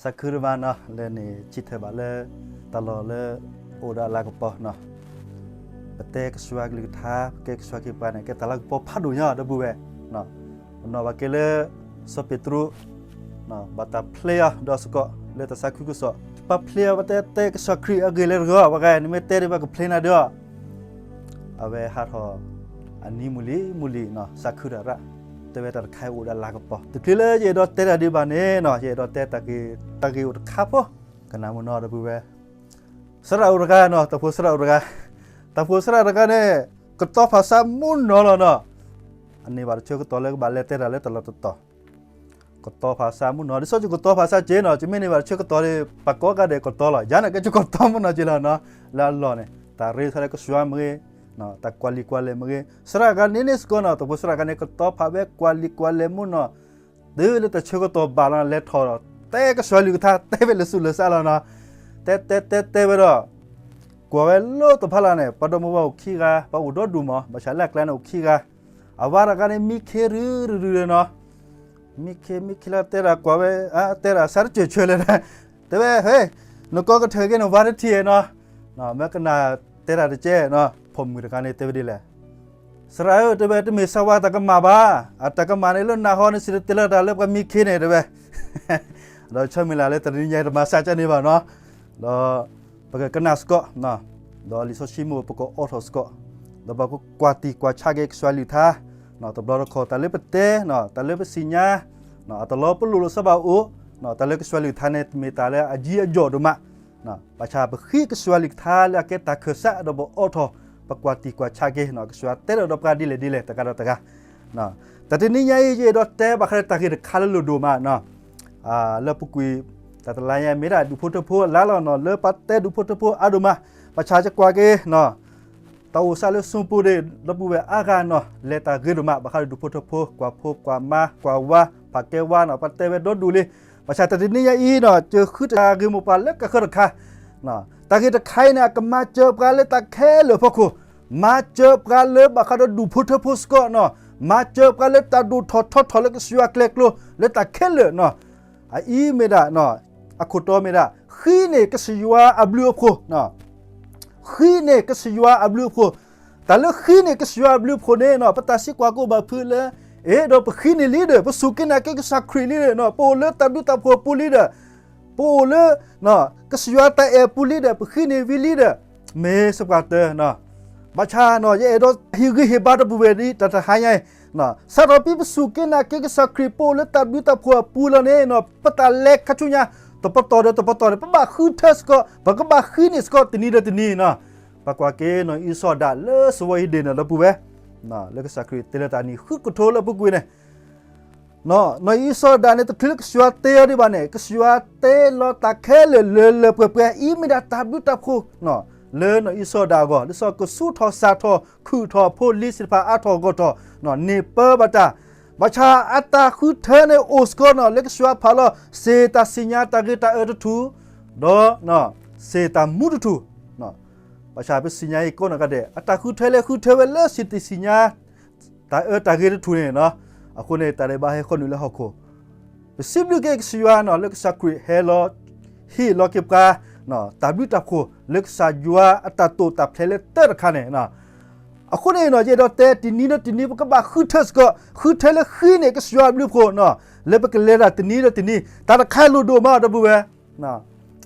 သးခုတမးနီၤ လၢန့ၣ် ဆံၣ်ထၢၣ်ဘၣ်လၢ တၢ်လီၢ်လၢ အိၣ်ဒီးအလၤကပီၤနီၤ, ပတဲကစၢ်ယွၤကလုၢ်ကထါ ပကဲကစၢ်ယွၤက့ၤပှၤန့ၣ် ကဲတၢ်လၤကပီၤဖးဒိၣ်ညါ ဒီပုၢ်ဝဲၢ်, ပနီၣ်ဘၣ်က့ၤလၢ စီၤပ့းတရူး ဘၣ်တၢ်ဖျဲအီၤဒီးစ့ၢ်ကီး လၢတၢ်သးခုကစီၣ် ပှၤဖျဲအီၤ ပတဲတဲကစၢ်ခရံာ်အဂ့ၢ်လၢတဂ့ၤ ပှၤဂၤ နမ့ၢ်တဲဒ်ပှၤကဖျဲနၤဒီး အဝဲဟးထီၣ် အနံၤမုၢ်လံၤမုၢ်လံၤနီၤ သးခုတၢ်ရၣ်, တဲဝဲတၢ်တခါအံၤအိၣ်ဒီးလၤကပီၤ တချုးလၢယအဲၣ်ဒိးတဲတၢ်ဒံးဘၣ်န့ၣ်နီၤ ယအဲၣ်ဒိးတဲတၢ်ဂ့ၢ် တၢ်ဂ့ၢ်အိၣ်တခါဖိ ကနၣ်မုၢ်နီၤ ဒီပုၢ်ဝဲၢ်, သရၣ်အိၣ်တဂၤနီၤ တၢ်ဖိသရၣ်အိၣ်တဂၤ, တၢ်ဖိသရၣ်တဂၤန့ၣ် ကတီၤဖးဆါမုၢ်နီၤလီၤနီၤ, အန့ၢ်ဘၣ်တၢ်ဆၢကတီၢ်လၢကဘၣ်လဲၤတဲတၢ်လၢတၢ်လီၢ်တတီၤ ကတီၤဖးဆါမုၢ်နီၤ ဒ်သိးယကတီၤဖးဆါက့နီၤ ယမ့ၢ်န့ၢ်ဘၣ်တၢ်ဆၢကတီၢ်ဒီး ပှၤကိးဂၤဒဲးကတီၤလီၤ ယၤန့ၣ်ကဲယကတီၤမုၢ်နီၤက့လီၤနီၤ, လၢအလီၢ်န့ၣ် တၢ်ရ့သးလၢကစၢ်ယွၤမ့ၢ်ဂ့ၤ, တၢ်ကွၢ်လံာ်ကွၢ်လဲၢ်မ့ၢ်ဂ့ၤ, သရၣ်ဂၤန့ၣ်န့ၣ်စ့ၢ်ကီးနီၤ တၢ်ဖိသရၣ်ဂၤန့ၣ် ကတီၤဖးဝဲကွၢ်လံာ်ကွၢ်လဲၢ်မုၢ်နီၤ, တုၤလၢတၢ်ဆၢကတီၢ်ဘၣ်လီၤ လဲၤထီၣ်ဒီး တဲကစၢ်ယွၤကလုၢ်ကထါ တဲဝဲလၢာ်ဆူၣ်လၢာ်ဆါလီၤနီၤ, တဲတဲတဲတဲဝဲဒီး ကွၢ်ဝဲလၢတဖီလာ်န့ၣ် ပှၤဒီမါဝၤအိၣ်ခံဂၤ ပှၤအိၣ်ဒီဒူၣ်မး ဘၣ်ဆၣ်လၢအကျါန့ၣ်အိၣ်ခံဂၤ, အဝၤတဂၤန့ၣ် မံခ့ရုၢ်ရုၢ်ရုၢ်လီၤနီၤ, မံခ့ မံခ့လၢတဲဒၣ်ကွၢ်ဝဲ တဲဒၣ်စးတစၢၢ်ဆၢလဲၣ်, တဲဝဲ ဟဲ နကိးကထၢၣ်က့ၤနဝၤတထံၣ်နီၤ, မ့ၢ်ကနၣ်တဲဒၣ်တကဲနီၤ, ဖိမုၣ်တဂၤန့ၣ်တဲဝဲဒ်လဲၣ် သရၣ်ဧၢ တဲဝဲ တမ့ၢ်စၢ်ဝၤတၢ်ကမၣ်ဘၣ်, အတၢ်ကမၣ်န့ၣ်လၢနဟီန့ၣ် စံးတတဲလၢတၢ်လၢပှၤမံခ့န့ၣ် တဲဝဲ, ဒီးဆၢမုၢ်လၢ်လၢတနံၤညါတမၤစၢ်ကန့ၢ်ဘၣ်နီၤ, ဒီး ပကကနၣ်စ့ၢ်ကီး, ဒီးလံာ်စီဆှံမ့ၢ်ပကအိးထီၣ်စ့ၢ်ကီး, ဒီးပကကွၢ်တံၢ်ကွၢ်ဆါက့ၤကစၢ်ယွၤကလုၢ်ကထါ, တဘျီတခီၣ်တၢ်လၢပတဲ, တၢ်လၢပသ့ၣ်ညါ, အတလီၤပလိာ်လိာ်စီဘၣ်အိၣ်, တၢ်လၢကစၢ်ယွၤကလုၢ်ကထါန့ၣ် မ့ၢ်တၢ်လၢအယံၤအယီၣ်ဒိၣ်မး ဘၣ်ဆၣ်ပဃ့ကစၢ်ယွၤကလုၢ်ကထါလၢအကဲတၢ်ခၢၣ်စး ဒီးပအိးထီၣ် ပကွၢ်တံၢ်ကွၢ်ဆါက့ၤ ကစၢ်ယွၤတဲဒီးပှၤဒ်လဲၣ်ဒ်လဲၣ် တဂၤဒီးတဂၤ, တၢ်တနံၤညါအံၤ ယအဲၣ်ဒိးတဲဘၣ်ဃးဒီးတၢ်ဂ့ၢ်တခါလၢလိၣ်ဒိၣ်မး, လၢပူၤကွံာ် တၢ်တလါညါ မ့ၢ်ဒၣ်ဒူၣ်ဖိထၢဖိအလါလီၤနီၤ လၢပှၤတဲဒူၣ်ဖိထၢဖိအါဒိၣ်မး, ဘၣ်ဆၣ်ယကွၢ်က့ၤ တၢ်အိၣ်သးလၢစိပူၤဒၣ် ဒီပုၢ်ဝဲၢ်အါဂၤနီၤ လဲၤတၢ်ဂ့ၤဒိၣ်မး ဘၣ်ဃးဒီးဒူၣ်ဖိထၢဖိ ကွၢ်ဖိကွၢ်မါ ကွၢ်ဝါ ဖးကဲဝါနီၤ ပှၤတဲဝဲဒီဒူၣ်လံ, ဘၣ်ဆၣ်တၢ်တနံၤညါအံၤနီၤ ယဃုတၢ်ဂ့ၢ်မိၢ်ပှၢ်လၢကဃၢတခါ, တၢ်ဂ့ၢ်တခါအံၤန့ၣ် အကမၤစၢၤပှၤလၢတၢ်ခဲလၢာ်အဖီခိၣ်, မၤစၢၤပှၤလၢဘၣ်ဃးဒီးဒူၣ်ဖိထၢဖိစ့ၢ်ကီးနီၤ, မၤစၢၤပှၤလၢတၢ်ဒိၣ်ထီၣ်ထီထီၣ်လၢကစၢ်ယွၤကျဲကျိၤ လၢတၢ်ခဲလၢာ်နီၤ, အအံၤမ့ၢ်ဒၣ် အခိၣ်တီမ့ၢ်ဒၣ် ဃံးန့ၢ်ကစၢ်ယွၤအဘျုးအဖှိၣ်, ဃံးန့ၢ်ကစၢ်ယွၤအဘျုးအဖှိၣ်, တၢ်လၢဃံးန့ၢ်ကစၢ်ယွၤအဘျုးအဖှိၣ်န့ၣ်နီၤ ပတၢ်သံကွၢ်ကအိၣ်ဘၣ်ဖုးလၢ အဲၣ်ဒိးပဃံးန့ၢ်လံဒီး ပစူၢ်က့ၤနာ်က့ၤကစၢ်ခရံာ်လံဒီးနီၤ ပအိၣ်လၢတၢ်ဘျုးတၢ်ဖှိၣ်အပူၤလံဒီး ပအိၣ်လၢ ကစၢ်ယွၤတၢ်အဲၣ်အပူၤလံဒီး ပဃံးန့ၢ်ဝံၤလံဒီး မ့ၢ်စ့ၢ်ကီးတၢ်နီၤ, ဘၣ်ဆၣ်နီၤ ယအဲၣ်ဒိးဟ့ၣ်ဂံၢ်ဟ့ၣ်ဘါဒီပုၢ်ဝဲၢ်ဒ်တၢ်တဟါညါအံၤ, စးထီၣ်ဖဲပစူၢ်က့ၤနာ်က့ၤကစၢ်ခရံာ် ပအိၣ်လၢတၢ်ဘျုးတၢ်ဖှိၣ်အပူၤလီၤန့ၣ်နီၤ ပတၢ်လဲၤခါဆူညါ တပတီၢ်ဒီးတပတီၢ်န့ၣ် ပဘၣ်ဃုထၢစ့ၢ်ကီး ပကဘၣ်ဃံးန့ၢ်စ့ၢ်ကီးတနံၤဒီးတနံၤနီၤ, ပကွၢ်က့ၤနီၢ်အံၣ်စီၤဒၣ်လၢစဝီအံၤဒ့ၣ်န့ၣ် ဒီပုၢ်ဝဲၢ် လၢကစၢ်ခရံာ်တဲလၢတၢ်န့ၣ်ဃုကထိလၢအပူၤကွံာ်န့ၣ် နီၢ်အံၣ်စီၤဒၣ်န့ၣ် တချုးလၢကစၢ်ယွၤတဲအီၤဒံးဘၣ်န့ၣ် ကစၢ်ယွၤတဲလီၤတၢ်ခဲလၢာ်လၢလၢပှဲၤပှဲၤ အံၤမ့ၢ်ဒၣ်တၢ်ဘျုးတၢ်ဖှိၣ် လၢနီၢ်အံၣ်စီၤဒၣ်အဂီၢ် ဒ်သိးကဆူၣ်ထီၣ်စၢ်ထီၣ် ခုၣ်ထီၣ်ဖိလံၤသ့ၣ်တဖၣ်အါထီၣ်ဂီၢ်ထီၣ် န့ၢ်ပၢဘၣ်တၢ်, ဘၣ်ဆၣ်အတၢ်ဃုထၢန့ၣ်အိၣ်စ့ၢ်ကီးနီၤ လၢကစၢ်ယွၤဖးလီၤ စ့ၢ်တၢ်သ့ၣ်ညါတၢ်ဂ့ၤတၢ်အၢတထူၣ် ဒီး စ့ၢ်တၢ်မူတထူၣ် ဘၣ်ဆၣ်ပသ့ၣ်ညါအံၤကိးနီၢ်ဂၤဒဲး အတၢ်ဃုထၢလၢဃုထၢဝဲလၢစ့ၢ်တၢ်သ့ၣ်ညါ တၢ်အၢတၢ်ဂ့ၤတထူၣ်န့ၣ်နီၤ, အဃိန့ၣ် တၢ်ဒဲးဘးဟဲဃီနုာ်လၢဟီၣ်ခိၣ်, ပစံးဘျုးက့ၤကစၢ်ယွၤနီၤ လၢကစၢ်ခရံာ်ဟဲလီၤ ဟ့ၣ်လီၤက့ၤပှၤ တၢ်ဘျုးတၢ်ဖှိၣ်လၢကစၢ်ယွၤအတၢ်တိာ်တၢ်ဖျဲးလၢတၢတခါန့ၣ်နီၤ, အဃိန့ၣ်နီၤ ယအဲၣ်ဒိးတဲတနံၤဒီးတနံၤ ပကဘၣ်ဃုထၢစ့ၢ်ကီး ဃုထၢလၢဃံးန့ၢ်ကစၢ်ယွၤအဘျုးအဖှိၣ်နီၤ, လၢပကလဲၤတၢ်တနံၤဒီးတနံၤ တၢ်တခါလိၣ်ဒိၣ်မးဒီပုၢ်ဝဲၢ်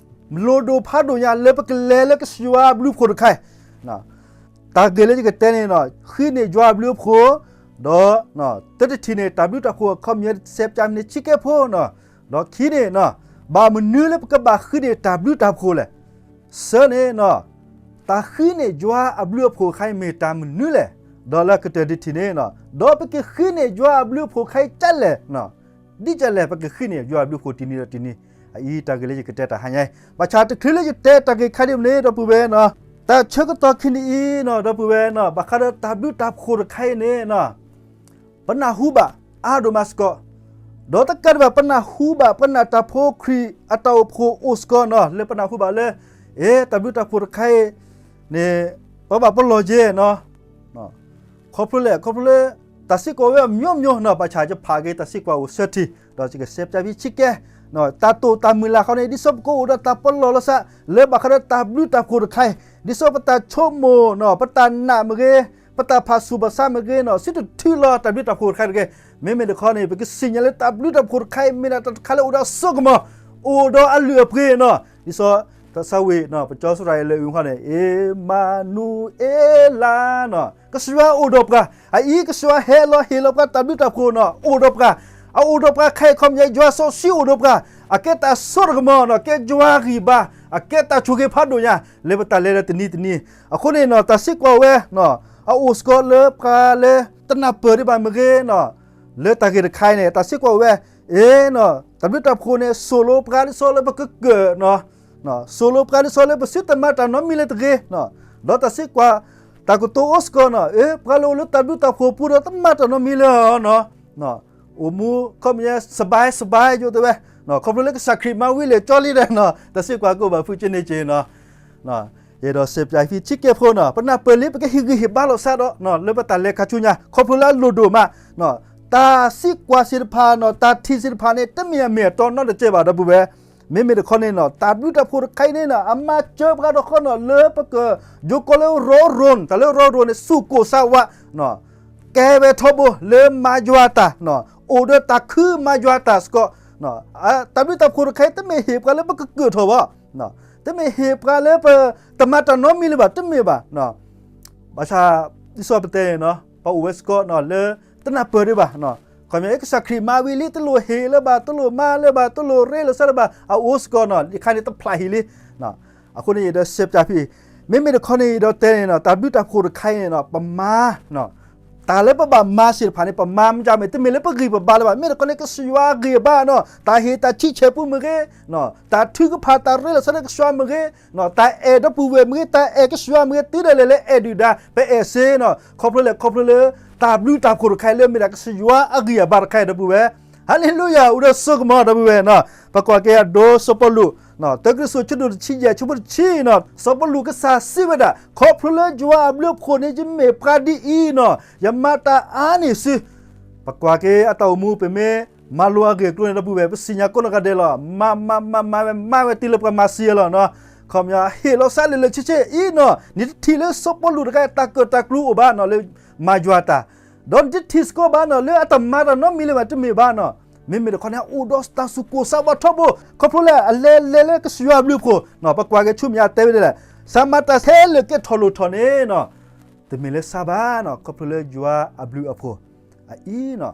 လိၣ်ဒိၣ်ဖးဒိၣ်ညါလၢပကလဲၤလၢကစၢ်ယွၤအဘျုးအဖှိၣ်တခါအံၤ, တၢ်ဂ့ၢ်လၢယကတဲန့ၣ်နီၤ ဃံးန့ၢ်ယွၤအဘျုးအဖှိၣ်, ဒီး တၢ်တထံၣ်န့ၣ် တၢ်ဘျုးတၢ်ဖှိၣ်အခီပညီ စဲးပၠးမံးနံးဆံကဲဖိနီၤ, ဒီးခံန့ၣ်နီၤ ဘၣ်မနုၤလၢပကဘၣ်ဃံးန့ၢ်တၢ်ဘျုးတၢ်ဖှိၣ်လဲၣ်. သၢန့ၣ်နီၤ တၢ်ဃံးန့ၢ်ယွၤအဘျုးအဖှိၣ်တခါအံၤမ့ၢ်တၢ်မနုၤလဲၣ်. ဒီးလၢကတၢၢ်တထံၣ်န့ၣ်နီၤ ဒီးပကဃံးန့ၢ်ယွၤအဘျုးအဖှိၣ်တခါအံၤဒ်လဲၣ် ဒ်လဲၣ် ပကဃံးန့ၢ်ယွၤအဘျုးအဖှိၣ်တနံၤဒီးတနံၤ, အအံၤတၢ်ဂ့ၢ်လၢယကတဲတၢ်ဟါညါအံၤ, ဘၣ်ဆၣ်တချုးလၢယတဲတၢ်ဂ့ၢ်ခါဒ်န့ၣ် ဒီပုၢ်ဝဲၢ်နီၤ, တၢ်ဆၢကတီၢ်ခံနံၤအံၤနီၤ ဒီပုၢ်ဝဲၢ်နီၤ ဘၣ်ဃးဒီးတၢ်ဘျုးတၢ်ဖှိၣ်တခါအံၤန့ၣ်နီၤ ပနၢ်ဟူဘၣ်အါဒိၣ်မးစ့ၢ်ကီး, ဒီးတကးဒံးဘၣ် ပနၢ်ဟူဘၣ် ပနၢ်တၢ်ဖိခရံာ်အတၢ်အိၣ်ဖှိၣ်အိၣ်စ့ၢ်ကီးနီၤ လၢပနၢ်ဟူဘၣ်လၢ အဲ တၢ်ဘျုးတၢ်ဖှိၣ်တခါအံၤန့ၣ် ပဘၣ်ပလီၢ်က့ၤနီၤ ခီဖျိလဲၣ် ခီဖျိလၢ တၢ်သံကွၢ်ဝဲအမျိုးမျိုးနီၤ ဘၣ်ဆၣ်ယဖးက့ၤတၢ်သံကွၢ်အိၣ်သၢထံၣ် ဒီးယကစဲးပၠးဖဲဆံကဲ တၢ်တိာ်တၢ်မုၢ်လၢ်ဃီန့ၣ် ဒ်သိးပကအိၣ်ဒီးတၢ်ပလီၢ်လီၤသး လၢဘၣ်ဃးဒီးတၢ်ဘျုးတၢ်ဖှိၣ်တခါအံၤ, ဒ်သိးပတၢ်ဆိကမိၣ်နီၤ ပတၢ်နာ်မ့ၢ်ဂ့ၤ, ပတၢ်ဖးဆူၣ်ဘၣ်ဆါမ့ၢ်ဂ့ၤနီၤ စံးတထုးလီၤတၢ်ဘျုးတၢ်ဖှိၣ်တခါတဂ့ၤ. မ့မ့ၢ်တခီန့ၣ် ပကသ့ၣ်ညါလၢတၢ်ဘျုးတၢ်ဖှိၣ်တခါအံၤ မ့ၢ်ဒၣ်တၢ်တခါလၢအိၣ်ဒီးအစိကမီၤ, အိၣ်ဒီးအလုၢ်အပှ့ၤနီၤ. ဒ်သိး တၢ်ဆါဝံၤ ပကၠီဆူရၤအံၤလၢအုၣ်ဃီန့ၣ် အ့မၤနူၤအ့လးနီၤ, ကစၢ်ယွၤအိၣ်ဒီးပှၤ, အအံၤကစၢ်ယွၤဟဲလီၤဟ့ၣ်လီၤပှၤတၢ်ဘျုးတၢ်ဖှိၣ်နီၤ အိၣ်ဒီးပှၤ, အအိၣ်ဒီးပှၤခဲအံၤခီပညီ ယွၤစီဆှံအိၣ်ဒီးပှၤ, အကဲတၢ်စိတၢ်ကမီၤနီၤ ကဲယွၤဂံၢ်ဘါ, အကဲတၢ်ဆိၣ်ဂ့ၤဖးဒိၣ်ညါ လၢပတၢ်လဲၤဒီးတနံၤတနံၤ, အဃိန့ၣ်နီၤ တၢ်စံးကွၢ်ဝဲ အအိၣ်စ့ၢ်ကီးလၢပှၤလၢတနၢ်ပၢၢ်ဒံးဘၣ်မ့ၢ်ဂ့ၤနီၤ, လၢတၢ်ဂ့ၢ်တခါအံၤန့ၣ် တၢ်စံးကွၢ်ဝဲ, အ့နီၤ တၢ်ဘျုးတၢ်ဖှိၣ်န့ၣ် စိာ်လိပှၤဒ်သိးလၢပကကၢၣ်နီၤ, စိာ်လိပှၤဒ်သိးလၢပသုတမၤတၢ်နီတမံၤလၢၤတဂ့ၤ, ဒီးတၢ်စံးကွၢ် တၢ်ကတိၤအိၣ်စ့ၢ်ကီးနီၤ အ့ ပှၤလၢအိၣ်လၢတၢ်ဘျုးတၢ်ဖှိၣ်ပူၤဒီးတမၤတၢ်နီတမံၤလၢၤနီၤ, အိၣ်မူခီပညီ စဘဲစဘဲ ယိတဲဝဲ, ခီဖျိလၢကစၢ်ခရံာ်မၤဝံၤလံာ်ကၠီလံဒီးနီၤ တၢ်စံးကွၢ်ကအိၣ်ဘၣ်ဖုကၠ့န့ၣ်ကၠ့နီၤ ယအဲၣ်ဒိးစံးပၠးဖဲဆံးကဲဖိနီၤ ပနၢ်ပၢၢ်လံ ပကဟ့ၣ်ဂံၢ်ဟ့ၣ်ဘါလိာ်သးဒီး လၢပတၢ်လဲၤခါဆူညါ ခီဖျိလၢအလိၣ်ဒိၣ်မး, တၢ်စံးကွၢ်သ့ၣ်တဖၣ်နီၤ တၢ်ထံၣ်သ့ၣ်တဖၣ်န့ၣ် တမ့ၢ်အမ့ၢ်အတီနီတစဲးဘၣ် ဒီပုၢ်ဝဲၢ်, မ့မ့ၢ်တခီန့ၣ်နီၤ တၢ်ဘျုးတၢ်ဖှိၣ်တခါအံၤန့ၣ်နီၤ အမၤစၢၤပှၤတခီနီၤ လၢပကယိၤကီးလၢရီရိၣ်, တၢ်လၢရီရိၣ်န့ၣ် သူၣ်ကိၢ်သးဝး ကဲဝဲထီဘိ လၢမၤယွၤတၢ်, အိၣ်ဒီးတၢ်ခုမၤယွၤတၢ်စ့ၢ်ကီး, တၢ်ဘျုးတၢ်ဖှိၣ်တခါအံၤ တမ့ၢ်ဟ့ၣ်ပှၤလၢပကကၢၣ်ထီၣ်ဘၣ်, တမ့ၢ်ဟ့ၣ်ပှၤလၢပတမၤတၢ်နီတမံၤလၢၤဘၣ် တမ့ၢ်ဘၣ်, ဘၣ်ဆၣ် ဒ်သိးပတဲန့ၣ်နီၤ ပှၤအိၣ်ဝဲစ့ၢ်ကီးနီၤ လၢတနၢ်ပၢၢ်ဒံးဘၣ်, ခီပညီ ကစၢ်ခရံာ်မၤဝံၤလံ တလိၣ်ဟ့ၣ်လၢၤဘၣ် တလိၣ်မၤလၢၤဘၣ် တလိၣ်ရ့လိာ်သးလၢၤဘၣ် အအိၣ်စ့ၢ်ကီးနီၤ ယခါန့ၣ်တဖျးဟံၣ်လံ အဃိန့ၣ် ယဒီးစံးပၠးဖဲအံၤ, မ့မ့ၢ်တခီန့ၣ် ယဒီးတဲန့ၣ်နီၤ တၢ်ဘျုးတၢ်ဖှိၣ်တခါအံၤန့ၣ်နီၤ ပမၤ တၢ်လၢပဘၣ်မၤသ့ၣ်တဖၣ်န့ၣ် ပမၤမ့ၢ်မ့ၢ် တမ့ၢ်လၢပဂံၢ်ပဘါလၢၤဘၣ် မ့ၢ်တခီန့ၣ် ကစၢ်ယွၤအဂံၢ်အဘါနီၤ တၢ်ဟ့ၣ်တၢ်ဆံးဆဲးပူၤမ့ၢ်ဂ့ၤ, တၢ်ထုကဖၣ်တၢ်ရ့လိာ်သးလၢကစၢ်ယွၤမ့ၢ်ဂ့ၤ, တၢ်အဲၣ်ဒီပုၢ်ဝဲၢ်မ့ၢ်ဂ့ၤ တၢ်အဲၣ်ကစၢ်ယွၤမ့ၢ်ဂ့ၤ တုၤဒၣ်လဲာ်လၢအဲၣ်ဒုၣ်ဒါ ပအဲၣ်စ့နီၤ ခီဖျိလဲၣ် ခီဖျိလၢ တၢ်ဘျုးတၢ်ဖှိၣ်တခါအံၤလၢမ့ၢ်ဒၣ်ကစၢ်ယွၤအဂံၢ်အဘါတခါအံၤ ဒီပုၢ်ဝဲၢ်, ဟါလ့လူယၤ အိၣ်ဒီးစိကမီၤ ဒီပုၢ်ဝဲၢ်နီၤ ပကွၢ်က့ၤအဒိစီၤပီလူး တၢကရံၣ်သူး ဆၢဒိၣ်တဆံယဲၢ် ဆၢဖိတဆံနီၤ စီၤပီလူးကစၢ်စံးဝဲဒၣ် ခီဖျိလၢယွၤအဘျုးအဖှိၣ်န့ၣ် ယမ့ၢ်ပှၤဒ်အံၤနီၤ ယမၤတၢ်အါန့ၢ်သု, ပကွၢ်က့ၤအတၢ်အိၣ်မူ ပမ့ၢ်မၤလိအဂ့ၢ်အကျိၤန့ၣ် ဒီပုၢ်ဝဲၢ် ပသ့ၣ်ညါကိးနီၢ်ဂၤဒဲးလီၤ မၤမၤမၤမၤဝဲ မၤဝဲတုၤလၢပှၤမၤသံအလီၢ်နီၤ, ခီပညီ ဟ့ၣ်လီၤသးလၢလၢဆ့ဆ့အံၤနီၤ နတထံၣ်လၢစီၤပီလူးတဂၤ တၢ်ကၢၣ်တၢ်ကျူအိၣ်ဘၣ်နီၤ လၢမၤယွၤတၢ် ဒီးနတထံၣ်စ့ၢ်ကီးဘၣ်နီၤ လၢအတမၤတၢ်နီတမံၤလၢၤဘၣ် တမ့ၢ်ဘၣ်နီၤ, မ့မ့ၢ်တခီန့ၣ် အိၣ်ဒီးတၢ်သူၣ်ကိၢ်သးဝးထီဘိ ခီဖျိလၢအလဲၤလဲၤလၢကစၢ်ယွၤအဘျုးအဖှိၣ်နီၤ ပကွၢ်က့ၤဆူမဲာ်ညါတဲဝဲဒ်လဲၣ်, သးမၤတၢ်ထဲလၢာ်ကဲထီၣ်လိၣ်ထီၣ်န့ၣ်နီၤ တမ့ၢ်လၢသးဘၣ်နီၤ ခီဖျိလၢယွၤအဘျုးအဖှိၣ် အအံၤနီၤ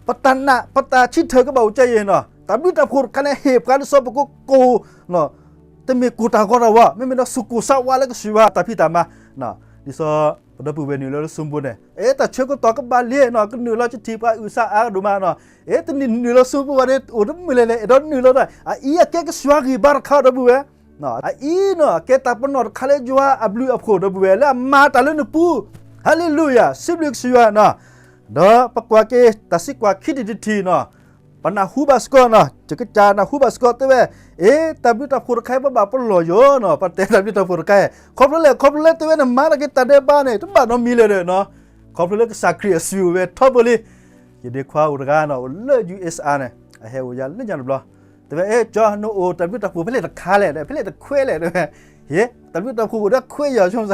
ပတၢ်နာ် ပတၢ်ဆံးထၢၣ်ကဘၣ်အိၣ်ကၢ်ယဲၢ်နီၤ တၢ်ဘျုးတၢ်ဖှိၣ်တခါန့ၣ် ဟ့ၣ်ပှၤဒ်သိးပကကိၢ် တမ့ၢ်ကိၢ်တၢ်ဂီၤတၢ်ဝီ မ့မ့ၢ်ဒီးသူၣ်ကိၢ်သးဝးလၢကစၢ်ယွၤတၢ်ဖံးတၢ်မၤ, ဒ်သိး ပဒီပုၢ်ဝဲၢ်နုာ်လီၤလၢ Zoom ပူၤန့ၣ် အဲ တၢ်ဆၢကတီၢ်ကဘၣ်လံနီၤ ကနုာ်လီၤကထံၣ်ပှၤအုၣ်သးအါကဒိၣ်မးနီၤ, အဲ တနံၤနုာ်လီၤ Zoom ပူၤဘၣ်န့ၣ် အိၣ်တမုာ်လဲၣ်လဲၣ် အဲၣ်ဒိးနုာ်လီၤတၢ် အအံၤအကဲကစၢ်ယွၤဂံၢ်ဘါတခါဒီပုၢ်ဝဲၢ်, အအံၤနီၤ အကဲတၢ်ပနီၣ်တခါလၢယွၤအဘျုးအဖှိၣ်ဒီပုၢ်ဝဲၢ် လၢအမၤတၢ်လၢနပူၤ, ဟါလ့လူယၤ စံးဘျုးကစၢ်ယွၤနီၤ, ဒီးပကွၢ်က့ၤတၢ်သံကွၢ်ခံထံၣ်တထံၣ်နီၤ ပနၢ်ဟူဘၣ်စ့ၢ်ကီးနီၤ ယကစၢ်နၢ်ဟူဘၣ်စ့ၢ်ကီးတဲဝဲ, အ့ တၢ်ဘျုးတၢ်ဖှိၣ်တခါအံၤ ပဘၣ်ပလီၢ်ယိာ်နီၤ ပတဲတၢ်ဘျုးတၢ်ဖှိၣ်တခါအံၤ ခီဖျိလဲၣ် ခီဖျိလၢတဲဝဲန့ၣ် မၤတၢ်က့ၤတၢ်ဒဲးဘးန့ၣ် တဘၣ်နီတမံၤလၢၤဒီးနီၤ, ခီဖျိလၢကစၢ်ခရံာ်အသွံၣ်အိၣ်ဝဲထီဘိလံ, ယဒ့ခွါအိၣ်တဂၤနီၤ အိၣ်လၢ ယူၢ်အ့စၣ်အါန့ၣ် အဟဲအိၣ်ယၤလၢညါတဘျီ, တဲဝဲ အဲ ကၠီ နအိၣ်တၢ်ဘျုးတၢ်ဖှိၣ်ဖဲလဲၣ်တခါလဲၣ် ဖဲလဲၣ်တခွဲးလဲၣ် တဲဝဲ, ဟ့ တၢ်ဘျုးတၢ်ဖှိၣ်အိၣ်ဒီးခွဲးယၤဆိသး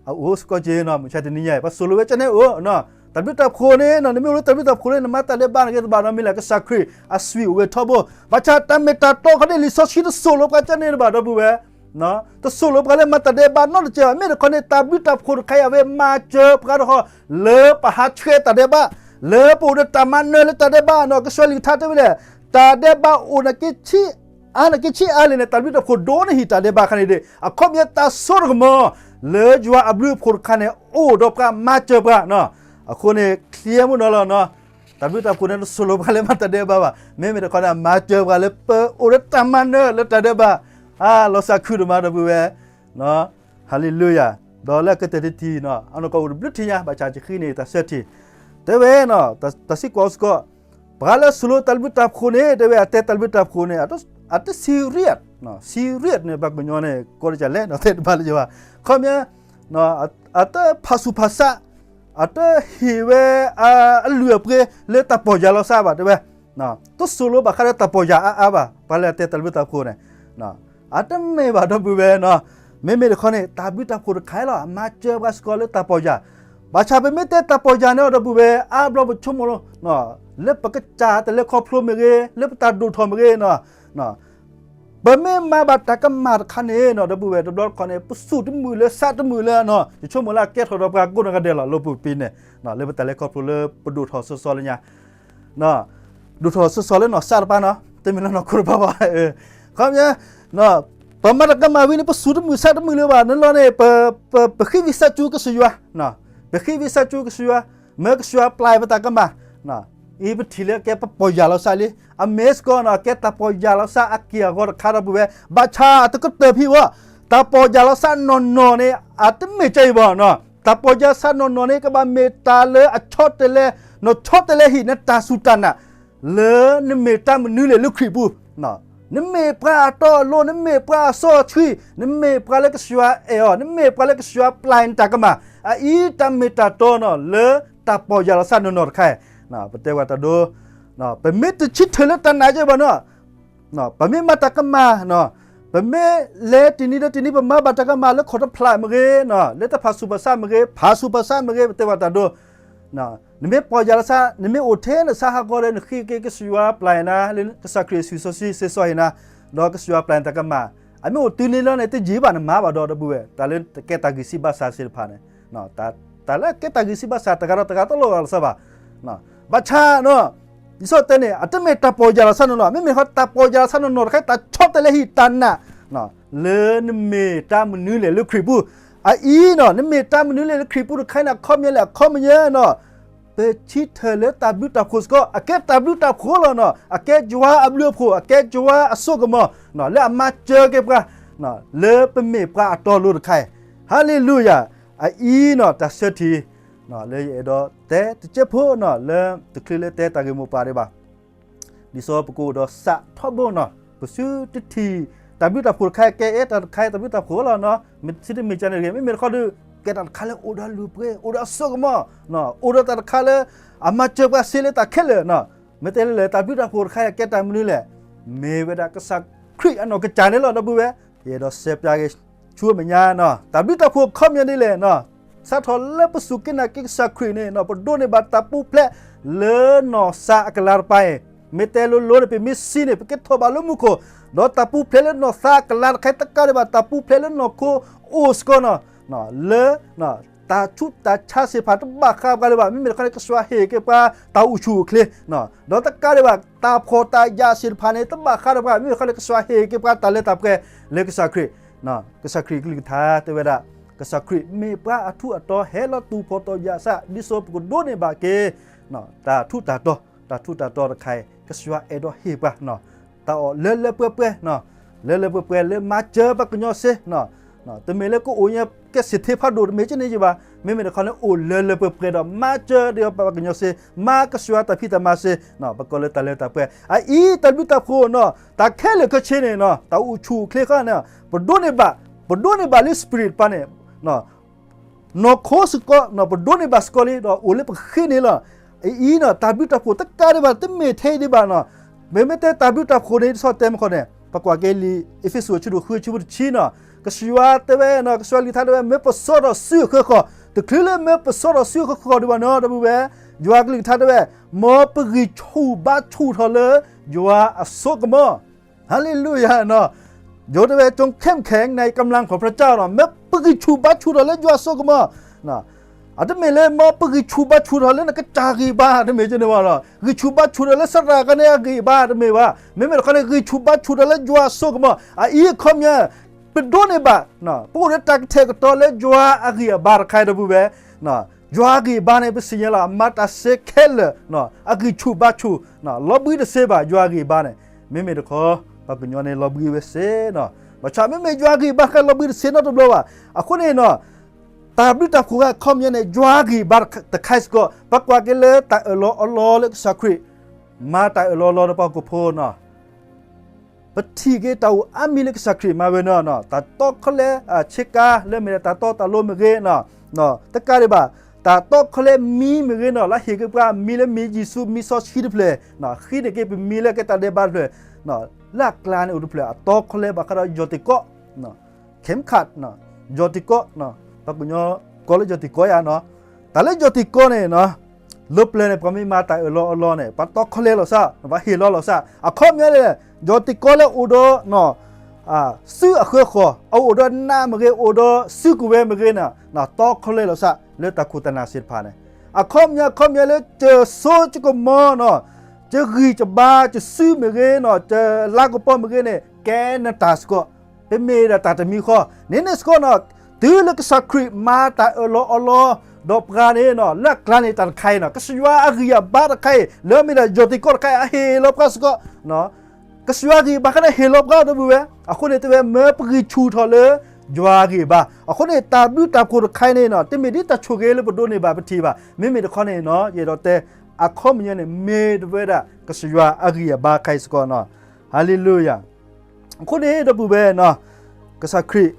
အအိၣ်စ့ၢ်ကီးက့ၤနီၤ မုၢ်ဆါတနံၤညါအံၤ ပှၤသိၣ်လိဝဲကန့ၣ်အိၣ်နီၤ, တၢ်ဘျုးတၢ်ဖှိၣ်န့ၣ်နီၤ နမ့ၢ်အိၣ်လၢတၢ်ဘျုးတၢ်ဖှိၣ်န့ၣ် နမၤတၢ်ဒဲးဘးန့ၣ်က့ၤတဘၣ်နီတမံၤလၢၤ ကစၢ်ခရံာ်အသွံၣ်အိၣ်ဝဲထီဘိ, ဘၣ်ဆၣ်တၢ်မ့ၢ်တၢ်တီခီန့ၣ် လံာ်စီဆှံတသိၣ်လိပှၤကန့ၣ်တဘၣ်ဒီပုၢ်ဝဲၢ် တသိၣ်လိပှၤလၢမၤတၢ်ဒဲးဘးနီတစဲးဘၣ် မ့ၢ်တခီန့ၣ် တၢ်ဘျုးတၢ်ဖှိၣ်တခါအံၤ အဝဲမၤစၢၤပှၤတခီ လၢပဟးဆှဲးတၢ်ဒဲးဘး, လၢပအိၣ်ဒီးတၢ်မၤနၢၤလၢတၢ်ဒဲးဘးနီၤ ကစၢ်ယွၤအကလုၢ်ကထါတဲဝဲလဲၣ်, တၢ်ဒဲးဘးအိၣ်နာ်က့ အါနာ်က့ဆံးအါလဲၣ်န့ၣ် တၢ်ဘျုးတၢ်ဖှိၣ်ဒိၣ်န့ၢ်ဟံၣ်တၢ်ဒဲးဘးခါန့ၣ်ဒီး အခီပညီတၢ်စိတၢ်ကမီၤ လၢယွၤအဘျုးအဖှိၣ်တခါန့ၣ် အိၣ်ဒီးပှၤမၤစၢၤပှၤနီၤ, အဃိန့ၣ် ချ့မုၢ်နီၤလီၤနီၤ, တၢ်ဘျုးတၢ်ဖှိၣ်န့ၣ် တသိၣ်လိပှၤလၢမၤတၢ်ဒဲးဘးဘၣ်, မ့မ့ၢ်တခီန့ၣ် မၤစၢၤပှၤလၢပအိၣ်ဒီးတၢ်မၤနၢၤလၢတၢ်ဒဲးဘး, အါ လီၤစၢ်ခုဒိၣ်မးဒီပုၢ်ဝဲၢ် ဟါလ့လူယၤ, ဒီးလၢကတၢၢ်တထံၣ်နီၤ အနီၢ်ကီၢ်အိၣ်တဘျုးထံၣ်ညါ ဘၣ်ဆၣ်ယဃ့န့ၢ်တၢ်ဆၢထံၣ်, တဲဝဲနီၤ တၢ်သံကွၢ်အိၣ်စ့ၢ်ကီး, ပှၤလၢသိၣ်လိတၢ်ဘျုးတၢ်ဖှိၣ်န့ၣ် တဲဝဲအတဲတၢ်ဘျုးတၢ်ဖှိၣ်န့ၣ် အတ serious, serious န့ၣ် ပှၤကညီန့ၣ် ကိးတၢ်လဲၣ်နီၤ တဲတဘၣ်လၢယၤဘၣ်, ခီပညီ အတဖးဆူၣ်ဖးဆး, အတဟ့ၣ်ဝဲ အလုၢ်အပှ့ၤလၢတၢ်ပီၢ်ယၢ်လီၤသးဘၣ် တဲဝဲ တစိၤလိဘၣ်ဃးဒီးတၢ်ပီၢ်ယၢ်အါအါဘၣ်, ပှၤလၢအတဲတၢ်ဘျုးတၢ်ဖှိၣ်န့ၣ်, အတမ့ၢ်ဘၣ်ဒီပုၢ်ဝဲၢ်နီၤ, မ့မ့ၢ်တခီန့ၣ် တၢ်ဘျုးတၢ်ဖှိၣ်တခါလီၤ အမၤစၢၤပှၤစ့ၢ်ကီးလၢတၢ်ပီၢ်ယၢ်, ဘၣ်ဆၣ်ပမ့ၢ်တဲတၢ်ပီၢ်ယၢ်န့ၣ်ဒီပုၢ်ဝဲၢ် အါဘျီပဆိကမိၣ်လီၤ, လၢပကစၢ်တလဲၤခီဖျိမ့ၢ်ဂ့ၤ, လၢပတၢ်ဒိၣ်ထီၣ်မ့ၢ်ဂ့ၤနီၤ, ပမ့ၢ်မၤဘၣ်တၢ်ကမၣ်တခါန့ၣ်နီၤ ဒီပုၢ်ဝဲၢ် တဘျီတခီန့ၣ် ပစူၢ်တမုာ်လၢစးတမုာ်လၢနီၤ, ယဆိကမိၣ်လၢအကဲထီၣ်ဒီးပှၤကိးနီၢ်ဂၤဒဲးလီၤ လီၤပူၤပံၤန့ၣ်, လၢပတၢ်လဲၤခီဖျိလၢပဒိၣ်ထီၣ်စီစီလၢညါ, ဒိၣ်ထီၣ်စီစီလၢနီၢ်စးတပၤနီၤ, တမ့ၢ်လၢနီၢ်ခိတပၤဘၣ်, ခီပညီ ပမၤတၢ်ကမၣ်ဝံၤန့ၣ် ပစူၢ်တမုာ်စးတမုာ်လၢၤဘၣ်, နလီၤန့ၣ် ပဃ့ဝံသးစူၤကစၢ်ယွၤ, ပဃ့ဝံသးစူၤကစၢ်ယွၤ, မၢကစၢ်ယွၤပျၢ်ပတၢ်ကမၣ်, အံၤပထံၣ်လၢကဲပပီၢ်ယၢ်လီၤစးလံ, အမ့ၢ်စ့ၢ်ကီးနီၤ ကဲတၢ်ပီၢ်ယၢ်လီၤစးအက့ၢ်အဂီၤတခါဒီပုၢ်ဝဲၢ်, ဘၣ်ဆၣ်အတကတၢၢ်ဖံးဝဲ, တၢ်ပီၢ်ယၢ်လီၤစးနီၢ်နီၢ်န့ၣ် အတမ့ၢ်ကဲအံၤဘၣ်နီၤ, တၢ်ပီၢ်ယၢ်လီၤစးနီၢ်နီၢ်န့ၣ် ကဘၣ်မ့ၢ်တၢ်လၢအဆီတလဲ, နီၢ်ဆီတလဲဟံၣ်နတၢ်စူၢ်တၢ်နာ် လၢနမ့ၢ်တၢ်မနုၤလဲၣ်လၢခရံာ်ပူၤ, နမ့ၢ်ပှၤအတီအလိၤ, နမ့ၢ်ပှၤအစီအဆှံ, နမ့ၢ်ပှၤလၢကစၢ်ယွၤအဲၣ်အီၤ, နမ့ၢ်ပှၤလၢကစၢ်ယွၤပျၢ်နတၢ်ကမၣ်, အအံၤတၢ်မ့ၢ်တၢ်တီနီၤ လၢတၢ်ပီၢ်ယၢ်လီၤစးနီၢ်နီၢ်တခါ, ပတဲဝဲတၢ်ဒိ, ပမ့ၢ်တဆံထၢၣ်လၢတၢ်နာ်ကဲဘၣ်နီၤ, ပမ့ၢ်မၤတၢ်ကမၣ်, ပမ့ၢ်လဲၤတနံၤဒီးတနံၤ ပမၤဘၣ်တၢ်ကမၣ်လၢခီၣ်တဖျၢၣ်မ့ၢ်ဂ့ၤ, လၢတၢ်ဖးဆူၣ်ဖးဆါမ့ၢ်ဂ့ၤ, ဖးဆူၣ်ဖးဆါမ့ၢ်ဂ့ၤ, ပတဲဝဲတၢ်ဒိ, နမ့ၢ်ပီၢ်ယၢ်လီၤစး, နမ့ၢ်အိၣ်ထဲနဆါဟးဂီၤဒီး နဃ့က့ၤကစၢ်ယွၤပျၢ်နၤ, လၢကစၢ်ခရံာ်စုစီဆှံစ့စီဟ့ၣ်နၤ, ဒီးကစၢ်ယွၤပျၢ်နတၢ်ကမၣ်, အမ့ၢ်အိၣ်တုၤန့ၣ်လီၤန့ၣ် တယံာ်ဘၣ်နမၤဘၣ်ဒီး ဒီပုၢ်ဝဲၢ်, တၢ်လၢကဲတၢ်ဂံၢ်စၢ်ဘါစၢ်သ့ၣ်တဖၣ်န့ၣ်, တၢ်လၢကဲတၢ်ဂံၢ်စၢ်ဘါစၢ် တဂၤဒီးတဂၤတလိၣ်လီၤစၢ်ဘၣ်, ဘၣ်ဆၣ်နီၤ, လံာ်စီဆှံတဲန့ၣ် အတမ့ၢ်တၢ်ပီၢ်ယၢ်လီၤစးနီၢ်နီၢ်, မ့မ့ၢ်ဃီတၢ်ပီၢ်ယၢ်လီၤစးနီၢ်နီၢ်တခါ တၢ်ဆီတလဲဟံၣ်တၢ်နာ် လၢနမ့ၢ်တၢ်မနုၤလဲၣ်လၢခရံာ်ပူၤ, အအံၤနီၤ နမ့ၢ်တၢ်မနုၤလဲၣ်လၢခရံာ်ပူၤတခါန့ၣ် အခီပညီလဲၣ် အခီပညီနီၤ, ပဆံထၢၣ်လၢတၢ်ဘျုးတၢ်ဖှိၣ်စ့ၢ်ကီး အကဲတၢ်ဘျုးတၢ်ဖှိၣ်လီၤနီၤ, အကဲယွၤအဘျုးအဖှိၣ် အကဲယွၤအစိကမီၤ, လၢအမၤစၢၤက့ၤပှၤ, လၢပမ့ၢ်ပှၤအတီအလိၤတခါအံၤ, ဟါလ့လူယၤ, အအံၤနီၤ တၢ်ဆၢထံၣ်, လၢယအဲၣ်ဒိးတဲတကဲဖိနီၤ လၢတချုးလၢတဲတၢ်ဂ့ၢ်မိၢ်ပှၢ်ဒံးဘၣ် ဒ်သိးပကအိၣ်ဒီးစးထီဘိနီၤ, ပစုတထံၣ်, တၢ်ဘျုးတၢ်ဖှိၣ်တခါကဲအဲၣ်တၢ်တခါအံၤ တၢ်ဘျုးတၢ်ဖှိၣ်လီၤနီၤ, မ့ၢ်ဆံတမ့ၢ်ကန့ၣ်တဂ့ၤ, မ့မ့ၢ်တခီဒီး ကဲတၢ်တခါလၢအိၣ်ဒီးအလုၢ်အပှ့ၤ အိၣ်ဒီးအစိကမီၤ, အိၣ်ဒီးတၢ်တခါလၢ အမၤစၢၤပှၤစ့လၢတၢ်ခဲလၢာ်နီၤ, မ့ၢ်တဲလၢလၢ တၢ်ဘျုးတၢ်ဖှိၣ်တခါအံၤ ကဲတၢ်မနုၤလဲၣ်, မ့ၢ်ဝဲဒၣ်ကစၢ်ခရံာ်အနီၢ်ကစၢ်န့ၣ်လီၤ ဒီပုၢ်ဝဲၢ်, ယအဲၣ်ဒိးစဲးပၠးက့ၤ ဆူမဲာ်ညါနီၤ, တၢ်ဘျုးတၢ်ဖှိၣ်အခီပညီဒ်လဲၣ်နီၤ, စးထီၣ်လၢပစူၢ်က့ၤနာ်က့ၤကစၢ်ခရံာ်န့ၣ်နီၤ, ပဒိးန့ၢ်ဘၣ်တၢ်ပူၤဖျဲးလၢနီၢ်သးအကလၤတပၤအံၤ, မ့ၢ်တဲလိၤလိၤန့ၣ် ပမ့ၢ်စံးန့ၣ် ပကထီၣ်ဘၣ်လၢမူခိၣ်, ဒီးတၢ်ပူၤဖျဲးလၢနီၢ်သးအကလၤတခါအံၤ တကးဒံးဘၣ် တၢ်ပူၤဖျဲးလၢနီၢ်ခိအိၣ်စ့ၢ်ကီးနီၤ, လၢ တၢ်ဆူးတၢ်ဆါသ့ၣ်တဖၣ်တဘၣ်ဃးပှၤလၢၤဘၣ်, မ့မ့ၢ်တခီန့ၣ် ကစၢ်ယွၤဟ့ၣ်က့ၤပှၤတၢ်အိၣ်ဆူၣ်အိၣ်ချ့, ဒီးတကးဒံးဘၣ် တၢ်ဖှီၣ်တၢ်ယာ်သ့ၣ်တဖၣ်န့ၣ် တဘၣ်ဃးဒီးပှၤ, မ့မ့ၢ်တခီန့ၣ် ကစၢ်ယွၤဟ့ၣ်က့ၤပှၤတၢ်လၢတၢ်ပှဲၤလၢကစၢ်ခရံာ်, ကစၢ်ခရံာ်ကလုၢ်ကထါတဲဝဲဒၣ်, ကစၢ်ခရံာ်မ့ၢ်ပှၤအထူးအတီၤဟဲလီၤတူၢ်ဖှီၣ်တီၤယာ်အသး ဒ်သိးပကဒိးန့ၢ်ဘၣ်က့ၤ တၢ်ထူးတၢ်တီၤ, တၢ်ထူးတၢ်တီၤတခါအံၤ ကစၢ်ယွၤအဲၣ်ဒိးဟ့ၣ်ပှၤ တၢ်အီၣ်လၢလၢပှဲၤပှဲၤ, လၢလၢပှဲၤပှဲၤလၢမၤစၢၤပှၤကညီစ့, တမ့ၢ်လၢကအိၣ်ညါကဲစ့ထ့ဖးဒိၣ်တမ့ၢ်ကန့ၣ်ယဘၣ်, မ့မ့ၢ်တခီန့ၣ် အိၣ်လၢလၢပှဲၤပှဲၤဒီး မၤစၢၤဒီးပှၤကညီစ့, မၤကစၢ်ယွၤတၢ်ဖံးတၢ်မၤစ့, ပကိးလၢတၢ်လၢတၢ်ပှဲၤ, အအံၤတၢ်ဘျုးတၢ်ဖှိၣ်နီၤ, တၢ်ခဲလၢာ်ခဲဆ့န့ၣ်နီၤ, တၢ်အိၣ်ဆူၣ်အိၣ်ချ့ဃီန့ၣ်, ပဒိးန့ၢ်ဘၣ်, ပဒိးန့ၢ်ဘၣ်လၢ spirit တပၤန့ၣ် နီၢ်ခိစ့ၢ်ကီး, ပဒိးန့ၢ်ဘၣ်စ့ၢ်ကီးလံ, ဒီးအိၣ်လၢပဃ့န့ၣ်လီၤ. အအံၤနီၤ, တၢ်ဘျုးတၢ်ဖှိၣ်တကးဒံးဘၣ်, တမ့ၢ်ထဲအံၤဒံးဘၣ်နီၤ. မ့မ့ၢ်တဲတၢ်ဘျုးတၢ်ဖှိၣ်န့ၣ် ဒ်သိးတဲမ့ၢ်ခီန့ၣ်, ပကွၢ်က့ၤလံာ်အ့းဖ့းစူး အဆၢဒိၣ်ဃု အဆၢဖိတဆံနီၤ, ကစၢ်ယွၤတဲဝဲနီၤ, ကစၢ်ယွၤကလုၢ်ကထါတဲဝဲ, မ့ၢ်ပစီဒီးစုအခၢဃီၤ, တချုးလၢမ့ၢ်ပစီဒီးစုအခၢဃီၤဒံးဘၣ်နီၤ, ဒီပုၢ်ဝဲၢ်, ယွၤကလုၢ်ကထါတဲဝဲ, မ်ပဂံၢ်ဆူၣ်ဘါဆူၣ်ထီၣ်လၢ ယွၤအစိကမီၤ ဟါလ့လူယၤနီၤ. ယိၤတဲဝဲ จงเข้มแข็งในกำลังของพระเจ้าနီၤ, မ့ၢ်ပဂံၢ်ဆူၣ်ဘါဆူၣ်ထီၣ်လၢယွၤအစိကမီၤ. အတမ့ၢ်လၢ မ်ပဂံၢ်ဆူၣ်ဘါဆူၣ်ထီၣ်လၢနကစၢ်ဂံၢ်ဘါ တမ့ၢ်ကန့ၣ်ဘၣ်နီၤ, ဂံၢ်ဆူၣ်ဘါဆူၣ်ထီၣ်လၢသရၣ်ကန့ၣ်အဂံၢ်အဘါတမ့ၢ်ဘၣ်, မ့မ့ၢ်တခီန့ၣ် ဂံၢ်ဆူၣ်ဘါဆူၣ်ထီၣ်လၢယွၤအစိကမီၤ. အအံၤအခီပညီ ပဒိးန့ၢ်ဘၣ်, ပအိၣ်ဒီးတၢ်ကထဲၣ်ကတီၤလၢယွၤအဂံၢ်အဘါတခါ ဒီပုၢ်ဝဲၢ်. ယွၤအဂံၢ်အဘါန့ၣ် ပသ့ၣ်ညါလီၤ အမၤတၢ်စ့ခဲလၢာ်, အဂံၢ်ဆူၣ်ဘါဆူၣ်, လီၤဘှံးတသ့ဘၣ် ယွၤအဂံၢ်အဘါန့ၣ်. မ့မ့ၢ်တခီ ပှၤကညီန့ၣ်လီၤဘှံးဝဲစ့နီၤ, ဘၣ်ဆၣ်မ့မ့ၢ်ယွၤအဂံၢ်အဘါဃဲလီၤဘှံးတသ့နီတဘျီဘၣ်. အဃိန့ၣ်နီၤ, တၢ်ဘျုးတၢ်ဖှိၣ်အခီပညီန့ၣ် ယွၤအဂံၢ်အဘါတခါစ့ၢ်ကီး, ပကွၢ်က့ၤလၢတၢ်အၢၣ်လီၤအီလီၤလၢကစၢ်ခရံာ် မၤတၢ်အၢၣ်လီၤအီလီၤဒီးပှၤဟီၣ်ခိၣ်ဖိနီၤ. ပထံၣ်က့ၤတၢ်အိၣ်အါမံၤလၢကစၢ်ခရံာ်မၤဝဲနီၤ, တၢ်တီခဲလၢာ်ဆ့ကၤလၢမ့ၢ်တၢ်တီတၢ်လိၤမ့ၢ်ဂ့ၤ, တကးဒံးဘၣ်, တၢ်တီခီလဲမံမ့ၢ်ဂ့ၤနီၤ လၢဟ့ၣ်က့ၤပှၤမံလၢမံယ့ၣ်ၡူး မံစီဆှံတဖျၢၣ်, ဃ့န့ၢ်က့ၤပမံလၢကဲတၢ်ဒဲးဘးတဖျၢၣ်, လၢအကျါန့ၣ်အိၣ်တဖျၢၣ် အတီခီလဲဘၣ်ဃးဒီး ယီၢ်တံၢ်ကီ, ခဲမခး, ယီၢ်တံၢ်ကီ, ပှၤကညီကိးလၢယီၢ်တံၢ်ကီယါနီၤ, တၢ်လၢယီၢ်တံၢ်ကီန့ၣ် လၢပျၢၤန့ၣ် ပှၤမ့ၢ်မၤတၢ်အၢၣ်လီၤအီလီၤန့ၣ် ပှၤတီခီလဲလီၤသး, ပှၤဟ့ၣ်လီၤလီၤသး, အခီပညီန့ၣ် ယီၢ်တံၢ်ကီလၢအိၣ်ဒီး စုအဃၢၤဃီၤ အအိၣ်ဒီးနးမ့ၢ်ဂ့ၤ အိၣ်ဒီးစုကဝဲၤမ့ၢ်ဂ့ၤန့ၣ် တီခီလဲလီၤသး လၢတၢ်ခိၣ်တၢ်နၢ်သ့ၣ်တဖၣ်န့ၣ်, အခီပညီ အခီပညီလၢ ကၢၤစိကမီၤနီၤ, ကဂံၢ်ကဘါ ကစုမ့ၢ်ဂ့ၤနီၤ, ကလါကပီၤမ့ၢ်ဂ့ၤန့ၣ် ကဲနတၢ်စ့ၢ်ကီး, ပမ့ၢ်ဒၣ်တၢ်တမံၤဃီ, န့ၣ်န့ၣ်စ့ၢ်ကီးနီၤ, တုၤလၢကစၢ်ခရံာ်မၤတၢ်အၢၣ်လီၤအီလီၤ ဒီးပှၤန့ၣ်နီၤ လၢအကျါန့ၣ်တၢ်တခါအံၤနီၤ ကစၢ်ယွၤအဂံၢ်အဘါတခါအံၤ လၢအမ့ၢ်ဒၣ်ယီၢ်တံၢ်ကီတခါအံၤ အဟ့ၣ်လီၤပှၤစ့ၢ်ကီး ကစၢ်ယွၤဂံၢ်ဘါခါန့ၣ်ဟ့ၣ်လီၤပှၤဒီပုၢ်ဝဲၢ်, အဃိန့ၣ်တဲဝဲ မၢပဂံၢ်ဆူၣ်ထီၣ်လၢ ယွၤဂံၢ်ဘါ, အဃိန့ၣ် တၢ်ဘျုးတၢ်ဖှိၣ်တခါအံၤန့ၣ်နီၤ တမ့ၢ်ဒ်တၢ်ဆိၣ်ဂ့ၤလၢပဒိးန့ၢ်ဘၣ်ပထံၣ်ဘၣ်, မ့မ့ၢ်တခီန့ၣ်နီၤ ယအဲၣ်ဒိးတဲ အခီပညီန့ၣ် မ့ၢ်တဝဲဒၣ် ကစၢ်ယွၤအဂံၢ်အဘါခါအံၤစ့ၢ်ကီးနီၤ, ဟၤလ့လူယၤ, အဃိန့ၣ် ဒီပုၢ်ဝဲၢ်နီၤ, ကစၢ်ခရံာ်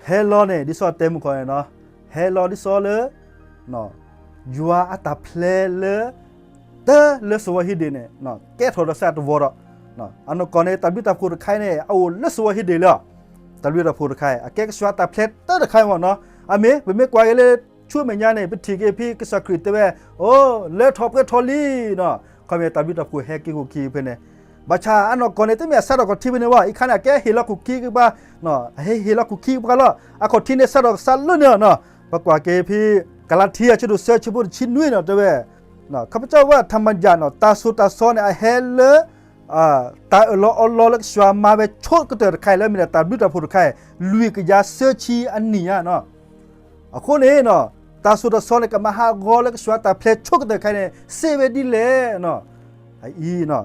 ဟဲလီၤန့ၣ် ဒ်သိးတဲမုၢ်ခီန့ၣ်နီၤ, ဟဲလီၤဒ်သိးလၢ ယွၤအတၢ်ဖျဲလၢ တၢ်လၢစဝီဟံဒ့ၣ်န့ၣ် ကဲထီၣ်ဒီးစးတဝီဒီး, အနီၢ်ကီၢ်န့ၣ် တၢ်ဘျုးတၢ်ဖှိၣ်တခါအံၤန့ၣ် အအိၣ်လၢစဝီဟံဒ့ၣ်လီၤ. တၢ်ဘျုးတၢ်ဖှိၣ်တခါအံၤ အကဲကစၢ်ယွၤတၢ်ဖျဲတၢ်တခါအံၤမ့ၢ်နီၤ, အမ့ၢ် ပမ့ၢ်ကွၢ်က့ၤလၢ ဆူမဲာ်ညါန့ၣ် ပထံၣ်က့ၤဖဲကစၢ်ခရံာ်တဲဝဲ, အိ လၢထီၣ်ပှဲၤထီၣ်လံနီၤ, ခီမ့ၢ်တၢ်ဘျုးတၢ်ဖှိၣ်ဟဲက့ၤခိၣ်ခံဖဲန့ၣ်, ဘၣ်ဆၣ်အနီၢ်ကီၢ်န့ၣ် တမ့ၢ်အစးထီၣ်ခီၣ်ထံးဖဲန့ၣ်ဝဲ, အံၤခါန့ၣ် အကဲဟ့ၣ်လီၤခိၣ်ခံက့ၤပှၤ, အဟ့ၣ်ဟ့ၣ်လီၤခိၣ်ခံက့ၤပှၤလီၤ, အခီၣ်ထံးန့ၣ် စးထီၣ်ကစးလၢန့ၣ်နီၤ, ပကွၢ်က့ၤဖဲ ကလၤတံ အဆၢဒိၣ်သၢ ဆၢဖိတဆံနွံနီၤ တဲဝဲ ခီပညီဝဲ ထးမယၣ်နီၤ တၢ်သိၣ်တၢ်သီန့ၣ် အဟဲလၢ တၢ်အၢၣ်လီၤအီလီၤလၢကစၢ်ယွၤမၤဝဲဆိကတၢၢ်တခါအံၤ လၢမ့ၢ်ဒၣ်တၢ်ဘျုးတၢ်ဖှိၣ်တခါအံၤ လွံၢ်ကယၤသၢဆံအနံၣ်ညါနီၤ, အဃိန့ၣ်နီၤ တၢ်သိၣ်တၢ်သီန့ၣ် ကမၤဟးဂီၤလၢကစၢ်ယွၤတၢ်ဖျဲဆိကတၢၢ်တခါအံၤန့ၣ် စ့ၢ်ဝဲဒ်လဲၣ်နီၤ, အအံၤနီၤ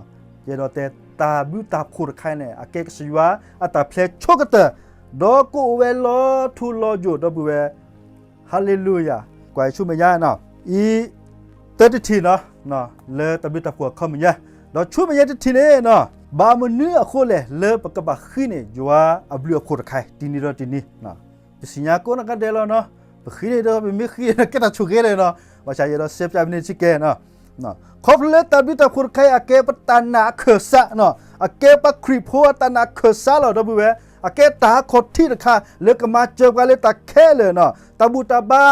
ယအဲၣ်ဒိးတဲ တၢ်ဘျုးတၢ်ဖှိၣ်တခါအံၤန့ၣ် အကဲကစၢ်ယွၤအတၢ်ဖျဲဆိကတၢၢ်, ဒီးကအိၣ်ဝဲလီၤထူလီၤယိာ်ဒီပုၢ်ဝဲၢ်, ဟၤလ့လူယၤ, ကွၢ်ဆူမဲာ်ညါနီၤ, အံၤ တၢတထံၣ်နီၤ, လၢတၢ်ဘျုးတၢ်ဖှိၣ်အခီပညီ, ဒီးဆူမဲာ်ညါတထံၣ်န့ၣ်နီၤ, ဘၣ်မနုၤအဃိလဲၣ် လၢပကဘၣ်ဃ့န့ၢ်ယွၤအဘျုးအဖှိၣ်တခါအံၤ တနံၤဒီးတနံၤ, ပသ့ၣ်ညါကိးနကဒဲးလီၤနီၤ, ပဃ့န့ၢ်ဒီးပမ့ၢ်ဃ့န့ၢ် ကဲတၢ်ဆိၣ်ဂ့ၤလဲၣ်နီၤ, ဘၣ်ဆၣ်ယအဲၣ်ဒိးစဲးပၠးပန့ၣ်စ့ၢ်ကီးနီၤ, ခီဖျိလၢတၢ်ဘျုးတၢ်ဖှိၣ်တခါအံၤ အကဲပတၢ်နာ်အခၢၣ်စးနီၤ, အကဲပှၤခရံာ်ဖိအတၢ်နာ်အခၢၣ်စးလီၤ ဒီပုၢ်ဝဲၢ်, အကဲတၢ်အခီၣ်ထံးတခါ လၢကမၤစၢၤပှၤလၢတၢ်ခဲလၢာ်နီၤ, တၢ်ဘူၣ်တၢ်ဘါ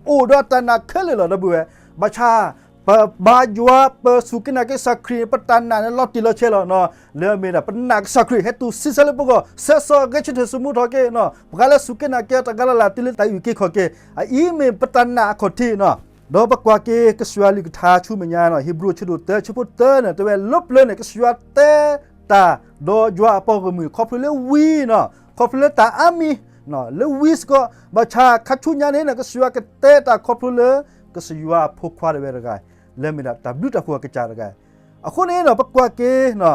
အိၣ်ဒီးတၢ်နာ်ခဲလၢာ်လီၤ ဒီပုၢ်ဝဲၢ်, ဘၣ်ဆၣ် ပဘါယွၤ ပစူၢ်က့ၤနာ်က့ၤကစၢ်ခရံာ်န့ၣ် ပတၢ်နာ်န့ၣ်လီၤတံၢ်လီၤဆဲးလီၤနီၤ, လၢအမ့ၢ်ဒၣ် ပနာ်ကစၢ်ခရံာ် ဟဲတူၢ်ဆံးစၢ်လၢပဂီၢ် ဆၢစီၤအဂဲၤဆၢထၢၣ် ဆိကမိၣ်ထီၣ်က့ၤနီၤ, ပှၤလၢစူၢ်က့ၤနာ်က့ၤအီၤတဂၤလၢ်လၢ် တုၤလၢတၢ်အုၣ်က့ၤခီၣ်က့ၤ, အအံၤမ့ၢ်ပတၢ်နာ်အခီၣ်ထံးနီၤ, ဒီးပကွၢ်က့ၤကစၢ်ယွၤအကလုၢ်ကထါဆူမဲာ်ညါနီၤ, ဟံဘြူၤအဆၢဒိၣ်တၢ ဆၢဖိတၢန့ၣ် တဲဝဲလၢပျၢၤန့ၣ် ကစၢ်ယွၤတဲတၢ် ဒီးယွၤအပှၤဂီၢ်မုၢ် ခီဖျိလၢဝံနီၤ, ခီဖျိလၢတၢ်အါမံၤ လၢဝံစ့ၢ်ကီး, ဘၣ်ဆၣ်ခါဆူညါန့ၣ်နီၤ ကစၢ်ယွၤကတဲတၢ်ခီဖျိလၢ ကစၢ်ယွၤအဖိခွါတဝဲတဂၤ, လၢမ့ၢ်ဒၣ်တၢ်ဘျုးတၢ်ဖှိၣ်အကစၢ်တဂၤ, အဃိန့ၣ်နီၤ ပကွၢ်က့ၤနီၤ,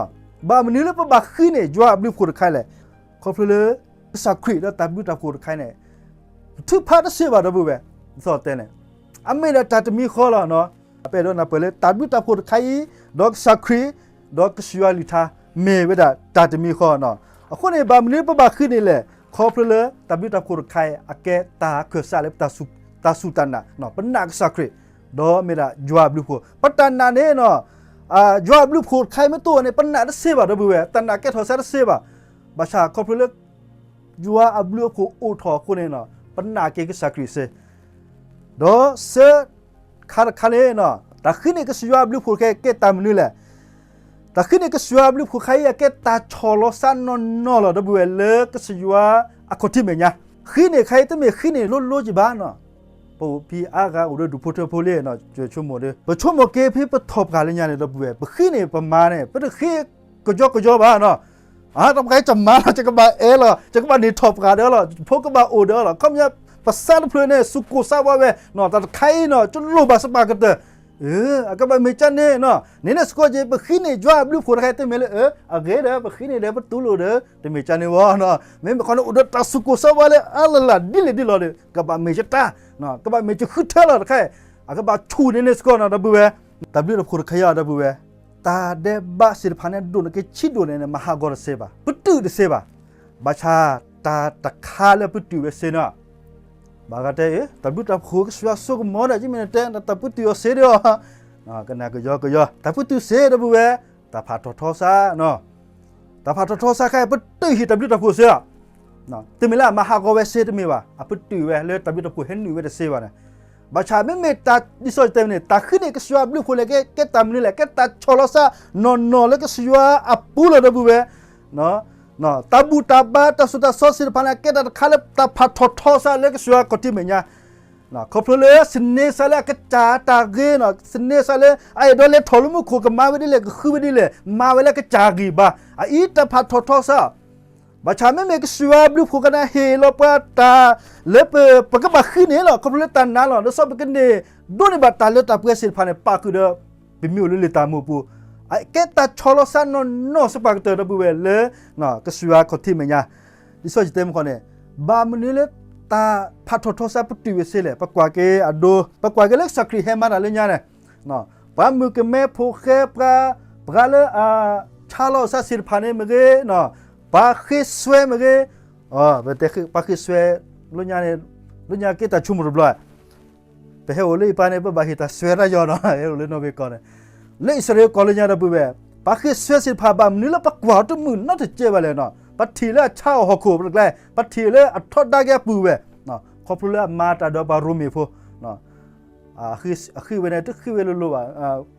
ဘၣ်မနုၤလၢပဘၣ်ဃ့န့ၢ်ယွၤအဘျုးဖှိၣ်တခါလဲၣ်, ခီဖျိလၢ ကစၢ်ခရံာ်ဒီးတၢ်ဘျုးတၢ်ဖှိၣ်တခါန့ၣ် ထုးဖးတသ့ဘၣ် ဒီပုၢ်ဝဲၢ်, ဒ်သိးတဲန့ၣ် အမ့ၢ်ဒၣ်တၢ်တမံၤဃီလီၤနီၤ, ပအဲၣ်ဒိးနၢ်ပၢၢ်လၢတၢ်ဘျုးတၢ်ဖှိၣ်တခါအံၤ ဒီးကစၢ်ခရံာ် ဒီးကစၢ်ယွၤအကလုၢ်ကထါ မ့ၢ်ဝဲဒၣ်တၢ်တမံၤဃီနီၤ, အဃိန့ၣ် ဘၣ်မနုၤပဘၣ်ဃ့န့ၢ်လဲၣ်, ခီဖျိလၢတၢ်ဘျုးတၢ်ဖှိၣ်တခါအံၤ အကဲတၢ်ခၢၣ်စးလၢ တၢ်စူၢ်တၢ်နာ်, ပနာ်ကစၢ်ခရံာ်, ဒီးမ့ၢ်ဒၣ်ယွၤအဘျုးဖှိၣ်, ပတၢ်နာ်န့ၣ်နီၤ, ယွၤအဘျုးဖှိၣ်တခါအံၤမ့ၢ်တအိၣ်န့ၣ် ပနာ်တသ့ဘၣ် ဒီပုၢ်ဝဲၢ်, တၢ်နာ်ကဲထီၣ်စးတသ့ဘၣ်, ဘၣ်ဆၣ်ခီဖျိလၢ ယွၤအဘျုးအဖှိၣ်အိၣ်ထီၣ်အဃိန့ၣ်နီၤ ပနာ်က့ၤကစၢ်ခရံာ်စ့ၢ်, ဒီးဆၢခါတခါန့ၣ်နီၤ တၢ်ဃ့န့ၢ်ကစၢ်ယွၤအဘျုးဖှိၣ်တခါအံၤ ကဲတၢ်မနုၤလဲၣ်, တၢ်ဃ့န့ၢ်ကစၢ်ယွၤအဘျုးဖှိၣ်တခါအံၤ အကဲတၢ်ဆီၣ်လီၤစးနီၢ်နီၢ်လီၤ ဒီပုၢ်ဝဲၢ် လၢကစၢ်ယွၤအခီၣ်ထံးမဲာ်ညါ, ဃ့န့ၢ်တခါအံၤ တမ့ၢ်ဃ့န့ၢ်လိၤလိၤကဘၣ်နီၤ, ပအိၣ်ဖဲအါဂၤအိၣ်ဒီးဒူၣ်ဖိထၢဖိလံနီၤ, ဆိကမိၣ်ဒီး ပဆိကမိၣ်က့ၤဖဲပထီၣ်ပှၢ်လၢညါန့ၣ် ဒီပုၢ်ဝဲၢ် ပဃ့န့ၢ်ပမၤန့ၣ် ပတဃ့ကယီကယီဘၣ်နီၤ, တၢ်ပှၤယကမၤလီၤ ယကဘၣ်အဲၣ်လီၤ ယကဘၣ်န့ၢ်ထီၣ်ပှၢ်ဒီးလီၤ ဖိကဘၣ်အိၣ်ဒီးလီၤ ခီပညီ ပသးတဖျၢၣ်န့ၣ် စူၢ်ကိၢ်သးဝးဝဲ တၢ်တခါအံၤနီၤ ကလိၣ်ဘၣ်စပာ်ကတၢၢ်, အကဘၣ်မ့ၢ်ကန့ၣ်နီၤ န့ၣ်န့ၣ်စ့ၢ်ကီးက့ၤ ပဃ့န့ၢ်ယွၤအဘျုးဖှိၣ်တခါအံၤ တမ့ၢ်လၢ အဂ့ၤဒီး ပဃ့န့ၢ်ဒီးပတူၢ်လိာ်ဒီး တမ့ၢ်ကန့ၣ်ဝဲနီၤ, မ့မ့ၢ်ခီန့ၣ် အိၣ်ဒီးတၢ်စူၢ်ကိၢ်သးဝးလၢအါလၢ်လၢ်ဒ်လဲၣ်ဒ်လဲၣ်ဒီး ကဘၣ်မ့ၢ်ယတၢ်, ကဘၣ်မ့ၢ်ယဃုထၢလီၤတခါအံၤ, အကဘၣ်ဆူၣ်န့ၣ်န့ၣ်စ့ၢ်ကီးနီၤ ဒီပုၢ်ဝဲၢ်, တၢ်ဘျုးတၢ်ဖှိၣ်တခါအံၤ ဒီပုၢ်ဝဲၢ် တၢ်ဒဲးဘးသ့ၣ်တဖၣ်န့ၣ် ဒိၣ်န့ၢ်က့ၤဆံးဒိၣ်န့ၣ်န့ၣ် မၤဟးဂီၤတသ့ဘၣ် ပတုာ်တသ့ဘၣ်, ဘၣ်ဆၣ်တၢ်တခါလၢပတုာ်ဝဲသ့နီၤ ဘၣ်ဂၤတဲ တၢ်ဘျုးတၢ်ဖှိၣ်ကစၢ်ယွၤစိကမီၤဒီး ယမ့ၢ်နတဲ တၢ်ပတုာ်အီၤစ့ဒီး ကနၣ်ကယီကယီ တၢ်ပတုာ်စ့ဒီပုၢ်ဝဲၢ်, တၢ်ဖးထီၣ်ထီစါ, တၢ်ဖးထီၣ်ထီစါခဲအံၤ ပတုာ်ဟံၣ်တၢ်ဘျုးတၢ်ဖှိၣ်စ့လီၤ. တမ့ၢ်လၢအမၤဟးဂီၤဝဲစ့တမ့ၢ်ဘၣ်, အပတုာ်ဝဲလၢတၢ်ဘျုးတၢ်ဖှိၣ်ဟဲနုာ်ဝဲတစ့ဘၣ်န့ၣ်, ဘၣ်ဆၣ်မ့မ့ၢ်တၢ်ဒ်သိးယတဲန့ၣ် တၢ်ဃုန့ၢ်ကစၢ်ယွၤဘျုးဖှိၣ်လဲၣ် ကဲတၢ်မနုၤလဲၣ်, ကဲတၢ်ဆီၣ်လီၤစၢ်နီၢ်နီၢ်လၢကစၢ်ယွၤအပူၤလီၤ ဒီပုၢ်ဝဲၢ် တၢ်ဘူၣ်တၢ်ဘါတၢ်ဆူးတၢ်ဆါသ့ၣ်တဖၣ်န့ၣ် ကဲတၢ်တခါလၢတၢ်ဖးထီၣ်ထီစါလၢကစၢ်ယွၤခီၣ်ထံးမဲာ်ညါ, ခီဖျိလၢစန့ဆါလၢအကစၢ်တၢ်ဂ့ၤ, စန့ဆါလၢအအဲၣ်ဒိးလဲၤထီၣ်လၢမူခိၣ် ကမၤဝဲဒ်လဲၣ် ကဃုဝဲဒ်လဲၣ် မၤဝဲလၢကစၢ်ဂံၢ်ဘါ, အအံၤတၢ်ဖးထီၣ်ထီစါ ဘၣ်ဆၣ်မ့မ့ၢ်ကစၢ်ယွၤဘျုးဖှိၣ်ကနၣ်ဟ့ၣ်လီၤပှၤတၢ်လၢပကဘၣ်ဃုန့ၣ်လီၤ. ခီဖျိလၢတၢ်နာ်လီၤ ဒ်သိးပကန့ၢ်ဒိးန့ၢ်ဘၣ်တၢ်လၢတၢ်ပှဲၤသ့ၣ်တဖၣ်န့ၣ် ပာ်ဃုာ်ဒီး ပမ့ၢ်အိၣ်လၢလံာ်တၢ်မူပူၤ, အကဲတၢ်ဆီၣ်လီၤစၢ်နီၢ်နီၢ်စ့ၢ်ကီးကတၢၢ် ဒီပုၢ်ဝဲၢ် လၢကစၢ်ယွၤခီၣ်ထံးမဲာ်ညါ, ဒ်သိးယတဲမ့ၢ်ခီန့ၣ်, ဘၣ်မနုၤလၢတၢ်ဖးထီၣ်ထီစါပတုာ်ဝဲစ့လဲၣ်. ပကွၢ်က့ၤအဒိ, ပကွၢ်က့ၤလၢကစၢ်ခရံာ်ဟဲမၤတၢ်လၢညါန့ၣ် ပှၤမုၣ်ကမဲဖိဃဲ ပှၤ, ပှၤလၢအဆါလီၤစၢ်သ့ၣ်တဖၣ်န့ၣ်မ့ၢ်ဂ့ၤ, ပှၤဃ့စွဲမ့ၢ်ဂ့ၤ, ပှၤဃ့စွဲ, လၢညါန့ၣ်, လၢညါကဲတၢ်ဆိကမိၣ်တဘျီ, ပဟဲအိၣ်လၢအံၤပၢ်န့ၣ် ပဘၣ်ဟ့ၣ်တၢ်စွဲတၢ်ယီၤနီၤ ဟဲအိၣ်လၢနီၣ်ဝ့ကီၢ်န့ၣ်, လၢအံၣ်စရ့လးကီၢ်လၢညါ ဒီပုၢ်ဝဲၢ်, ပှၤဃ့စွဲသ့ၣ်တဖၣ် ဘၣ်မနုၤလၢပကွၢ်တမုာ်နီတစဲးဘၣ်လဲၣ်နီၤ. ပထံၣ်လၢအဆါအီၤဟီၣ်ခိၣ်တကျါ, ပထံၣ်လၢအထီဒါက့ၤအပုၢ်ဝဲၢ်, ခီဖျိလၢအမၤတၢ်ဒီးပှၤရိမ့ၤဖိ အဃ့ဝဲန့ၣ် တဃ့ဝဲလိၤလိၤဘၣ်.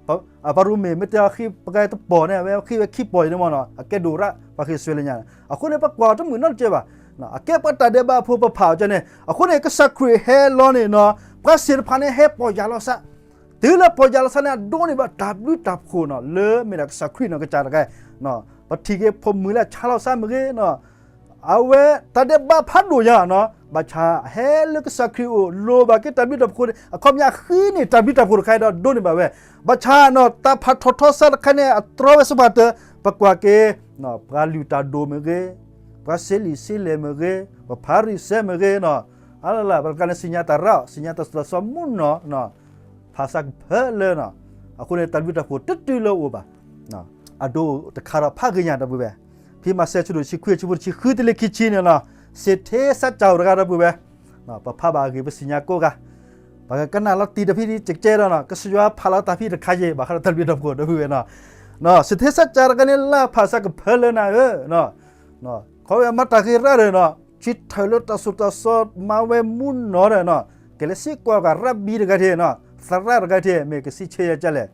ပှၤရိမ့ၤမ့ၢ်တဲအဃ့ပှၤတပီၢ်န့ၣ် အဝဲဃ့ဝဲခံပီၢ်အံၤန့ၣ်မ့ၢ်နီၤ အကဲဒိၣ်ရၣ် ပှၤဃ့စွဲလၢညါန့ၣ်. အဃိန့ၣ် ပကွၢ်တမုာ်နီတစဲးဘၣ်. အကဲပှၤတၢ်ဒဲးဘးဖိ ပဖးအီၤကန့ၣ်. အဃိန့ၣ် ကစၢ်ခရံာ်ဟဲလီၤန့ၣ်နီၤ ပှၤသ့ၣ်တဖၣ်န့ၣ် ဟဲပီၢ်ယၢ်လီၤသး, တုၤလၢပီၢ်ယၢ်လီၤသးန့ၣ် အဒိးန့ၢ်ဘၣ်တၢ်ဘျုးတၢ်ဖှိၣ်နီၤ လၢမ့ၢ်ဒၣ်ကစၢ်ခရံာ်နီၤ ကစၢ်တဂၤ, ပထံၣ်က့ၤဖိမုၣ်လၢအဆါလီၤသးမ့ၢ်ဂ့ၤနီၤ အဝဲတၢ်ဒဲးဘးဖးဒိၣ်ညါနီၤ ဘၣ်ဆၣ်ဟဲလၢကစၢ်ခရံာ်အအိၣ် လိၣ်ဘၣ်က့ၤတၢ်ဘျုးတၢ်ဖှိၣ်န့ၣ် အခီပညီဃ့န့ၢ်တၢ်ဘျုးတၢ်ဖှိၣ်တခါဒီးဒိးန့ၢ်ဘၣ်ဝဲ, ဘၣ်ဆၣ်နီၤ တၢ်ဖးထီၣ်ထီစါတခါန့ၣ် အတြီဝဲစ့ၢ်ကီးတၢ်, ပကွၢ်က့ၤ ပှၤလုၢ်တၢ်ဒိၣ်မ့ၢ်ဂ့ၤ, ပှၤစ့လံာ်စ့လဲၢ်မ့ၢ်ဂ့ၤ, ပှၤဖၤရံၤၡဲမ့ၢ်ဂ့ၤနီၤ, အလၢ်လၢ် ပှၤတဂၤန့ၣ် သ့ၣ်ညါတၢ်ရၣ် သ့ၣ်ညါတၢ်ဆူးတၢ်ဆါမူနီၤ ဖးဆါကဖၢလၢနီၤ, အဃိန့ၣ် တၢ်ဘျုးတၢ်ဖှိၣ်တတုၤလၢအအိၣ်ဘၣ်, အဒိတခါဒီးဖးဂ့ၤညါ ဒီပုၢ်ဝဲၢ်, ဖဲမးသဲ အဆၢဒိၣ်တဆံခွံ အဆၢဖိတဆံဃုတုၤလၢခံဆံန့ၣ်နီၤ, သ့ၣ်ထ့စးကၢ်အိၣ်တဂၤ ဒီပုၢ်ဝဲၢ်, ပဖးဘၣ်အဂ့ၢ် ပသ့ၣ်ညါကိးဂၤ, ပကကနၣ်လီၤတံၢ်ဒီးဖဲန့ၣ် ကကဲဒီးနီၤ ကစၢ်ယွၤဖးလီၤတၢ်ဖဲတခါယဲၢ် ဘၣ်ဃးဒီးတၢ်ဘျုးတၢ်ဖှိၣ် ဒီပုၢ်ဝဲၢ်နီၤ, သ့ၣ်ထ့စးကၢ်တဂၤန့ၣ် လၢဖးဆါကဖၢလၢနၤဧၢ ခီဝဲမၤတၢ်ဂ့ၤရၣ်ဒီးနီၤ, ဆံထၢၣ်လၢတၢ်ဆူးတၢ်ဆါ မၤဝဲမူနီၤဒီးနီၤ, ကလဲၤစံးကွၢ်က့ၤရၣ်ဘံတဂၤထံးနီၤ, သရၣ်တဂၤထံး မ့ၢ်ကစံးဆၢယၤကလဲၣ်,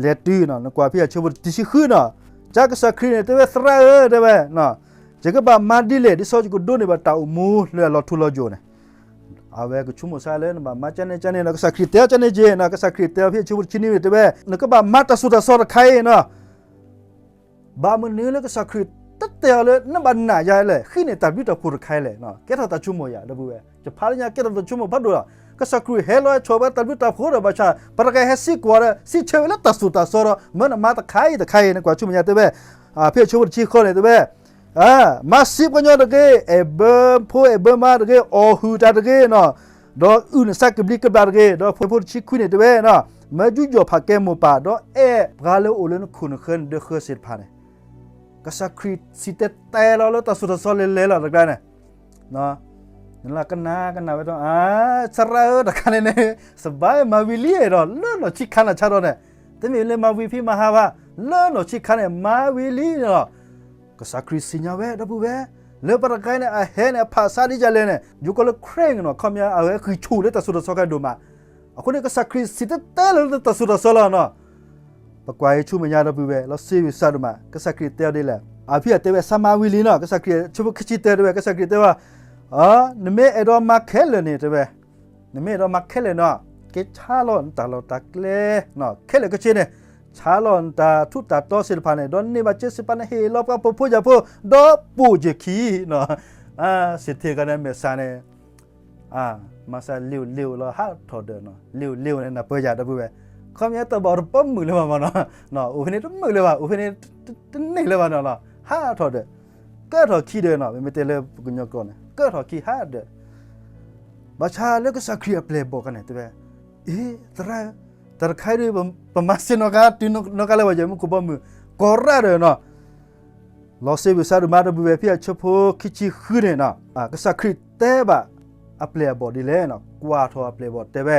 လဲၤတုၤနီၤ နကွၢ်ဖဲအဆၢဖိတဆံဃုနီၤ, ကစၢ်ခရံာ်န့ၣ် တဲဝဲသရၣ်ဧၢ တဲဝဲ, ယကဘၣ်မၤဒ်လဲၣ် ဒ်သိးယကဒိးန့ၢ်ဘၣ်တၢ်အိၣ်မူလၢအလီၤထူလီၤယိာ်န့ၣ်, အဝဲကဆိကမိၣ်ဆါလၢနဘၣ်မၤကန့ၣ်ကန့ၣ်နီၤ, ကစၢ်ခရံာ်တဲအီၤကန့ၣ်က့ၤနီၤ, ကစၢ်ခရံာ်တဲအီၤဖဲအဆၢဖိတဆံနွံန့ၣ် တဲဝဲ, နကဘၣ်မၤတၢ်ဆူးတၢ်ဆါတခါအံၤနီၤ ဘၣ်မနုၤလၢကစၢ်ခရံာ်တတဲအီၤလၢ နဘၣ်နာ်ယၤလဲၣ်, ဃ့န့ၢ်တၢ်ဘျုးတၢ်ဖှိၣ်တခါလဲၣ်, ကဲထီၣ်တၢ်ဆိကမိၣ်ယၤ ဒီပုၢ်ဝဲၢ်, ယဖးလၢညါကဲထီၣ်တၢ်ဆိကမိၣ်ဖးဒိၣ်လီၤ, ကစၢ်ခရံာ်ဟဲလီၤဆီၣ်ဝဲတၢ်ဘျုးတၢ်ဖှိၣ်ဒီး ဘၣ်ဆၣ် ပှၤတဂၤဟဲစံးကွၢ်ဒီး စံးဆၢဝဲလၢတၢ်ဆူးတၢ်ဆါဒီး မၢနမၤတခါအံၤတခါအံၤ နကွၢ်ဆိကမိၣ်ယၤတဲဝဲ, ဖဲအဆၢဖိတဆံဃိးန့ၣ်တဲဝဲ မၤစံးပှၤကညီတဂ့ၤ, အဲၣ်ဘၢဖိအဲၣ်ဘၢမါတဂ့ၤ, အီၣ်ဟုၣ်တၢ်တဂ့ၤနီၤ, ဒီးအုၣ်နသးကဘျံးကဘျၣ်တဂ့ၤ, ဒီးဖဲအဆၢဖိတဆံခွံန့ၣ်တဲဝဲ, မၢယူးယီၣ်ဖးကဲမိၢ်ပၢ်, ဒီးအဲၣ်ပှၤလၢအအိၣ်လၢနခိၣ်နဃၢၤနဒၢဃၢၤသ့ၣ်တဖၣ်န့ၣ်, ကစၢ်ခရံာ်စံၣ်တဲၤတဲလီၤလၢတၢ်ဆူးတၢ်ဆါလဲၤလဲၤလီၤတကျါန့ၣ် နလၢကနၣ်ကနၣ်ဝဲဒီး သရၣ်ဧၢ တခါန့ၣ်န့ၣ် စဘၣ်မၤဝံၤလံဒီး လၢနီၢ်ဆံးခါနၤဆါဒီးန့ၣ်, တမ့ၢ်လၢမၤဝံၤဖံးမၤဟါဘၣ်, လၢနီၢ်ဆံးခါန့ၣ် မၤဝံၤလံန့ၣ်လီၤ. ကစၢ်ခရံာ်သ့ၣ်ညါဝဲ ဒီပုၢ်ဝဲၢ်, လၢပှၤတဂၤန့ၣ် အဟဲန့ၣ် အဖးဆါဒ်လဲၣ်န့ၣ် ယိၤကီးလၢ crank နီၤ, ခီပညီ အဝဲဂံၢ်ဆူၣ်လၢတၢ်ဆူးတၢ်ဆါကဲဒိၣ်မး, အဃိန့ၣ် ကစၢ်ခရံာ်စံၣ်တဲၤတဲလီၤလၢတၢ်ဆူးတၢ်ဆါလီၤနီၤ. ပကွၢ်အံၤဆူမဲာ်ညါ ဒီပုၢ်ဝဲၢ်, လီၤစ့ဝံၤစးဒိၣ်မး, ကစၢ်ခရံာ်တဲအီၤဒ်လဲၣ်. အဖံအတဲဝဲ သးမၤဝံၤလံနီၤ, ကစၢ်ခရံာ် ဆၢဖိခံဆံတၢတဲဝဲ, ကစၢ်ခရံာ်တဲဝဲ, နမ့ၢ်အဲၣ်ဒိးမၤခဲလၢာ်န့ၣ် တဲဝဲ, နမ့ၢ်အဲၣ်ဒိးမၤခဲလၢာ်နီၤ, ကဲဆါလီၤနတၢ်လီၢ်တၢ်ကျဲ, ခဲလၢာ်ခဲဆ့န့ၣ်, ဆါလီၤနတၢ်ထူးတၢ်တီၤသ့ၣ်တဖၣ်န့ၣ်, ဒီးန့ၢ်ဘၣ်စ့စ့ၢ်ကီးန့ၣ် ဟ့ၣ်လီၤပှၤပိာ်ဖိယာ်ဖိ, ဒီးပိာ်ယခံနီၤ. စံၣ်ထ့ၣ်ဂၤန့ၣ်မဲာ်ဆှးန့ၣ် မၤစၢ်လ့ဝ်လ့ဝ်လီၤ ဟးထီၣ်ဒၢးနီၤ, လ့ဝ်လ့ဝ်န့ၣ် နၢ်ပၢၢ်ယၤ ဒီပုၢ်ဝဲၢ်, ခီပညီတၢ်ဘၣ်တပီမုာ်လၢၤဘၣ်မးနီၤ, အိၣ်ဖဲန့ၣ်တမုာ်လၢၤဘၣ်, အိၣ်ဖဲန့ၣ်တန့ၢ်လၢၤဘၣ်နီၤလီၤ, ဟးထီၣ်ဒၢး, ကၢထီၣ်ခံဒၢးနီၤ, မ့မ့ၢ်တဲလၢပကညီကျိာ်န့ၣ် ကၢထီၣ်ခံဟးဒၢး, ဘၣ်ဆၣ်လၢကစၢ်ခရံာ်အပျဲၢ်အဘီၣ်ခါန့ၣ် တဲဝဲ, အ့ သရၣ်ဧၢ, တၢ်တခါအံၤဒုး ပမၤစ့ၢ်နီၢ်ကါ တုၤနီၢ်ကါလၢပှၤယဲၢ်မူခိၣ်ဘီမုၢ် ကီၤရၣ်ဒီးနီၤ လီၤစ့ဝံၤစးဒိၣ်မး ဒီပုၢ်ဝဲၢ်, ဖဲအဆၢဖိခံဆံဃုန့ၣ်နီၤ, ကစၢ်ခရံာ်တဲဘၣ် အပျဲၢ်အဘီၣ်ဒ်လဲၣ်, ကွၢ်ထီၣ်အပျဲၢ်အဘီၣ်တဲဝဲ,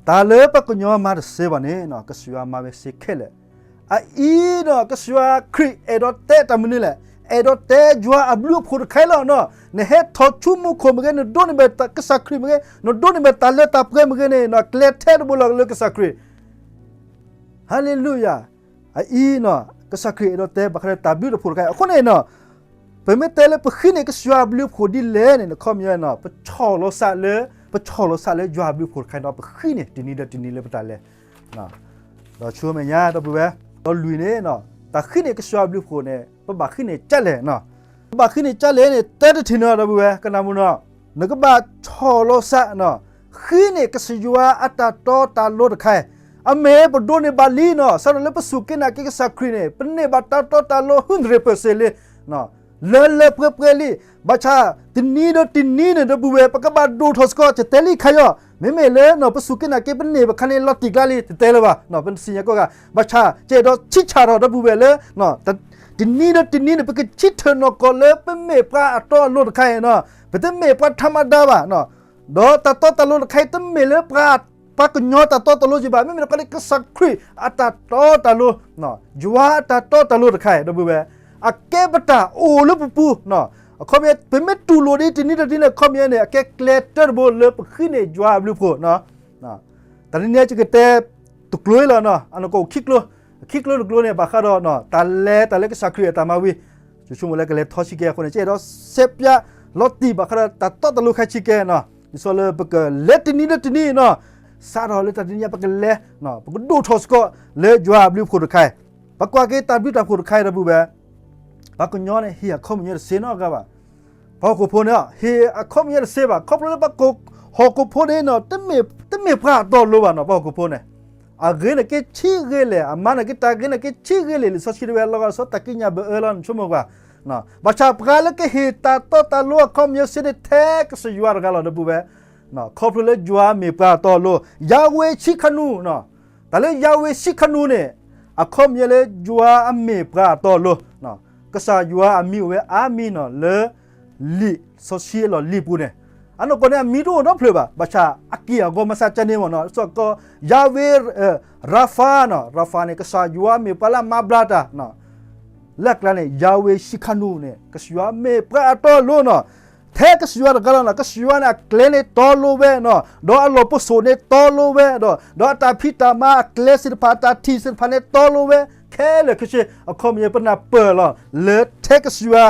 တၢ်လၢပှၤကညီမၤတသ့ဘၣ်န့ၣ် ကစၢ်ယွၤမၤဝဲစ့ခဲလၢာ်. အအံၤဒီး ကစၢ်ယွၤခရံာ်အဲၣ်ဒိးတဲတၢ်မနုၤလဲၣ်, အဲၣ်ဒိးတဲယွၤအဘျုးအဖှိၣ်တခါအံၤလီၤ. နဟဲထီၣ်ဆူမူခိၣ်မ့ၢ်ဂ့ၤ, နဒိးန့ၢ်ဘၣ်ကစၢ်ခရံာ်မ့ၢ်ဂ့ၤ, နဒိးန့ၢ်ဘၣ်တၢ်လၢတၢ်ပှဲၤမ့ၢ်ဂ့ၤန့ၣ် ကျဲထဲတဘိလီၤလၢကစၢ်ခရံာ်. ဟါလ့လူယၤ. အအံၤ ကစၢ်ခရံာ်အဲၣ်ဒိးတဲဘၣ်ဃးဒီးတၢ်ဘျုးတၢ်ဖှိၣ်တခါအံၤ. အဃိန့ၣ် ပမ့ၢ်တဲလၢပဃ့န့ၢ်ကစၢ်ယွၤအဘျုးအဖှိၣ်ဒ်လဲၣ်န့ၣ် အခီပညီ ပဆီၣ်လီၤသးလၢ, ပဆီၣ်လီၤသးလၢယွၤအဘျုးအဖှိၣ်တခါအံၤဒီး ပဃ့န့ၢ်တနံၤဒီးတနံၤလၢပတၢ်လဲၤ ဒီးဆူမဲာ်ညါ ဒီပုၢ်ဝဲၢ်, ဒီးလွံၢ်န့ၣ်, တၢ်ဃ့န့ၢ်ကစၢ်ယွၤအဘျုးအဖှိၣ်န့ၣ် ပဘၣ်ဃ့န့ၢ်ဒ်လဲၣ်, ပဘၣ်ဃ့န့ၢ်ဒ်လဲၣ်န့ၣ် တၢ်တထံၣ်န့ၣ် ဒီပုၢ်ဝဲၢ် ကနၣ်မုၢ်နီၤ, နကဘၣ်ဆီၣ်လီၤသး, ဃ့န့ၢ်ကစၢ်ယွၤအတၢ်တီတၢ်လိၤတခါအံၤ, အမ့ၢ်ပဒိးန့ၢ်ဘၣ်လံန့ၣ် စးထီၣ်လၢပစူၢ်က့ၤနာ်က့ၤကစၢ်ခရံာ်န့ၣ် ပန့ၢ်ဘၣ်တၢ်တီတၢ်လိၤ ဟုၣ်တရံးပၢၢ်စ့ၢ်လံ လၢလၢပှဲၤပှဲၤလံ. ဘၣ်ဆၣ်တနံၤဒီးတနံၤန့ၣ် ဒီပုၢ်ဝဲၢ် ပကဘၣ်ဒိၣ်ထီၣ်စ့ၢ်ကီး, ယတဲလံခဲအံၤ, မ့မ့ၢ်လၢ ပစူၢ်က့ၤနာ်က့ၤပန့ၢ်ဘၣ်ခါန့ၣ် လီၤတံၢ်ကျါလံ တတဲလၢၤဘၣ်, ပသ့ၣ်ညါကိးဂၤ, ဘၣ်ဆၣ် ကအဲၣ်ဒိးဆံးဆၣ်ထီၣ် ဒီပုၢ်ဝဲၢ် လၢ တနံၤဒီးတနံၤန့ၣ် ပကဆၢထၢၣ်နီၢ်ကီၢ်လၢပမ့ၢ်ပှၤအတီအလိၤတခါအံၤန့ၣ်, ပတမ့ၢ်ပှၤထးမဒါဘၣ်, ဒီးတၢ်တီတၢ်လိၤတခါအံၤ တမ့ၢ်လၢပှၤကညီတၢ်တီတၢ်လိၤက့ၤဘၣ်, မ့မ့ၢ်တခီန့ၣ် ကစၢ်ခရံာ်အတၢ်တီတၢ်လိၤ, ယွၤအတၢ်တီတၢ်လိၤတခါအံၤ ဒီပုၢ်ဝဲၢ်, အကဲပတၢ်အိၣ်လၢပပူၤ, အခီပညီ ပမ့ၢ်တူၢ်လိာ်ဒ်တနံၤဒီးတနံၤန့ၣ် အခီပညီန့ၣ် အကဲကျဲတၢတဘိလၢပဃ့န့ၢ်ယွၤအဘျုးအဖှိၣ် တနံၤန့ၣ် ယကတဲတကျိၤလီၤ, အနီၢ်ကီၢ်ခံကျိၤ, ခံကျိၤတကျိၤန့ၣ် ဘၣ်ဃးဒီး တၢ်လဲၤတၢ်လၢကစၢ်ခရံာ်အတၢ်မၤဝံၤ, ယဆိကမိၣ်လၢကလဲၤထီဆံကဲအဃိန့ၣ် ကအဲၣ်ဒိးစဲးပၠးလီၤတံၢ်ဘၣ်ဃးဒီးတၢ်တီတၢ်လိၤခါဆံကဲန့ၣ်, ဒ်သိးလၢပကလဲၤတနံၤဒီးတနံၤန့ၣ်, စးထီၣ်လၢတၢ်တနံၤညါ ပကလဲၤ, ပကဒိၣ်ထီၣ်စ့ၢ်ကီးလၢယွၤအဘျုးအဖှိၣ်တခါအံၤ, ပကွၢ်က့ၤတၢ်ဘျုးတၢ်ဖှိၣ်တခါအံၤ ဒီပုၢ်ဝဲၢ်, ပှၤကညီန့ၣ် ဟ့ၣ်အခီပညီတသ့နီတဂၤဘၣ် ပှၤဟီၣ်ခိၣ်ဖိန့ၣ် ဟ့ၣ်အခီပညီတသ့ဘၣ်, ခီဖျိလၢပှၤဟီၣ်ခိၣ်ဖိန့ၣ် တမ့ၢ်ပှၤအတီအလိၤဘၣ်န့ၣ် ပှၤဟီၣ်ခိၣ်ဖိန့ၣ်, အဂ့ၤန့ၣ်က့ဆံးဂ့ၤလဲၣ်, အမၤန့ၣ်က့တၢ်ဂ့ၤန့ၣ်က့ဆံးဂ့ၤလဲၣ်, လံာ်စီဆှံတဲဝဲ လီၤဂာ်စီတၢ်ကံးညာ်ဘၢအၢလီၤ နဆိကမိၣ်ကွၢ်, ဘၣ်ဆၣ်ပှၤလၢကဟ့ၣ်တၢ်တီတၢ်လိၤအခီပညီသ့န့ၣ် ထဲကစၢ်ယွၤတဂၤလီၤ ဒီပုၢ်ဝဲၢ်, ခီဖျိလၢယွၤမ့ၢ်ပှၤအတီအလိၤ, ယၤဝ့ၣ် ဆံးခါနူၣ်, တၢ်လၢယၤဝ့ၣ် ဆံးခါနူၣ်န့ၣ် အခီပညီလၢယွၤအမ့ၢ်ပှၤအတီအလိၤ, ကစၢ်ယွၤအမံၤအိၣ်ဝဲအါမံၤန့ၣ် လၢလံာ်စီဆှံအလီၢ်လံၤပူၤန့ၣ်, အနီၢ်ကီၢ်န့ၣ် အမံၤတအိၣ်နီတဖျၢၣ်ဘၣ်, ဘၣ်ဆၣ်အက့ၢ်အဂီၤမၤစၢၤကန့ၣ်မ့ၢ်န့ၣ် စီၤကီး ယၤဝ့ၣ် ရၤဖၤန့ၣ်, ရၤဖၤန့ၣ် ကစၢ်ယွၤမ့ၢ်ပှၤလၢအမၤဘျါတၢ် လၢအကျါန့ၣ် ယၤဝ့ၣ် ဆံးခါနူၣ်န့ၣ် ကစၢ်ယွၤမ့ၢ်ပှၤအတီအလိၤန့ၣ်, ထဲကစၢ်ယွၤတဂၤလီၤန့ၣ် ကစၢ်ယွၤန့ၣ် အကျဲန့ၣ်တီလိၤဝဲန့ၣ်, ဒီးအလီၢ်ပစိာ်န့ၣ်တီလိၤဝဲဒီး, ဒီးအတၢ်ဖံးတၢ်မၤအကျဲသ့ၣ်တဖၣ် အတၢ်ထံၣ်သ့ၣ်တဖၣ်န့ၣ်တီလိၤဝဲ, ခဲလၢာ်ခဲဆ့ အခီပညီပနၢ်ပၢၢ်လီၤ လၢထဲကစၢ်ယွၤ,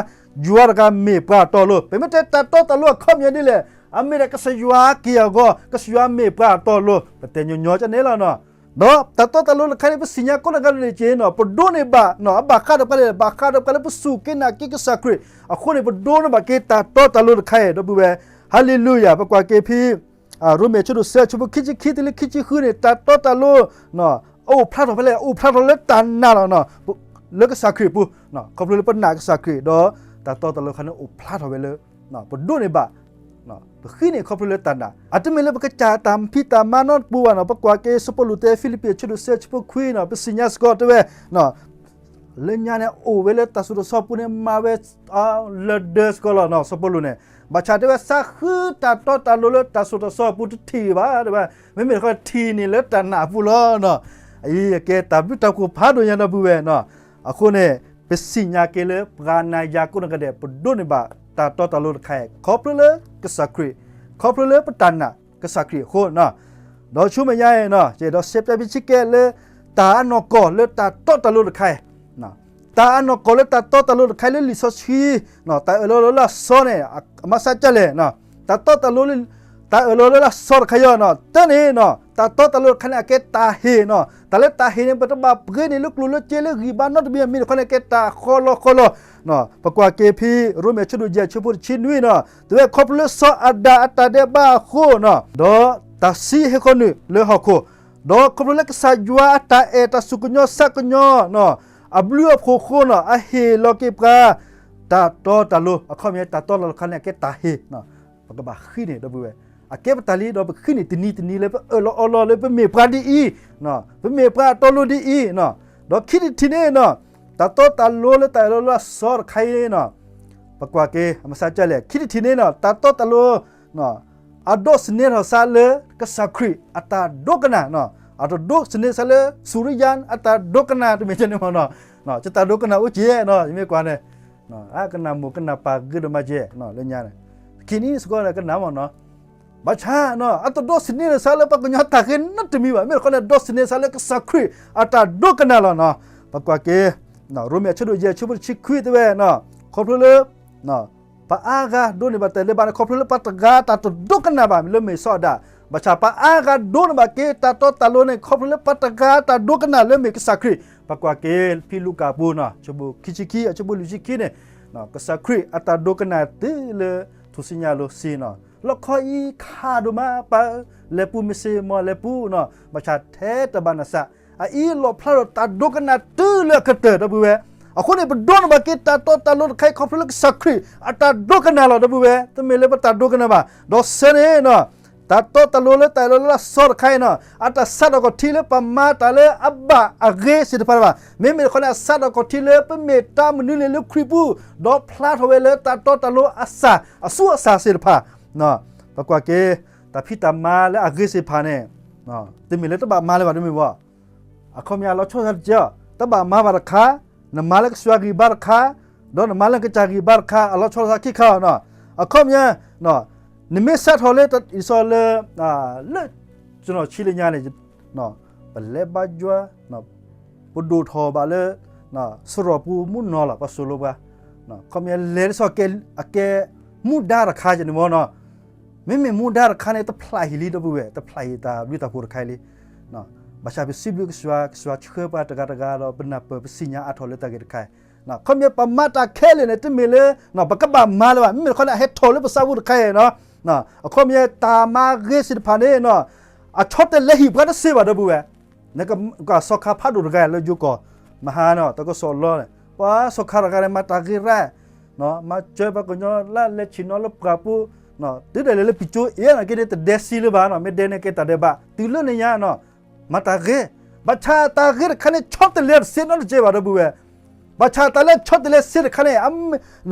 ယွၤတဂၤမ့ၢ်ပှၤအတီအလိၤ, ပမ့ၢ်တဲတၢ်တီတၢ်လိၤအခီပညီဒ်လဲၣ်, အမ့ၢ်ဒၣ်ကစၢ်ယွၤက့ၢ်အဂီၤ, ကစၢ်ယွၤမ့ၢ်ပှၤအတီအလိၤ, ပတဲညီညီကန့ၣ်လီၤန့ၣ်. ဒီးတၢ်တီတၢ်လိၤတခါန့ၣ် ပသ့ၣ်ညါကိးဂၤဒဲးန့ၣ်က့ၤန့ၣ် ပဒိးန့ၢ်ဘၣ်န့ၣ် အဘၣ်ဃးဒီးပှၤလဲၣ်, ဘၣ်ဃးဒီးပှၤလၢပစူၢ်က့ၤနာ်က့ၤကစၢ်ခရံာ်အဃိန့ၣ် ပဒိးန့ၢ်ဘၣ်က့ၤတၢ်တီတၢ်လိၤတခါအံၤ ဒီပုၢ်ဝဲၢ်, ဟါလ့လူယၤ, ပကွၢ်က့ၤဖဲ ရိမ့ၤ အဆၢဒိၣ်သၢ အဆၢဖိခံဆံခံတုၤလၢခံဆံဃုန့ၣ် တၢ်တီတၢ်လိၤ အအိၣ်ဖျါထီၣ်ဖဲလဲၣ်, အိၣ်ဖျါထီၣ်လၢတၢ်နာ်လီၤ, လၢကစၢ်ခရံာ်အပူၤ, ခီဖျိလၢပနာ်ကစၢ်ခရံာ် ဒီးတၢ်တီတၢ်လိၤတခါန့ၣ်အိၣ်ဖျါထီၣ်ဝဲလၢ ပဒိးန့ၢ်ဘၣ်, ပဃ့န့ၢ်ခီဖျိလၢတၢ်နာ်, အတမ့ၢ်လၢပကစၢ်တၢ်ဖံးတၢ်မၤနီတပူၤဘၣ်န့ၣ်, ပကွၢ်က့ၤစီၤပီလူးတဲ ဖံလံးပံး အဆၢဒိၣ်သၢ အဆၢဖိခွံန့ၣ် ပသ့ၣ်ညါစ့ၢ်ကီးတဲဝဲ လၢညါန့ၣ်အိၣ်ဝဲလၢတၢ်သိၣ်တၢ်သီအပူၤန့ၣ် မၤဝဲလၢဒၢစ့ၢ်ကီးလီၤ, စီၤပီလူးန့ၣ်, ဘၣ်ဆၣ်တဲဝဲသးဃုတၢ်တီတၢ်လိၤလၢတၢ်သိၣ်တၢ်သီအပူၤတထံၣ်ဘၣ်, တဲဝဲ, မ့မ့ၢ်တခီထံၣ်န့ၢ်လၢတၢ်နာ်အပူၤလီၤ. အအံၤကဲတၢ်ဘျုးတၢ်ဖှိၣ်ဖးဒိၣ်ညါ ဒီပုၢ်ဝဲၢ်, အဃိန့ၣ် ပသ့ၣ်ညါက့ၤလၢပှၤနာ်ယၤကိးဂၤဒဲး ပဒိးန့ၢ်ဘၣ်တၢ်တီတၢ်လိၤတခါအံၤ ခီဖျိလၢကစၢ်ခရံာ်, ခီဖျိလၢပတၢ်နာ်ကစၢ်ခရံာ်အဃိ, ဒီးဆူမဲာ်ညါအံၤ ယအဲၣ်ဒိးစဲးပၠးဘံဆံကဲလၢ တၢ်အနီၢ်ကီၢ်လၢတၢ်တီတၢ်လိၤတခါအံၤ, တၢ်အနီၢ်ကီၢ်လၢတၢ်တီတၢ်လိၤတခါအံၤလၢလံာ်စီဆှံ, တၢ်အၢၣ်လီၤလၢလၢအစီန့ၣ် အမၤစၢၤကလဲၣ်, တၢ်တီတၢ်လိၤ, တၢ်အၢၣ်လီၤလၢလၢအစီတခါအံၤန့ၣ် တၢ်န့ၣ်, တၢ်တီတၢ်လိၤတခါန့ၣ် အကဲတၢ်ဟ့ၣ်န့ၣ်, တၢ်လၢတၢ်ဟ့ၣ်န့ၣ် ပတဘၣ်ပှ့ၤန့ၢ်လၢကျိၣ်လၢစ့လၢဂံၢ်ဘါနီတမံၤ မ့ၢ်တခီန့ၣ် ကဲတၢ်ဃီလီၤဃီလီၤ. ပကွၢ်က့ၤဖဲ ရိမ့ၤ အဆၢဒိၣ်ယဲၢ် အဆၢဖိတဆံနွံန့ၣ်, တဲဝဲခီဖျိလၢစီၤအၤဒၣ်အတၢ်ဒဲးဘးအဃိန့ၣ်, ဒီးတၢ်သံဟဲဃီၤနုာ်လၢဟီၣ်ခိၣ်, ဒီးခီဖျိလၢကစၢ်ယွၤအတၢ်အဲၣ်တၢ်ဆူၣ်ကညီၤဆါကညီၤ အဘျုးအဖှိၣ်အဃိန့ၣ် အဟ့ၣ်လီၤက့ၤပှၤ တၢ်တီတၢ်လိၤ, အခီပညီတၢ်တီတၢ်လိၤတခါန့ၣ် အကဲတၢ်ဟ့ၣ်, ပကဘၣ်ဃ့န့ၢ် ဒီပုၢ်ဝဲၢ်, အကဲပတၢ်လံ ဒီးပကဃ့န့ၢ်တနံၤတနံၤလၢပအၢၣ်လီၤအီလီၤလၢပမ့ၢ်ပှၤဒ်အံၤ, ပမ့ၢ်ပှၤအတီအလိၤဒ်အံၤ, ဒီးခံထံၣ်တထံၣ်န့ၣ်, တၢ်တီတၢ်လိၤလၢတၢ်အၢၣ်လီၤလၢအစီတခါအံၤန့ၣ်, ပကွၢ်က့ၤ အမၤစၢၤကလဲၣ်, ခံထံၣ်တထံၣ်န့ၣ် တၢ်တီတၢ်လိၤ အဒိးသန့ၤထီၣ်သးလၢကစၢ်ခရံာ်အတၢ်ဒိကနၣ်, အတဒိးသန့ၤသးလၢစူၤရံယါအတၢ်ဒိကနၣ်တမ့ၢ်န့ၣ်မ့ၢ်နီၤ, ယတၢ်ဒိကနၣ်အိၣ်က့ၤနီၤ ယမ့ၢ်ကွၢ်န့ၣ်, ကနၣ်မိၢ်ကနၣ်ပၢ်ဂ့ၤဒိၣ်မးကဲ, လၢညါန့ၣ်, ခံနံၣ်စ့ၢ်ကီးန့ၣ် ကနၣ်မ့ၢ်နီၤ, ဘၣ်ဆၣ် အတဒိးသန့ၤထီၣ်သးလၢပှၤကညီတၢ်ဂ့ၤနီတမံၤဘၣ်, မ့ၢ်တခီန့ၣ် ဒိးသန့ၤသးလၢကစၢ်ခရံာ်အတၢ်ဒိကနၣ်လီၤနီၤ, ပကွၢ်က့ၤ, ရိမ့ၤအဆၢဒိၣ်ယဲၢ် အဆၢဖိတဆံခွံတဲဝဲနီၤ, ခီဖျိလၢ ပှၤအါဂၤဒိးန့ၢ်ဘၣ်တၢ်ဒဲးဘးန့ၣ် ခီဖျိလၢပှၤတဂၤတၢ်တဒိကနၣ်ဘၣ်လၢမ့ၢ်စီၤအၤဒၣ်, ဘၣ်ဆၣ်ပှၤအါဂၤဒိးန့ၢ်ဘၣ်က့ၤတၢ်တီတၢ်လိၤန့ၣ် ခီဖျိလၢပှၤတဂၤတၢ်ဒိကနၣ်လၢမ့ၢ်ကစၢ်ခရံာ်, ပကွၢ်က့ၤဖံလူၤကၣ်ပူၤနီၤ အဆၢဖိခံဆံခံ အဆၢဖိလွံၢ်ဆံခံန့ၣ်, ကစၢ်ခရံာ်အတၢ်ဒိကနၣ်တုၤလၢထူၣ်စုညါအလိၤစ့ၢ်နီၤ, လီၢ်ခီအံၤခါဒိၣ်မး ပၢ်ဧၢ, လဲၤပူၤမ့ၢ်စ့ၢ်မီၢ်လဲၤပူၤနီၤ, ဘၣ်ဆၣ်ထဲတဘၣ်နစး, အအံၤလီၣ်ဖျါထီၣ်တၢ်ဒိကနၣ်တုၤလၢအကတၢၢ်ဒီပုၢ်ဝဲၢ်, အဃိန့ၣ် ပဒိးန့ၢ်ဘၣ်က့ၤတၢ်တီတၢ်လိၤတခါအံၤ ခီဖျိလၢကစၢ်ခရံာ်အတၢ်ဒိကနၣ်လီၤ ဒီပုၢ်ဝဲၢ်, တမ့ၢ်လၢပတၢ်ဒိကနၣ်ဘၣ်, ဒီးဆၢန့ၣ်နီၤ, တၢ်တီတၢ်လိၤလၢတၢ်အဲၣ်လီၤလၢအစီတခါအံၤနီၤ, အတၢ်စးထီၣ်ခီၣ်ထံးလၢပမၤတၢ်လၢအဘၣ်အဂ့ၤသ့ၣ်တဖၣ်ဘၣ်, မ့မ့ၢ်တခီန့ၣ် အစးထီၣ်ခီၣ်ထံးလၢပမ့ၢ်တၢ်မနုၤန့ၣ်လၢခရံာ်ပူၤ, ဒီးဖျါထီၣ်ဝဲလၢတၢ်တီတၢ်လိၤအစၢ် အဆူအစၢ်သ့ၣ်တဖၣ်, ပကွၢ်က့ၤ, တၢ်ဖံးတၢ်မၤလၢအဂ့ၤသ့ၣ်တဖၣ်န့ၣ်, တမ့ၢ်လၢတဘၣ်မၤလၢၤဘၣ် တမ့ၢ်ဘၣ် အခီပညီအလီၤဆီလိာ်သးတက့ၢ်, တဘၣ်မၤဘၣ်တခါ, နမၤလၢကစၢ်ယွၤဂံၢ်ဘါတခါ, ဒီးနမၤလၢကစၢ်ဂံၢ်ဘါတခါ အလီၤဆီလိာ်သးခံခါအီၤနီၤ, အခီပညီ, နမ့ၢ်စးထီၣ်လၢတၢ်အံၤစီလၢ, လၢ, ကနီၣ်ဆံလၢညါန့ၣ်, ပလဲၤဘါယွၤ, ပဒိၣ်ထီၣ်ဘၣ်လၢ, စရီၣ်ပူၤမုၢ်နီၢ်လီၤ ပှၤစိာ်လိပှၤ, အခီပညီလဲၤဒ်သိးကဲ, အကဲ, မူဒါတခါန့ၣ်မ့ၢ်နီၤ မ့မ့ၢ်မူဒါတခါန့ၣ် တဖျးဟံၣ်လံ ဒီပုၢ်ဝဲၢ်, တဖျးဟံၣ်တၢ်ဘျုးတၢ်ဖှိၣ်တခါအံၤလံ. ဘၣ်ဆၣ်ပစံးဘျုးကစၢ်, ကစၢ်ဆှၢပှၤတဂၤတဂၤဒီး ပနၢ်ပၢၢ်ပသ့ၣ်ညါအါထီၣ်လၢတၢ်ဂ့ၢ်တခါအံၤ, ခီပညီပမၤတၢ်ခဲလၢာ်န့ၣ် တမ့ၢ်လၢ, ပကဘၣ်မၤလၢၤဘၣ်, မ့မ့ၢ်တခီန့ၣ် အဟဲထီၣ်လၢပသးပူၤတခါအံၤနီၤ, အခီပညီတၢ်မၤဂ့ၤသ့ၣ်တဖၣ်န့ၣ်, အဆီတလဲဟံၣ်ပှၤတသ့ဘၣ် ဒီပုၢ်ဝဲၢ်, နက, ကစီၤခါဖးဒိၣ်တဂၤလၢယိၤကီၢ်, မဟါနီၤ တၢ်ကစီၣ်လီၤန့ၣ် ပှၤစီၤခါတဂၤန့ၣ် မၤတၢ်ဂ့ၤရၣ် မၤစၢၤပှၤကညီလၢလဲၤဆ့ၣ်နီၤလၢပှၢ်ပူၤ, တုၤဒၣ်လဲာ်လၢပစိၤအ့ၣ်န့ၣ်က့န့ၣ် တဒဲစံလၢၤဘၣ်နီၤ, မ့ၢ်ဒဲန့ၣ်ကဲတၢ်ဒဲးဘး, တုၤလၢန့ၣ်ညါနီၤ, မၤတၢ်ဂ့ၤ, ဘၣ်ဆၣ်တၢ်ဂ့ၤတခါန့ၣ် ဆီတလဲတသ့နီတစဲးဘၣ် ဒီပုၢ်ဝဲၢ်, ဘၣ်ဆၣ်တၢ်လၢဆီတလဲသ့တခါန့ၣ်,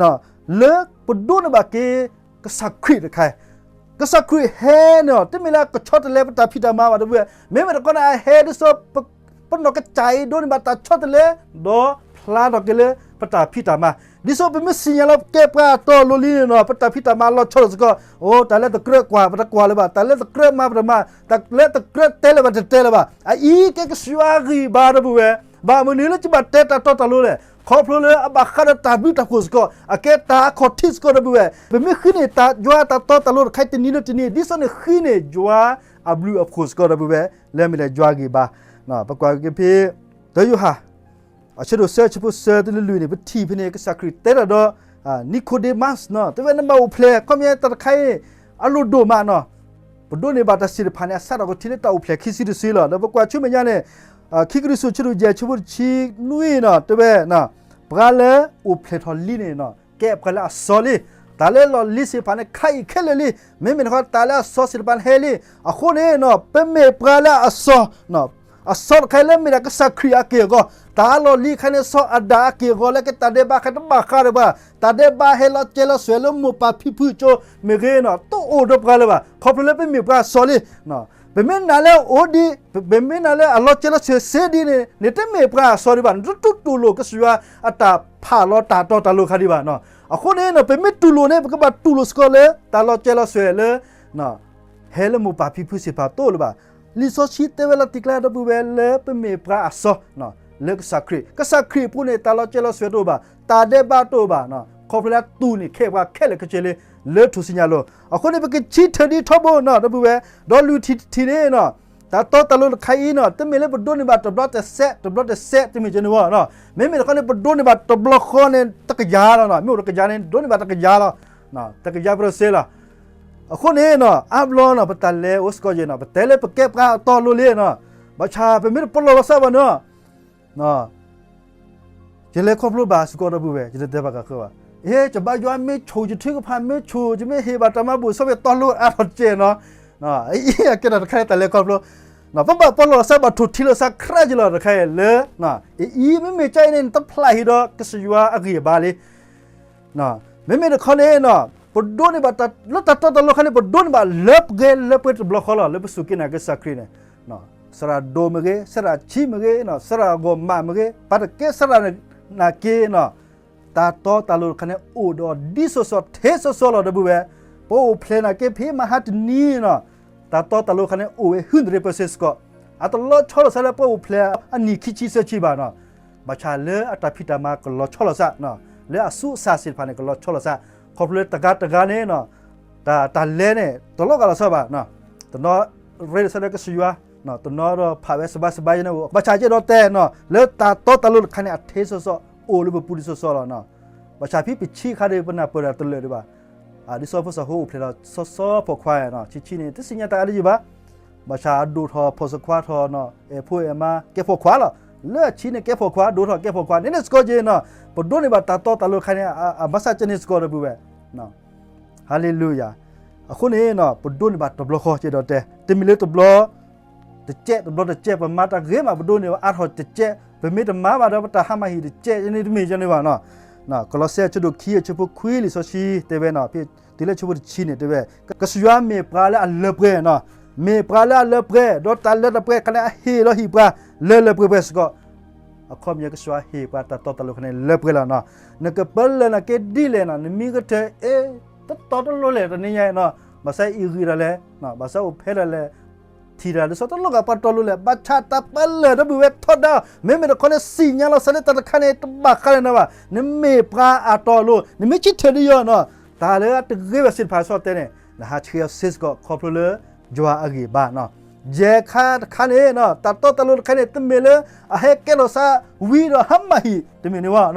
လၢပဒိးန့ၢ်ဘၣ်က့ၤ, ကစၢ်ခရံာ်တခါ, ကစၢ်ခရံာ်ဟဲန့ၣ် တမ့ၢ်လၢအကဆီတလဲပတၢ်ဖံးတၢ်မၤဘၣ် ဒီပုၢ်ဝဲၢ်, မ့မ့ၢ်တခီန့ၣ် အဟဲဒ်သိး ပနီၢ်ကစၢ်အံၤဒိးန့ၢ်ဘၣ်တၢ်ဆီတလဲ, ဒီးဖျါထီၣ်က့ၤလၢပတၢ်ဖံးတၢ်မၤ, ဒ်သိးပမ့ၢ်သ့ၣ်ညါလီၤပကဲပှၤအတီအလိၤလံန့ၣ်နီၤ, ပတၢ်ဖံးတၢ်မၤလီၤဆီလိာ်စ့ၢ်ကီး, အိၣ် တၢ်လၢတကြၢးကွၢ် ပတကွၢ်လၢၤဘၣ်, တၢ်လၢတကြၢးမၤပတမၤ, တၢ်လၢတကြၢးတဲလၢၤဘၣ် တတဲလၢၤဘၣ်, အအံၤကဲကစၢ်ယွၤဂံၢ်ဘါ ဒီပုၢ်ဝဲၢ်, ဘၣ်မနုၤလၢကဘၣ်တဲတၢ်တီတၢ်လိၤလဲၣ်, ခီဖျိလၢအဘၣ်ဃးဒီးတၢ်ဘျုးတၢ်ဖှိၣ်စ့ၢ်ကီး, အကဲတၢ်အခီၣ်ထံးစ့ၢ်ကီး ဒီပုၢ်ဝဲၢ်, ပမ့ၢ်ဃုန့ၢ်တၢ်ယွၤတၢ်တီတၢ်လိၤတခါအံၤတနံၤလၢတနံၤ, ဒ်သိးန့ၣ်ဃုန့ၢ်ယွၤအဘျုးအဖှိၣ်စ့ၢ်ကီး ဒီပုၢ်ဝဲၢ်, လၢအမ့ၢ်ဒၣ်ယွၤဂံၢ်ဘါ, ပကွၢ်က့ၤဖဲ, တၢယိၤဟၣ် အဆၢဒိၣ်သၢ အဆၢဖိသၢတုၤလၢလွံၢ်န့ၣ် ပထံၣ်ဖဲန့ၣ် ကစၢ်ခရံာ်တဲတၢ်ဒီး, Nicodemus နီၤ, တဲဝဲနဘၣ်အိၣ်ဖျဲၣ်, ခီပညီတၢ်တခါအံၤ, အလိၣ်ဒိၣ်မးနီၤ, ပဒိးန့ၢ်ဘၣ်တၢ်သ့ၣ်တဖၣ်န့ၣ် အစးထီၣ်ခီၣ်ထံးလၢတၢ်အိၣ်ဖျဲၣ်ခံစုတစုလီၤ. ဒီးပကွၢ်ဆူမဲာ်ညါန့ၣ်, ခံကရံၣ်သူး အဆၢဒိၣ်ယဲၢ် အဆၢဖိတဆံနွံနီၤ, တဲဝဲ, ပှၤလၢအိၣ်ဖျဲၣ်ထီၣ်လံန့ၣ်နီၤ ကဲပှၤလၢအစီလံ, တၢ်လၢလီၢ်လံၤသ့ၣ်တဖၣ်န့ၣ် ခါအံၤခဲလၢာ်လံ, မ့မ့ၢ်တခီ တၢ်လၢအစီသ့ၣ်တဖၣ်န့ၣ်ဟဲလံ, အဃိန့ၣ်နီၤ ပမ့ၢ်ပှၤလၢအစီ, အစီတခါလၢမ့ၢ်ဒၣ်ကစၢ်ခရံာ်အက့ၢ်အဂီၤ, တၢ်လီၢ်လံၤခါန့ၣ် စီၤအၤဒၣ်အက့ၢ်အဂီၤလၢကတၢ်ဒဲးဘး တဘၣ်ဃးဒီးပှၤ, တၢ်ဒဲးဘးဟဲလီၤကဲလီၤဆှဲးလၢမိၢ်ပၢ်ဖံဖုကၠိမ့ၢ်ဂ့ၤနီၤ တအိၣ်ဒီးပှၤလၢၤဘၣ်, ခီဖျိလၢပမ့ၢ်ပှၤအစီလံ. ပမ့ၢ်နာ်လၢအအိၣ်ဒံး, ပမ့ၢ်နာ်လၢအလီၤကဲလီၤဆှဲးစ့ဒ်န့ၣ် နတမ့ၢ်ပှၤအစီဒံးဘၣ်, နတတူၢ်လိာ်ကစၢ်ယွၤအတၢ်ဖးလီၤတၢ်တီတၢ်လိၤခါဒံးဘၣ်. အဃိန့ၣ်နီၤ ပမ့ၢ်တူၢ်လိာ်န့ၣ် ပကဘၣ်တူၢ်လိာ်စ့ၢ်ကီးလၢ တၢ်လီၤကဲလီၤဆှဲးလၢ ဟဲလၢမိၢ်ပၢ်ဖံဖုသ့ၣ်တဖၣ်တအိၣ်လၢၤဘၣ်. လံာ်စီဆှံတဲဝဲလီၤတံၢ်ကျါ ဒီပုၢ်ဝဲၢ် လၢပမ့ၢ်ပှၤအစီ, လၢကစၢ်ခရံာ်, ကစၢ်ခရံာ်အပူၤန့ၣ် တၢ်လီၤကဲလီၤဆှဲးတအိၣ်ဘၣ်, တၢ်ဒဲးဘးတအိၣ်ဘၣ်, ခီဖျိလၢတူၢ်န့ၢ်ခဲပှၤခဲလၢာ်ခဲဆ့လံ လၢထူၣ်စုညါအလိၤ. အဃိန့ၣ် ပကဆံထၢၣ်ဒ်ထီဘိနီၤ ဒီပုၢ်ဝဲၢ်, ဒီးလွံၢ်ထံၣ်တထံၣ်န့ၣ်နီၤ တၢ်တီတၢ်လိၤတခါအံၤနီၤ တမ့ၢ်လၢပဒိးန့ၢ်ဘၣ်တဘျီတစဲး တဘျီတစဲး တမ့ၢ်ကန့ၣ်ဝဲနီၤ, မ့မ့ၢ်တခီန့ၣ် ပဒိးန့ၢ်ဘၣ်တဘျီဃီန့ၣ် တကယၤလီၤနီၤ, မ့ၢ်အိၣ်တကယၤန့ၣ် ဒိးန့ၢ်ဘၣ်တကယၤလီၤ, တကယၤပြၢစ့လီၤ. အဃိန့ၣ်နီၤ အါဘျီနီၤ ပတၢ်လဲၤအိၣ်စ့ၢ်ကီးယဲၢ်နီၤ ပတဲလၢပကဲပှၤအတီအလိၤလံနီၤ, ဘၣ်ဆၣ်ပမ့ၢ်တပလီၢ်ပသးဘၣ်နီၤ ယလဲၤခီဖျိဘၣ်စ့ၢ်ကီး ဒီပုၢ်ဝဲၢ်, ယတတဲဘၣ်ကဃၢဘၣ်, အဲ ယဘါယွၤမ့ၢ်ဆိၣ် ယထုကဖၣ်မ့ၢ်ဆိၣ် ယမ့ၢ်ဟ့ၣ်ဘၣ်တၢ်မၤဘူၣ် ဆီဖဲတီလိၤအါထီၣ်တကဲနီၤ, အံၤအကဲတၢ်တခါလၢတၢ်လဲၤခီဖျိ, ပဘၣ်ပလီၢ်သး ဘၣ်ထိၣ်ထံလီၤသးခရၢက့ၤလီၤ တခါအံၤလၢ, အံၤမ့မ့ၢ်ကဲအံၤန့ၣ် နတဖျးဟံၣ်ဒီးကစၢ်ယွၤအဂံၢ်အဘါလံ မ့မ့ၢ်တခီန့ၣ်နီၤ ပဒိးန့ၢ်ဘၣ်တၢ် လၢတၢ်တီတၢ်လိၤအခါန့ၣ် ပဒိးန့ၢ်ဘၣ်လၢပှဲၤလၢပှဲၤတဘျီဃီလီၤ လၢပစူၢ်က့ၤနာ်က့ၤကစၢ်ခရံာ်န့ၣ်, စရၣ်ဒိၣ်မ့ၢ်ဂ့ၤ, စရၣ်ဆံးမ့ၢ်ဂ့ၤ, စရၣ်ဂီၢ်မးမ့ၢ်ဂ့ၤ, ပာ်တကဲစရၣ်နာ်က့ၤန့ၣ်, တၢ်တီတၢ်လိၤတခါန့ၣ် အိၣ်ဒီးဒ်သိးသိးထဲသိးသိးလီၤ ဒီပုၢ်ဝဲၢ်, ပအိၣ်ဖျဲၣ်နာ်က့ၤဖဲမဟါတနံၤန့ၣ်, တၢ်တီတၢ်လိၤတခါန့ၣ် အိၣ်ဝဲ hundred percent စ့ၢ်ကီး, အတလီၤဆီလိာ်သးလၢပအိၣ်ဖျဲၣ်အနံၣ်ခံဆံသၢဆံဘၣ်န့ၣ်, ဘၣ်ဆၣ်လၢအတၢ်ဖံးတၢ်မၤကလီၤဆီလိာ်သး, လၢအသူအသၣ်သ့ၣ်တဖၣ်န့ၣ် ကလီၤဆီလိာ်သး, ခီဖျိလၢတဂၤတဂၤန့ၣ် တၢ် တၢ်လဲၤန့ၣ် တလီၤဂာ်လီၤဆီဘၣ်, တနီၤရ့လိာ်သးလၢကစၢ်ယွၤ, တနီၤဒီးဖးဝဲစဘါစဘါယဲန့ၣ်, ဘၣ်ဆၣ်ကဲဒီးတဲန့ၣ် လၢတၢ်တီတၢ်လိၤတခါန့ၣ် အထဲသိးသိး အိၣ်လၢပပူၤဒ်သိးသိးလီၤ. ဘၣ်ဆၣ်ဖဲပဆံးအခါဒီး ပနၢ်ပၢၢ်တၢ်တလၢာ်ဒံးဘၣ်, ဒ်သိးဖိစီၤဃိအိၣ်ဖျဲၣ်ဒီး စီစီဖိခွါ, ဆံးဆံးန့ၣ် တသ့ၣ်ညါတၢ်အါတယုၢ်ဘၣ်, ဘၣ်ဆၣ်အဒိၣ်ထီၣ်ဖိစီၤခွါထီၣ်န့ၣ် အဲၣ်ဖိအဲၣ်မါ ကဲဖိခွါလီၤ, လၢအဆံးန့ၣ်ကဲဖိခွါ, ဒိၣ်ထီၣ်ကဲဖိခွါန့ၣ်န့ၣ်စ့ၢ်ကီးက့ၤန့ၣ်, ပဒိးန့ၢ်ဘၣ်တၢ်တီတၢ်လိၤတခါန့ၣ် အမၤစၢ်ကန့ၣ်စ့ၢ်ကီး ဒီပုၢ်ဝဲၢ် ဟါလ့လူယၤ, အဃိန့ၣ် ပဒိးန့ၢ်ဘၣ်တဘျီဃီကဲဒီးတဲ, တမ့ၢ်လၢတဘျီတကဲး တဘျီတကဲး ပမၤတၢ်ဂ့ၤမး ပဒိးန့ၢ်ဘၣ်အါထီၣ်တကဲး, ပမ့ၢ်တမၤဘၣ်ဒီး ပတၢ်ဟါမၢ်ဟံၣ်တကဲးန့ၣ် တမ့ၢ်ကန့ၣ်ဘၣ်န့ၣ်, ကလီးစဲအဆၢဒိၣ်ခံ အဆၢဖိခွံ လံာ်စီဆှံတဲဝဲန့ၣ်, တုၤလၢအဆၢဖိတဆံန့ၣ်တဲဝဲ, ကစၢ်ယွၤမ့ၢ်ပှၤလၢအလၢပှဲၤန့ၣ်, မ့ၢ်ပှၤလၢအလၢပှဲၤ, ဒီးတၢ်လၢတၢ်ပှဲၤတခါန့ၣ် အဟ့ၣ်လီၤဟံၣ်ပှၤ လၢလၢပှဲၤပှဲၤစ့ၢ်ကီး အခီပညီကစၢ်ယွၤဟ့ၣ်ပှၤတၢ်တီတၢ်လိၤတခါန့ၣ် လၢပှဲၤလီၤန့ၣ်, နကပၢလၢၢ်နာ်က့ဒ်လဲၣ်န့ၣ်, နမ့ၢ်ကတၢၢ်အ့ၣ် တတီတလိၤလဲၣ်တနံၤညါန့ၣ်, ဘၣ်ဆၣ်အ့ၣ်ဂံၢ်တၢ်လဲၣ်, ဘၣ်ဆၣ်အိၣ်ဖဲဒၣ်လဲၣ်, ထံၣ်တၢ်လၢစီတလိၣ်ဂၤပှၤတီလိၤလဲၣ်, ဘၣ်ဆၣ်တၢ်ပၢလၢၢ် ဒီပုၢ်ဝဲၢ် ထီဒါ, မ့မ့ၢ်တခီန့ၣ် သ့ၣ်ညါလီၤသးလၢတၢ်တခါန့ၣ် တဘၣ်ဃးလၢၤန့ၣ်ဘၣ်, နမ့ၢ်ပှၤအတီအလိၤ, နမ့ၢ်ဆံးထၢၣ်ဒ်ယီၤန့ၣ်, တၢ်လၢအတဂ့ၤဝဲသ့ၣ်တဖၣ် စီတဲန့ၣ် နဟးဆှဲးအီၤစ့ၢ်ကီး ခီဖျိလၢ ယွၤအဂံၢ်ဘါန့ၣ်, ယဲၢ်ခါတခါန့ၣ်, တၢ်တီတၢ်လိၤတခါန့ၣ် တမ့ၢ်လၢ အဟဲကဲထီၣ်သးဝံၤဒီးဟါမၢ်ဟံၣ် တမ့ၢ်န့ၣ်ဘၣ်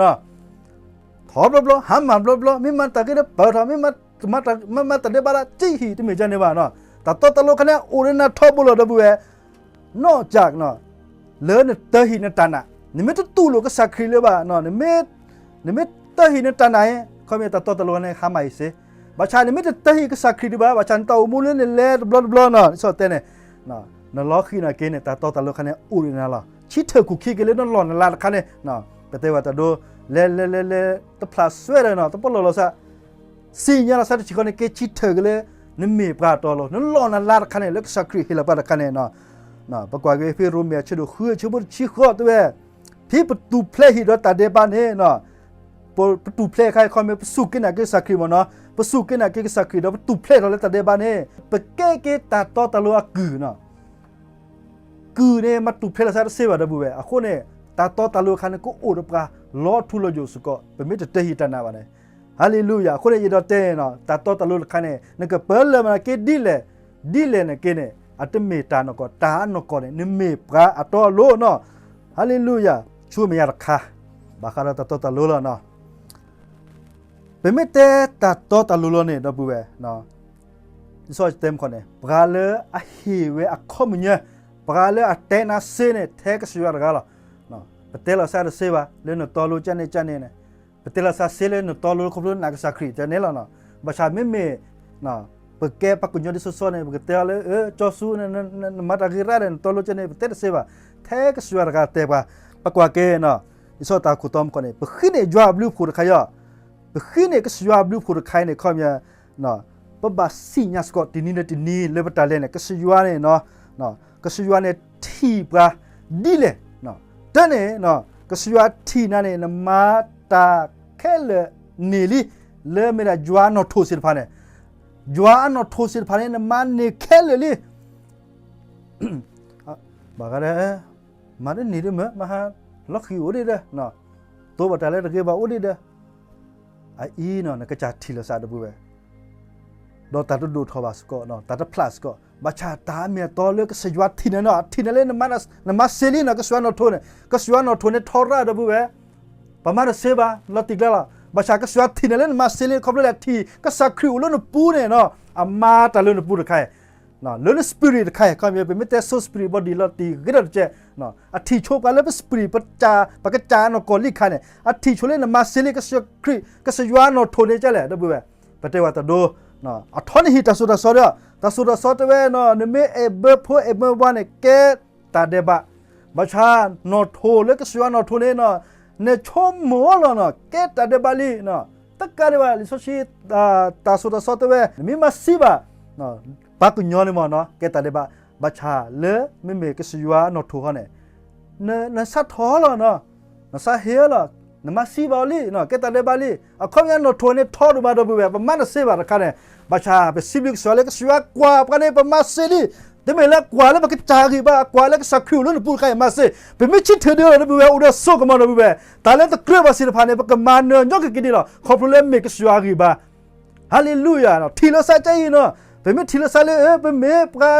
ထီဘျီဘျီ ဟါမၢ်ဘျီဘျီ, မ့ၢ်မၤတၢ်ဂ့ၤဒီးပၢၢ်ထီၣ်, မ့ၢ်မၤတၢ်ဒဲးဘးဒီး စံးဟံၣ် တမ့ၢ်ကန့ၣ်ဘၣ်န့ၣ်, တၢ်တီတၢ်လိၤတခါန့ၣ် အိၣ်ဒီးနၤထီဘိလီၤ ဒီပုၢ်ဝဲၢ်, နီၢ်ကၠး လၢနတၢ်ဟံၣ်နတၢ်နာ်, နမ့ၢ်တတူၢ်လိာ်ကစၢ်ခရံာ်လၢၤဘၣ်, နမ့ၢ်တၢ်ဟံၣ်နတၢ်နာ်အံၤ ခီမ့ၢ်တၢ်တီတၢ်လိၤန့ၣ် ဟါမၢ်အံၤစ့, ဘၣ်ဆၣ်နမ့ၢ်တတၢ်ဟံၣ်ကစၢ်ခရံာ်ဒံးဘၣ်, ဘၣ်ဆၣ်နတၢ်အိၣ်မူလၢနလဲၤတဘျီတဘျီန့ၣ် ဒ်သိးတဲန့ၣ် နလီၤဃံၤနာ်က့န့ၣ် တၢ်တီတၢ်လိၤတခါန့ၣ် အိၣ်ဒီးနၤလီၤ. ဆံးထၢၣ်ခူၣ်ခံက့ၤလၢနလီၢ်နလၤတခါန့ၣ်, ပတဲဝဲတၢ်ဒိ လဲၤလဲၤလဲၤလဲၤ တဖျးစွဲဒီးန့ၣ် တပလီၢ်လီၤသး, သ့ၣ်ညါလီၤသးတဆံးခီန့ၣ် ကဲဆံးထၢၣ်က့ၤလၢ နမ့ၢ်ပှၤတီလိၤ, နလီၢ်နလၤတခါန့ၣ် လၢကစၢ်ခရံာ်ဟ့ၣ်လီၤပှၤတခါန့ၣ်, ပကွၢ်က့ၤဖဲရိမ့ၤအဆၢဒိၣ်ဃု အဆၢဖိတဆံဃိးတဲဝဲ, ဖဲပထူၣ်ဖျဲးဟံၣ်ဒီးတၢ်ဒဲးဘးန့ၣ်, ပထူၣ်ဖျဲးအခါ ခီမ့ၢ်ပစူၢ်က့ၤနာ်က့ၤကစၢ်ခရံာ်မ့ၢ်န့ၣ်, ပစူၢ်က့ၤနာ်က့ၤကစၢ်ခရံာ်ဒီး ပထူၣ်ဖျဲးထီၣ်လၢတၢ်ဒဲးဘးန့ၣ် ပကဲက့ၤတၢ်တီတၢ်လိၤအကုၢ်န့ၣ်, ကုၢ်န့ၣ် မၤထူၣ်ဖျဲးလီၤသးတသ့ဘၣ် ဒီပုၢ်ဝဲၢ်, အဃိန့ၣ် တၢ်တီတၢ်လိၤတခါန့ၣ် ကအိၣ်ဒီးပှၤလီၤထူလီၤယိာ်စ့ၢ်ကီး ပမ့ၢ်တတၢ်ဟံၣ်တၢ်နာ်ဘၣ်န့ၣ်, ဟါလ့လူယၤ, အဃိန့ၣ်ယအဲၣ်ဒိးတဲန့ၣ်, တၢ်တီတၢ်လိၤတခါန့ၣ် နကပၢလၢၢ်နာ်က့ဒ်လဲၣ်, ဒ်လဲၣ်နာ်က့န့ၣ် အတမ့ၢ်တၢ်နီၢ်ကီၢ်, တၢ်နီၢ်ကီၢ်န့ၣ် နမ့ၢ်ပှၤအတီအလိၤန့ၣ်, ဟါလ့လူယၤ, ဆူမဲာ်ညါတခါ, ဘၣ်ဃးဒီးတၢ်တီတၢ်လိၤလီၤန့ၣ်, ပမ့ၢ်တဲတၢ်တီတၢ်လိၤလီၤန့ၣ် ဒီပုၢ်ဝဲၢ်, ဒ်သိးတဲမ့ၢ်ခီန့ၣ် ပှၤလၢအဟ့ၣ်ဝဲအခီပညီ, ပှၤလၢအတဲနၤစ့န့ၣ် ထဲကစၢ်ယွၤတဂၤလီၤ. ပတဲလီၤသးတသ့ဘၣ် လၢနတီလိၤကန့ၣ်ကန့ၣ်န့ၣ်, ပတဲလီၤသးစ့လၢနတီလိၤခီဖျိနကစၢ်ခရံာ်ကန့ၣ်လီၤန့ၣ်, ဘၣ်ဆၣ်မ့မ့ၢ် ပကဲပှၤကညီဒ်သိးသိးန့ၣ် ပကတဲအီၤလၢ ကၠီဆူ နမၤတၢ်ဂ့ၤရၣ်ဒီး နတီလိၤကန့ၣ် ပတဲတသ့ဘၣ်, ထဲကစၢ်ယွၤတဂၤတဲပှၤ, ပကွၢ်က့ၤန့ၣ်, ဒ်သိးတၢ်ခိၣ်တီမ့ၢ်ခီန့ၣ် ပဃ့န့ၢ်ယွၤအဘျုးအဖှိၣ်တခါအံၤ, ပဃ့န့ၢ်ကစၢ်ယွၤအဘျုးအဖှိၣ်တခါအံၤန့ၣ် ခီပညီ ပဘၣ်သ့ၣ်ညါစ့ၢ်ကီးတနံၤဒီးတနံၤလၢပတၢ်လဲၤန့ၣ် ကစၢ်ယွၤန့ၣ်, ကစၢ်ယွၤန့ၣ်ထံၣ်ပှၤဒ်လဲၣ်, တၢ်န့ၣ် ကစၢ်ယွၤထံၣ်နၤန့ၣ် နမၤတၢ်ခဲလၢာ်န့ၢ်လံ, လၢမ့ၢ်ဒၣ်ယွၤအနီၣ်ထိးသ့ၣ်တဖၣ်န့ၣ်, ယွၤအနီၣ်ထိးသ့ၣ်တဖၣ်န့ၣ် နမၤန့ၢ်ခဲလၢာ်လံ ဘၣ်ဃးဒီး မၤတန့ၢ်ဒ်မ့ၢ် မဟါ လီၤဃံၤအိၣ်ဒံးဒီး တိဘၣ်တၢ်လၢတဂ့ၤဘၣ်အိၣ်ဒံးဒီး အအံၤန့ၣ် နကစၢ်ထံၣ်လိာ်သးဒီပုၢ်ဝဲၢ်, ဒီးတၢ်တဒိၣ်ထီၣ်ဘၣ်စ့ၢ်ကီး တၢ်တဖျးစ့ၢ်ကီး, ဘၣ်ဆၣ်တၢ်အမ့ၢ်အတီလၢကစၢ်ယွၤထံၣ်နၤန့ၣ် ထံၣ်နၤလၢ နမၤစ့လံန့ၣ် ကစၢ်ယွၤနီၣ်ထိးန့ၣ်, ကစၢ်ယွၤနီၣ်ထိးန့ၣ်ထီရၣ်ဒီပုၢ်ဝဲၢ်, ပမၤတသ့ဘၣ် လီၤတံၢ်ကျါလီၤ, ဘၣ်ဆၣ်ကစၢ်ယွၤထံၣ်နၤလၢနမၤစ့လံ ခီဖျိလၢထံၣ် ကစၢ်ခရံာ်အိၣ်လၢနပူၤန့ၣ် အမၤတၢ်လၢနပူၤတခါအံၤ လၢန spirit တခါအံၤ ခီပညီ ပမ့ၢ်တဲ soul spirit body လီၤတံၢ်ဂ့ၤထီၣ်တကဲး, အထံၣ်ဆိပှၤလၢပ spirit ပကစၢ် ပကစၢ်နီၢ်ကီၢ်လံခါန့ၣ် အထံၣ်ဆိလၢနမၤစ့လံ ကစၢ်ခရံာ် ကစၢ်ယွၤနီၣ်ထိးန့ၢ်ကလဲၣ် ဒီပုၢ်ဝဲၢ်, ပတဲဝဲတၢ်ဒိ, အထီန့ၣ်ဟံးတၢ်စိတၢ်ကမီၤဒီး တၢ်စိတၢ်ကမီၤတဲဝဲန့ၣ် နမ့ၢ်အဲၣ်ဘၢဖိအဲၣ်ဘၢဝါန့ၣ် ကဲတၢ်ဒဲးဘး, ဘၣ်ဆၣ်နီၣ်ထိးလၢကစၢ်ယွၤနီၣ်ထိးန့ၣ် နဆိကမိၣ်လီၤန့ၣ် ကဲတၢ်ဒဲးဘးလံန့ၣ် တကးဒံးဘၣ် လံာ်စီဆှံ တၢ်သိၣ်တၢ်သီတဲဝဲ နမ့ၢ်မၤသံဘၣ် ပှၤကညီန့ၣ်မ့ၢ်နီၤ ကဲတၢ်ဒဲးဘး, ဘၣ်ဆၣ်လၢမ့မ့ၢ်ကစၢ်ယွၤအနီၣ်ထိၣ်ဃီန့ၣ် နဆးထီၣ်လီၤနီၤ, နဆးဟ့အီၤလီၤ, နမၤသံဘၣ်အီၤလံနီၤ ကဲတၢ်ဒဲးဘးလံ. အခီပညီနီၣ်ထိၣ်န့ၣ်ထီဒိၣ်မးဒီပုၢ်ဝဲၢ် ပမၤတသ့ဘၣ်တခါန့ၣ်, ဘၣ်ဆၣ်ပစံးဘျုးကစၢ်ယွၤလၢ ကစၢ်ယွၤကွၢ်ပှၤန့ၣ် ပမၤသ့လံ. တမ့ၢ်လၢကွၢ်လၢပကစၢ်အဂံၢ်ဘါ, ကွၢ်လၢကစၢ်ခရံာ်အိၣ်လၢနပူၤတခါအံၤမၤသ့, ပမ့ၢ်ဆံးထၢၣ်ဒုးဒီပုၢ်ဝဲၢ် အိၣ်ဒီးစိကမီၤဒီပုၢ်ဝဲၢ်, တၢ်လၢတကြၢးဘၣ်သ့ၣ်တဖၣ်န့ၣ် ပကမၤနၢၤညီကက့ၤဒ်လီၤ. ခီဖျိလၢမ့ၢ်ကစၢ်ယွၤအဂံၢ်ဘါ ဟါလ့လူယၤ, ထံၣ်လိာ်သးကအံၤနီၤ, ပမ့ၢ်ထံၣ်လိာ်သးလၢ ပမ့ၢ်ပှၤ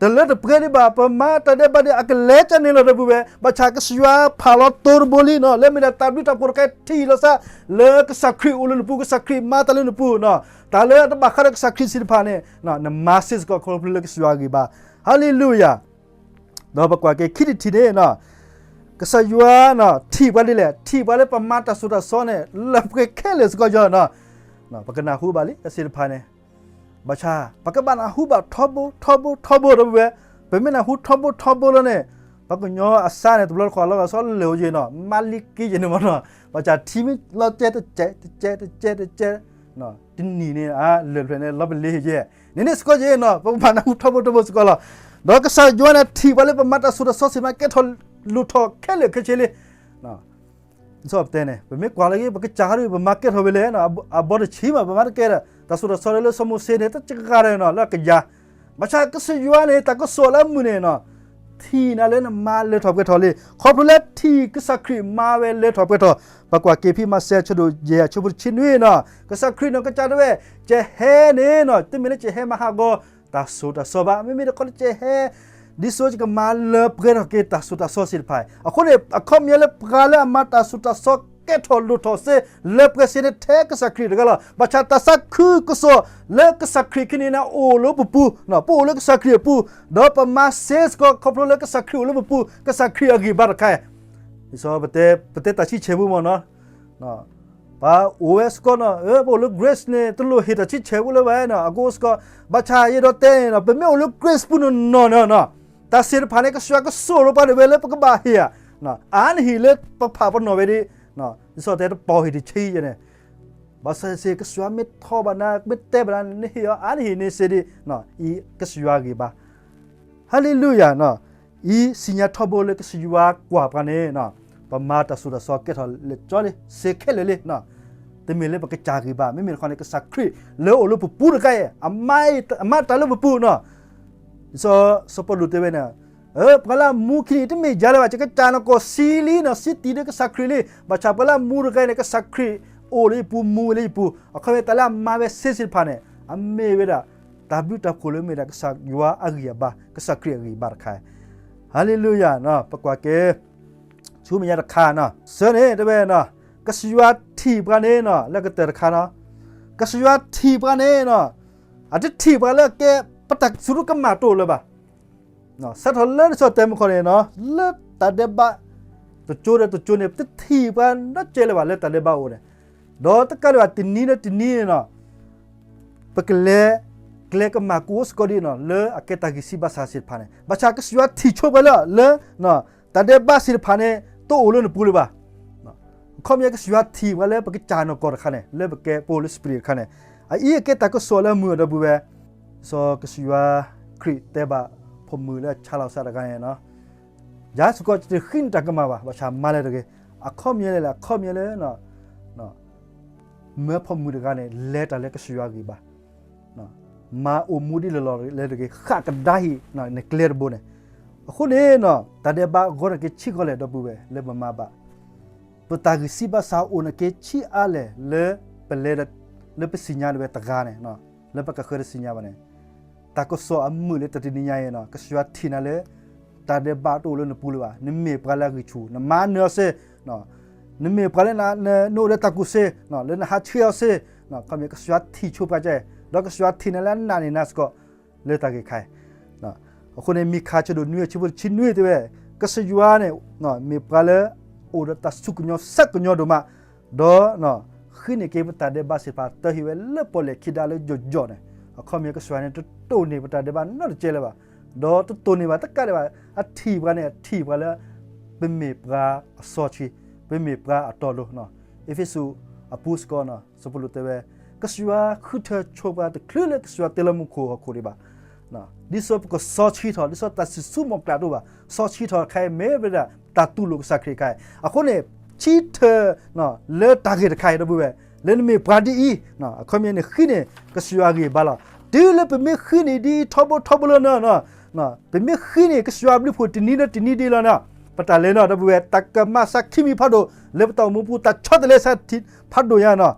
တလၢတပှဲၤဒံးဘၣ်, ပမၤတၢ်ဒဲးဘးဒီး အကလဲၤကန့ၣ်လီၤဒီပုၢ်ဝဲၢ်, ဘၣ်ဆၣ်ကစၢ်ယွၤဖးလီၤတိၤတဘိလံနီၤ, လၢမ့ၢ်ဒၣ်တၢ်ဘျုးတၢ်ဖှိၣ်တခါ ထံၣ်လိာ်သး လၢကစၢ်ခရံာ်အိၣ်လၢနပူၤ, ကစၢ်ခရံာ်မၤတၢ်လၢနပူၤနီၤ, တၢ်လၢတဘၣ်ဃးဒီးကစၢ်ခရံာ်သ့ၣ်တဖၣ်န့ၣ် နမၤသ့စ့ၢ်ကီး ခီဖျိလၢကစၢ်ယွၤအဂံၢ်ဘါ, ဟါလ့လူယၤ. ဒီးပကွၢ်က့ၤခံထံၣ်တထံၣ်န့ၣ်နီၤ, ကစၢ်ယွၤနီၤ ထံၣ်ပှၤဒ်လဲၣ်, ထံၣ်ပှၤလၢပမၤတၢ်သိၣ်တၢ်သီန့ၣ် လၢပှဲၤခဲလၢာ်စ့ၢ်ကီးယီၤနီၤ, ပကနၢ်ဟူဘၣ်လံ တၢ်သ့ၣ်တဖၣ်န့ၣ်, ဘၣ်ဆၣ် ပကဘၣ်နၢ်ဟူဘၣ်ထီဘိ ထီဘိ ထီဘိဒီပုၢ်ဝဲၢ်, ပမ့ၢ်နၢ်ဟူထီဘိ ထီဘိလီၤန့ၣ်, ပှၤကညီအစါန့ၣ် တဘျီတခီၣ်လီၤဂာ်စီလၢာ်အိၣ်ယဲနီၤ, မၤလံက့ယဲန့ၣ်မ့ၢ်နီၤ, ဘၣ်ဆၣ်ထံမ့ၢ်လီၤကဲတကဲ တကဲ တကဲ တကဲ တနံၤန့ၣ် လၢာ်ဖျၢၣ်န့ၣ် လီၤပလ့ၤယဲ, န့ၣ်န့ၣ်စ့ၢ်ကီးယဲနီၤ, ပကဘၣ်နၢ်ဟူထီဘိ ထီဘိစ့ၢ်ကီးလီၤ. ဒီးကစၢ်ယွၤန့ၣ် ထံၣ်ပှၤလၢပမၤတၢ်သိၣ်တၢ်သီသ့ၣ်တဖၣ် ကဲထီၣ်လိၣ်ထီၣ်ခဲလၢာ်ခဲဆ့လံ ဒ်သိးပတဲန့ၣ် ပမ့ၢ်ကွၢ်လၢက့ၤ ပကစၢ်ဟီဒ် ပမၤကဲထီၣ်ဝဲလဲၣ်, အဘီတဆံးမး ပမၤတကဲဒီး တၢ်သိၣ်တၢ်သီလၢလၢစီၤမိၤၡ့န့ၣ် တကဂၤဒီးနီၤ လၢအကယၤ, ဘၣ်ဆၣ်ကစၢ်ယွၤန့ၣ် တၢ်ကစီၣ်လၢအမုာ်န့ၣ်နီၤ, ထံၣ်နၤလၢနမၤလၢထီၣ်ပှဲၤထီၣ်လံ, ခီဖျိလၢထံၣ်ကစၢ်ခရံာ်မၤဝဲလၢထီၣ်ပှဲၤထီၣ်, ပကွၢ်က့ၤဖဲမးသဲ အဆၢဒိၣ်ယဲၢ် အဆၢဖိတဆံနွံနီၤ, ကစၢ်ခရံာ်နီၢ်ကစၢ်တဲဝဲ, ကဟဲန့ၣ်နီၤ တမ့ၢ်လၢကဟဲမၤဟးဂီၤ တၢ်သိၣ်တၢ်သီဘၣ်, မ့မ့ၢ်တခီလၢကဟဲ ဒ်သိးယကမၤလၢပှဲၤထီၣ်က့ၤတၢ်သိၣ်တၢ်သီသ့ၣ်တဖၣ်, အဃိန့ၣ် အခီပညီလၢပှၤလၢအမၤတၢ်သိၣ်တၢ်သီကဲထီၣ်လိၣ်ထီၣ်သ့ လၢပှဲၤသ့န့ၣ် ထဲကစၢ်ခရံာ်တဂၤလီၤ. ဘၣ်ဆၣ်တၢ်သးခုကစီၣ်လၢကစၢ်ခရံာ်ခံန့ၣ်န့ၣ် အိၣ်လၢပပူၤ, ပအိၣ်လၢကစၢ်ခရံာ်အပူၤ, ဒီးပမၤသ့စ့ၢ်ကီး ခီဖျိလၢကစၢ်ခရံာ်အိၣ်လၢပပူၤ, ကစၢ်ခရံာ်အဂံၢ်ဘါတခါ ဒ်သိး ပတဲတၢ်ဆံဆဲးဖိမ့ၢ်နီၤ, ပအိၣ်ဝဲစ့ၢ်ကီးနီၤ, ပအိၣ်လၢ grace န့ၣ် တလိၣ်ဟ့ၣ်တၢ်ဆံဆဲးဖိလၢၤဘၣ်နီၤ, အကအိၣ်စ့ၢ်ကီး, ဘၣ်ဆၣ်ယအဲၣ်ဒိးတဲန့ၣ်နီၤ, ပမ့ၢ်အိၣ်လၢ grace ပူၤနီၢ်နီၢ်န့ၣ်နီၤ, တၢ်သ့ၣ်တဖၣ်န့ၣ် ကစၢ်ယွၤကစိာ်လီၤပှၤဒၣ်ဝဲလၢပကဘၣ်ဟ့ၣ်ဧါ, အါနဟ့ၣ်လၢပဖးပနီၣ်ဝဲဒၣ်, ဒ်သိးတဲတပီၢ်ဟ့ၣ်တဆံယဲန့ၣ်, ဘၣ်ဆၣ်သ့ၣ် ကစၢ်ယွၤမ့ၢ်ထီၣ်ဘၣ်နၤ မ့ၢ်တဲဘၣ်နၤ နဟ့ၣ်အီၤ အါနဟ့ၣ်န့ၣ်စ့ၢ်ဒၣ်, အံၤကစၢ်ယွၤအဂံၢ်ဘါ ဟါလ့လူယၤ, အံၤစံၣ်ညီၣ်ထီဘိလၢကစၢ်ယွၤကွၢ်ပှၤန့ၣ်, ပမၤတၢ်သိၣ်တၢ်သီကဲထီၣ်လဲၣ်ကၠီလံ စ့ခဲလၢာ်လံ, တမ့ၢ်လၢပကစၢ်ဂံၢ်ဘါ မ့မ့ၢ်တခီန့ၣ် ကစၢ်ခရံာ်လၢအိၣ်လၢပပူၤတခါအံၤ အမၤတၢ်လၢပပူၤနီၤ, စီၤပီလူးတဲဝဲန့ၣ်, ပှၤလၢအမူခံန့ၣ် တမ့ၢ်ယၤလၢၤဘၣ်, ယကစၢ်နီၢ်ကီၢ်သံလံနီၤ, သံတံၢ်ဒီးကစၢ်ခရံာ်လံ, ဘၣ်ဆၣ်ပှၤလၢအမူတဂၤန့ၣ် ကစၢ်ခရံာ်အိၣ်လၢယပူၤ မူဝဲလၢယပူၤ, အခီပညီတၢ်လၢအမၤဝဲသ့သ့ၣ်တဖၣ်န့ၣ် အမ့ၢ်ဝဲဒၣ် တၢ်ဘျုးတၢ်ဖှိၣ်လၢမ့ၢ်ဒၣ်ကစၢ်ယွၤအဂံၢ်အဘါ ကစၢ်ခရံာ်အဂံၢ်အဘါတခါ, ဟါလ့လူယၤ, ပကွၢ်က့ၤ ဆူမဲာ်ညါတခါနီၤ, ဆၢန့ၣ်တဲဝဲနီၤ, ကစၢ်ယွၤထံၣ်ပှၤန့ၣ်နီၤ လၢကတၢၢ်တခါနီၤ, ကစၢ်ယွၤထံၣ်ပှၤန့ၣ်နီၤ, အတထံၣ်ပှၤလၢကဲ ပတၢ်စူၢ်ကမၣ်တအိၣ်လၢၤဘၣ်, စးထီၣ်လၢနဆီၣ်တဲာ်မုၢ်ခီၣ်န့ၣ်နီၤ လၢတၢ်ဒဲးဘး တကၠိဒီးတကၠိန့ၣ် ပတထံၣ်ပှၤနီတစဲးလၢၤဘၣ် လၢတၢ်ဒဲးဘးအိၣ်န့ၣ်, ဒီးတကးဒံးဘၣ်တနံၤဒီးတနံၤန့ၣ်နီၤ ပကလဲၤ ကျဲကမၣ်ကအိၣ်စ့ၢ်ကီးဒ်နီၤ လၢအကဲတၢ်ဂံၢ်စၢ်ဘါစၢ်သ့ၣ်တဖၣ်န့ၣ် ဘၣ်ဆၣ်ကစၢ်ယွၤထံၣ်ဆိပှၤလၢ လၢ တၢ်ဒဲးဘးသ့ၣ်တဖၣ်န့ၣ် တအိၣ်လၢနပူၤလၢၤဘၣ်, အခီပညီကစၢ်ယွၤထံၣ်ပှၤလၢပကစၢ်နီၢ်ကီၢ်တခါန့ၣ် လၢပကဲပအိၣ်လၢ spirit တခါန့ၣ်, အအံၤအကဲတၢ်ကစီၣ်လၢအမုာ်အဒီပုၢ်ဝဲၢ်, စီၤကစၢ်ယွၤခရံာ်တဲဘၣ်ဖိမုၣ်လၢအဆါလီၤသးတဂၤန့ၣ်နီၤ ယၤစ့ၢ်ကီးယတဃ့နတၢ်ကမၣ်ဘၣ်, ဘၣ်ဆၣ်မၤလဲၣ်တဂ့ၤ, အခီပညီလဲၣ်လဲၣ် အခီပညီလၢ မၢဖိမုၣ်တဂၤန့ၣ် လဲၤတၢ်လၢကစၢ်ယွၤအဂံၢ်ဘါ, မၤအိၣ်မူဒ်လဲၣ်လဲၣ်တဂ့ၤ ဃၣ်ကဒါဟံၣ် နကျဲတဘိန့ၣ်, အဃိန့ၣ် တၢ်ဒဲးဘးအဂီၢ်န့ၣ်က့ၤဆံးကီးလဲၣ် ဒီပုၢ်ဝဲၢ် လၢပမၤဘၣ် ပတၢ်ဂံၢ်စၢ်ဘါစၢ်အိၣ်န့ၣ်က့ၤဆံးအါလဲၣ် လၢပလဲၤ လၢပသ့ၣ်ညါဝဲတဂၤန့ၣ်, လၢပကဃၢၤတသ့ၣ်ညါဘၣ်န့ၣ်, တၢ်ကစီၣ်အမုာ်လၢတနံၤညါအံၤ ကစၢ်ယွၤထံၣ်နၤလၢ တၢ်ဒဲးဘးတအိၣ်လၢနပူၤလၢၤဘၣ်, နမ့ၢ်ပှၤလၢအဂံၢ်ဆူၣ် နမၤနၢၤအီၤစ့ၢ်, နမ့ၢ်ပှၤလၢနအိၣ်ဒီးတၢ်ကူၣ်စ့ လၢနဟးဆှဲးအီၤစ့ၢ်, ခီပညီကစၢ်ယွၤထံၣ်ဆိပှၤကဲ, ဒီးကစၢ်ယွၤထံၣ်နၤလၢအနးန့ၣ်နၤစ့ၢ်ကီး လၢတၢ်ဂ့ၢ်ခါအံၤ အဃိန့ၣ် မံခါဆၢဒိၣ်နွံ အဆၢဖိတဆံနွံတဲဝဲ, ကစၢ်ယွၤန့ၣ် မ့ၢ်ပှၤလၢ အိၣ်ဒီးတၢ်စူၢ်ကညီၤဆၢကညီၤဒိၣ်မး, ဒီး ဃ့န့ၢ်က့ၤပတၢ်ဒဲးဘးသ့ၣ်တဖၣ် တၢ်ဟ့ၣ်ဝဲလၢပီၣ်လဲၣ်ခံဒါလၢယိာ်ယိာ်န့ၣ်, အခီပညီကစၢ်ယွၤန့ၣ် တတိၢ်န့ၢ်ပတၢ်ဒဲးဘးနီတစဲးလၢၤဘၣ်, ဒီးတတိၢ်န့ၢ်ဘၣ်တကးဒံးဘၣ် အထံၣ်ပှၤန့ၣ် အထံၣ်ပှၤလၢ ပမ့ၢ်ပှၤအစီဆှံ, ပမ့ၢ်ပှၤအတီအလိၤ, အ့းဖ့းစူး အပူၤစ့ၢ်ကီး စီၤပီလူးတဲဝဲ, ကစၢ်ယွၤဃုထၢဆိပှၤတချုးလၢကစၢ်ယွၤတဲလၢမူခိၣ်ဟီၣ်ခိၣ်ဒံးဘၣ်. ဒ်သိးပကစီဆှံထီၣ်, ဒ်သိးတၢ်စံၣ်ဆူမီၤကျၢ်တအိၣ်ဘၣ်, စီဆှံထီၣ်တခါအံၤ မ့ၢ်ဝဲဒၣ်တၢ်တူၢ်လိာ်ကစၢ်ခရံာ်တခါအံၤ. အဃိန့ၣ် ဆၢထၢၣ် လၢတၢ်ဂ့ၢ်တခါအံၤ ဒီပုၢ်ဝဲၢ်, လၢနမ့ၢ်ပှၤဒ်အံၤ, အခီပညီန့ၣ် ဃုန့ၢ်ကစၢ်ယွၤအဂံၢ်အဘါလီၤ. တုၤလၢပမ့ၢ်ဃုန့ၢ်ဒ်အံၤထီဘိထီဘိလီၤန့ၣ်, ပမ့ၢ်ဃုန့ၢ်ကစၢ်ယွၤအဘျုးအဖှိၣ်တနံၤဒီးတနံၤဒ်လီၤန့ၣ်, ပတၢ်လဲၤန့ၣ် ဒီပုၢ်ဝဲၢ် တၢ်ကမၤစၢ်ခံမံၤဖးဒိၣ်, လၢပတၢ်အိၣ်မူပူၤ တၢ်ဆီတလဲစးထံးဖးဒိၣ်ညါန့ၣ်.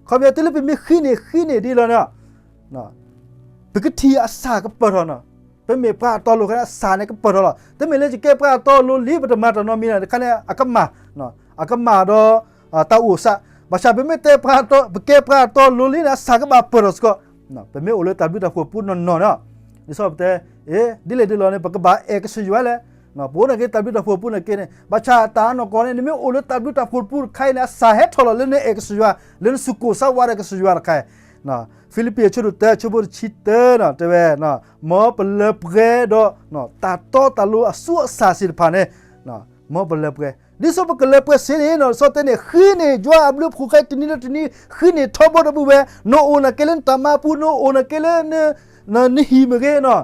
အခီပညီ တုၤလၢပမ့ၢ်ဃုန့ၢ် ဃုန့ၢ်ဒ်လီၤန့ၣ် ပကထံၣ်အစၢ်ကပၢၢ်ထီၣ်န့ၣ်, ပမ့ၢ်ပှၤအတီအလိၤခါန့ၣ် အစၢ်န့ၣ်ကပၢၢ်ထီၣ်လီၤ. တမ့ၢ်လၢယကဲပှၤအတီအလိၤလံ ပတမၤတၢ်နီတမံၤန့ၣ် တခါန့ၣ် အကမၣ်, အကမၣ်ဒီး တၢ်အိၣ်စး, ဘၣ်ဆၣ်ပမ့ၢ်တဲပှၤ, ပကဲပှၤအတီအလိၤလံန့ၣ် အစၢ်ကဘၣ်ပၢၢ်ထီၣ်စ့ၢ်ကီး. ပမ့ၢ်အိၣ်လၢတၢ်ဘျုးတၢ်ဖှိၣ်ပူၤနီၢ်နီၢ်န့ၣ်, ဒ်သိးပတဲ, အ့ ဒ်လဲၣ်ဒ်လဲၣ်န့ၣ် ပကဘၣ်အဲၣ်ကစၢ်ယွၤလဲၣ်. ပအိၣ်နာ်က့တၢ်ဘျုးတၢ်ဖှိၣ်ပူၤနာ်က့န့ၣ်, ဘၣ်ဆၣ်တၢ်အနီၢ်ကီၢ်န့ၣ် နမ့ၢ်အိၣ်လၢတၢ်ဘျုးတၢ်ဖှိၣ်ပူၤတခါအံၤန့ၣ် အစၢ်ဟဲထီၣ်လီၤလၢနအဲၣ်ကစၢ်ယွၤ, လၢနစူၢ်က့ၤစၢ်ဝါဒီးကစၢ်ယွၤတခါအံၤ. ဖံလံးပံးအဆၢဒိၣ်တၢ အဆၢဖိတဆံတၢန့ၣ် တဲဝဲ, မ်ပလၢပှဲၤဒီး တၢ်တီတၢ်လိၤအဆူးအစၢ်သ့ၣ်တဖၣ်န့ၣ်, မ်ပလၢပှဲၤ, ဒ်သိးပကလၢပှဲၤစ့ၢ်န့ၣ် စီၤတဲန့ၣ် ဃုန့ၢ်ယွၤအဘျုးအဖှိၣ်ခဲအံၤတနံၤဒီးတနံၤ, ဃုန့ၢ်ထီဘိ ဒီပုၢ်ဝဲၢ်, နအိၣ်နာ်က့လၢနတၢ်မၤပူၤ, နအိၣ်နာ်က့လၢ နဟံၣ်မ့ၢ်ဂ့ၤ,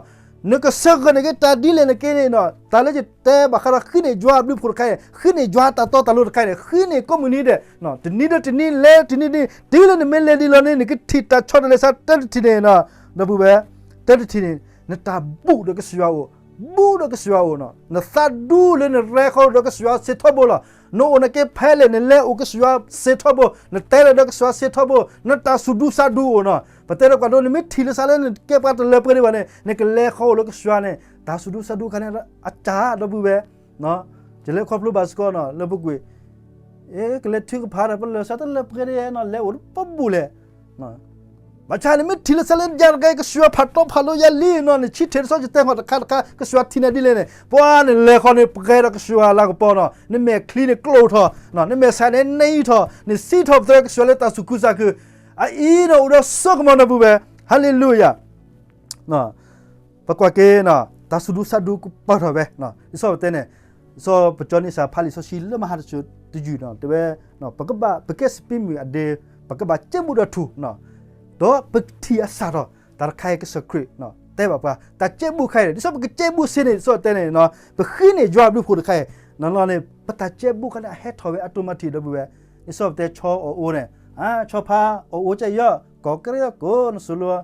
နကစၢၢ်ကီၢ်နာ်က့ တၢ်ဒ်လဲၣ်နာ်က့န့ၣ်, တၢ်လၢယတဲဘၣ်ဃးဒီး ဃုန့ၢ်ယွၤအဘျုးအဖှိၣ်တခါအံၤ, ဃုန့ၢ်ယွၤတၢ်တီတၢ်လိၤတခါအံၤန့ၣ် ဃုန့ၢ်ကိးမုၢ်နံၤဒဲး, တနံၤဒီးတနံၤ, လဲၤတနံၤတနံၤ, တုၤလၢနမ့ၢ်လဲၤဒ်လီၤန့ၣ် နကထံၣ်တၢ်ဆီတလဲစးတၢတထံၣ်န့ၣ်, ဒီပုၢ်ဝဲၢ်, တၢတထံၣ်န့ၣ် နတၢ်ဘူးဒီးကစၢ်ယွၤအိၣ်, ဘူးဒီးကစၢ်ယွၤအိၣ်န့ၣ်, နသးဒူလၢနရဲၣ်ဃီဒီးကစၢ်ယွၤစ့ၢ်ထီဘိလီၤ. နအိၣ်နာ်က့ဖဲလဲၣ် နလဲၤအိၣ်ကစၢ်ယွၤစ့ၢ်ထီဘိ, နတဲလီၤဒီးကစၢ်ယွၤစ့ၢ်ထီဘိ, နတၢ်စူၤဒူစးဒူအိၣ်န့ၣ်, ပတဲဒီးကွၢ်ဒိ နမ့ၢ်ထံၣ်လၢစးလၢနကဲပှၤတလၢပှဲၤဒံးဘၣ်န့ၣ် နကလဲၤဃီအိၣ်လၢကစၢ်ယွၤန့ၣ် တၢ်စူၤဒူစးဒူခါန့ၣ် အစၢ် ဒီပုၢ်ဝဲၢ်, ယလဲၤခီဖျိဘၣ်စ့ၢ်ကီးန့ၣ် လၢပူၤကွံာ်, အ့ ကလဲၤထုကဖၣ်ဒီး ပလၢၢ်စးတလၢပှဲၤဒံးန့ၣ် လဲၤအိၣ်တပူၤလဲၣ်. ဘၣ်ဆၣ်နမ့ၢ်ထံၣ်လၢစးလၢယၤတဂၤ ကစၢ်ယွၤဖးတီဖးလိၤယၤလံန့ၣ်, နဆၢထၢၣ်တဆီ ယတဲဟီၣ်တခါတခါ ကစၢ်ယွၤထံၣ်နၤဒ်လဲၣ်န့ၣ်, ပှၤနလဲၤဃီန့ၣ် ပှဲၤဒီးကစၢ်ယွၤလၤကပီၤန့ၣ်, နမဲာ်ချံန့ၣ်ကျိာ်ထီၣ်, နမဲာ်ဆှးန့ၣ်နံထီၣ်, နစံးထီၣ်ပတြၢၤကစၢ်ယွၤလၢတၢ်သူၣ်ခုသးခု, အအံၤန့ၣ်အိၣ်ဒီးစိကမီၤ ဒီပုၢ်ဝဲၢ်, ဟါလ့လူယၤ. ပကွၢ်က့ၤန့ၣ် တၢ်စူၤဒူစးဒူကပၢၢ်ထီၣ်ဝဲ, ဒ်သိးပတဲန့ၣ်, ဒ်သိးပကၠီန့ၢ်စၢ်ဖးလံာ်စီဆှံလၢမဟါတဆၢတယုၢ်န့ၣ် တဲဝဲ, ပကဘၣ် ပကဲစပံးမုၢ်အဒ့, ပကဘၣ်ကဲဘူးဒီးထူၣ်, ဒီးပထံၣ်အစၢ်ထီၣ်, တၢ်တခါအံၤကစၢ်ခရံာ် တဲဘၣ်ပှၤ တၢ်ကဲဘူးတခါအံၤန့ၣ် ဒ်သိးပကကဲဘူးစ့ၢ်န့ၣ် ဒ်သိးပတဲန့ၣ်, ပဃုန့ၢ်ယွၤအဘျုးအဖှိၣ်တခါအံၤ, န့ၣ်လီၤန့ၣ် ပတၢ်ကဲဘူးခါန့ၣ် အဟဲထီၣ်ဝဲအတိမၤထံၣ် ဒီပုၢ်ဝဲၢ်, ဒ်သိးပတဲဆီအီၣ်အိၣ်န့ၣ်, ဆီဖါအီၣ်အိၣ်ကဲယီၤ, ကီၢ်ကရၢကိး နစူၤလိၤ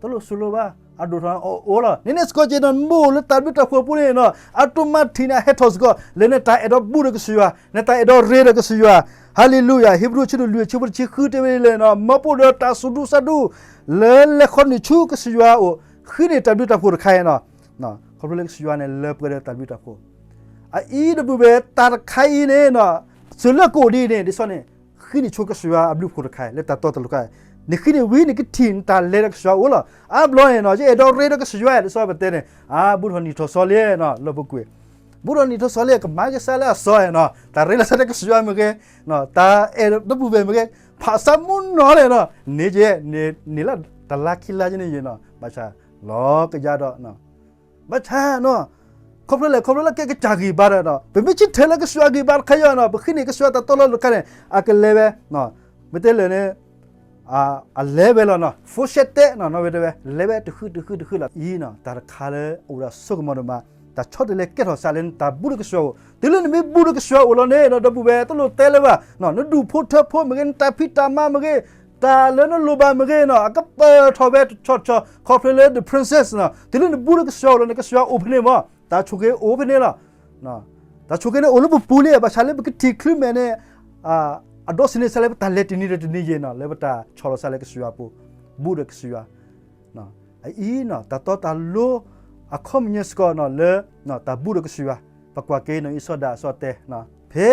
တလိၣ်စူၤလိၤဘၣ်, အဒိၣ်ထီၣ်အီၣ်အိၣ်လီၤ. န့ၣ်န့ၣ်စ့ၢ်ကီးက့ၤန့ၣ် နမ့ၢ်အိၣ်လၢတၢ်ဘျုးတၢ်ဖှိၣ်ပူၤန့ၣ်, အတိမၤထံၣ်န့ၣ် အဟဲထီၣ်စ့ၢ်ကီး လၢနတၢ်အဲၣ်ဒိးဘူးဒီးကစၢ်ယွၤ, နတၢ်အဲၣ်ဒိးရ့ဒီးကစၢ်ယွၤ, ဟါလ့လူယၤ. ဟ့းဘြူၤဆၢဒိၣ်လွံၢ်ဆၢဖိတဆံဃု တဲဝဲဒ်လဲၣ်န့ၣ်, မ်ပအိၣ်ဒီးတၢ်စူၤဒူစးဒူ လၢလဲၤဃီနုာ်ဆူကစၢ်ယွၤအအိၣ်, ဃုန့ၢ်တၢ်ဘျုးတၢ်ဖှိၣ်တခါအံၤန့ၣ်, ခီဖျိလၢကစၢ်ယွၤန့ၣ် လၢပှဲၤဒီးတၢ်ဘျုးတၢ်ဖှိၣ် အအံၤ ဒီပုၢ်ဝဲၢ် တၢ်တခါအံၤန့ၣ်, စၢၤလၢကအိၣ်ဒ်အံၤန့ၣ် ဒ်သိးန့ၣ်, ဃုန့ၢ်ဆိကစၢ်ယွၤအဘျုးအဖှိၣ်တခါအံၤ လၢတၢ်တီတၢ်လိၤခါအံၤ, နဃုန့ၢ်ဝံၤ နကထံၣ်နတၢ်လဲၤဒီးကစၢ်ယွၤအအိၣ်လီၤ. အါဘျီန့ၣ်န့ၣ် ယအဲၣ်ဒိးရ့ဒီးကစၢ်ယွၤ ဒ်သိးပတဲန့ၣ်, အါ ဘူးထီၣ်နံၣ်ထီၣ်စီၤလံန့ၣ် လၢပူၤကွံာ်, ဘူးထီၣ်နံၣ်ထီၣ်စီၤလံ ကမၤက့ၤစးလၢအစီၤန့ၣ်, တၢ်ရ့လိာ်သးဒီးကစၢ်ယွၤမ့ၢ်ဂ့ၤ, တၢ်အဲၣ်ဒိးဒီပုၢ်ဝဲၢ်မ့ၢ်ဂ့ၤ, ဖးစးမူနီၤလဲၣ်န့ၣ်, န့ၣ်က့ၤ, န့ၣ်လၢတလါခံလါကန့ၣ်ယ့ၣ်န့ၣ်, ဘၣ်ဆၣ်လီၤကယါဒီး ဘၣ်ဆၣ်န့ၣ်, ခီဖျိလဲၣ် ခီဖျိလၢကဲကစၢ်ဂံၢ်ဘါဒီး, ပမ့ၢ်ဆၢထၢၣ်လၢကစၢ်ယွၤဂံၢ်ဘါတခါအံၤန့ၣ်, ပဃုန့ၢ်ကစၢ်ယွၤတၢ်တီလီၤတခါန့ၣ်, အကလဲၤဝဲ, မ့ၢ်တဲလဲၣ်န့ၣ်, အလဲၤဝဲလီၤန့ၣ်, ဖိၣ်ရှဲတဲန့ၣ် နီၢ်ဝဲတဲဝဲ, လဲၤဝဲတဃုတဃုတဃုလီၤ. အံၤန့ၣ် တၢ်တခါလၢအိၣ်ဒီးစိကမီၤဒိၣ်မး, တၢ်ဆီတလဲကဲထီၣ်စးလၢနတၢ်ဘူးဒီးကစၢ်ယွၤအအိၣ်, တုၤလၢနမ့ၢ်ဘူးဒီးကစၢ်ယွၤအအိၣ်လီၤန့ၣ် ဒီပုၢ်ဝဲၢ် တလိၣ်တဲလၢၤဘၣ်, နဒူၣ်ဖိထၢဖိမ့ၢ်ဂ့ၤ, နတၢ်ဖံးတၢ်မၤမ့ၢ်ဂ့ၤ, တၢ်လၢနလိၣ်ဘၣ်မ့ၢ်ဂ့ၤန့ၣ်, အကပၢၢ်ထီၣ်ဝဲတဆီဆီ, ခီဖျိလၢ the princess န့ၣ်, တုၤလၢနဘူးဒီးကစၢ်ယွၤအအိၣ်လီၤန့ၣ် ကစၢ်ယွၤအိၣ်ဖဲန့ၣ်မး, တၢ်ဆိၣ်ဂ့ၤအိၣ်ဖဲန့ၣ်လီၤ. တၢ်ဆိၣ်ဂ့ၤန့ၣ်အိၣ်လၢပပူၤလံ, ဘၣ်ဆၣ်လၢပကထံၣ်ချုးမဲာ်န့ၣ်, အဒိးသန့ၤစးလၢပတၢ်လဲၤတနံၤဒီးတနံၤယ့ၣ်န့ၣ်, လၢပတၢ်ဆီၣ်လီၤစးလၢကစၢ်ယွၤအပူၤ, ဘူးဒီးကစၢ်ယွၤ အအံၤန့ၣ် တၢ်တီတၢ်လိၤ အခီပညီစ့ၢ်ကီးန့ၣ် လၢတၢ်ဘူးဒီးကစၢ်ယွၤ, ပကွၢ်က့ၤန့ၣ် အံၣ်စၢဒၣ်အစီၤတဲ, ဖဲ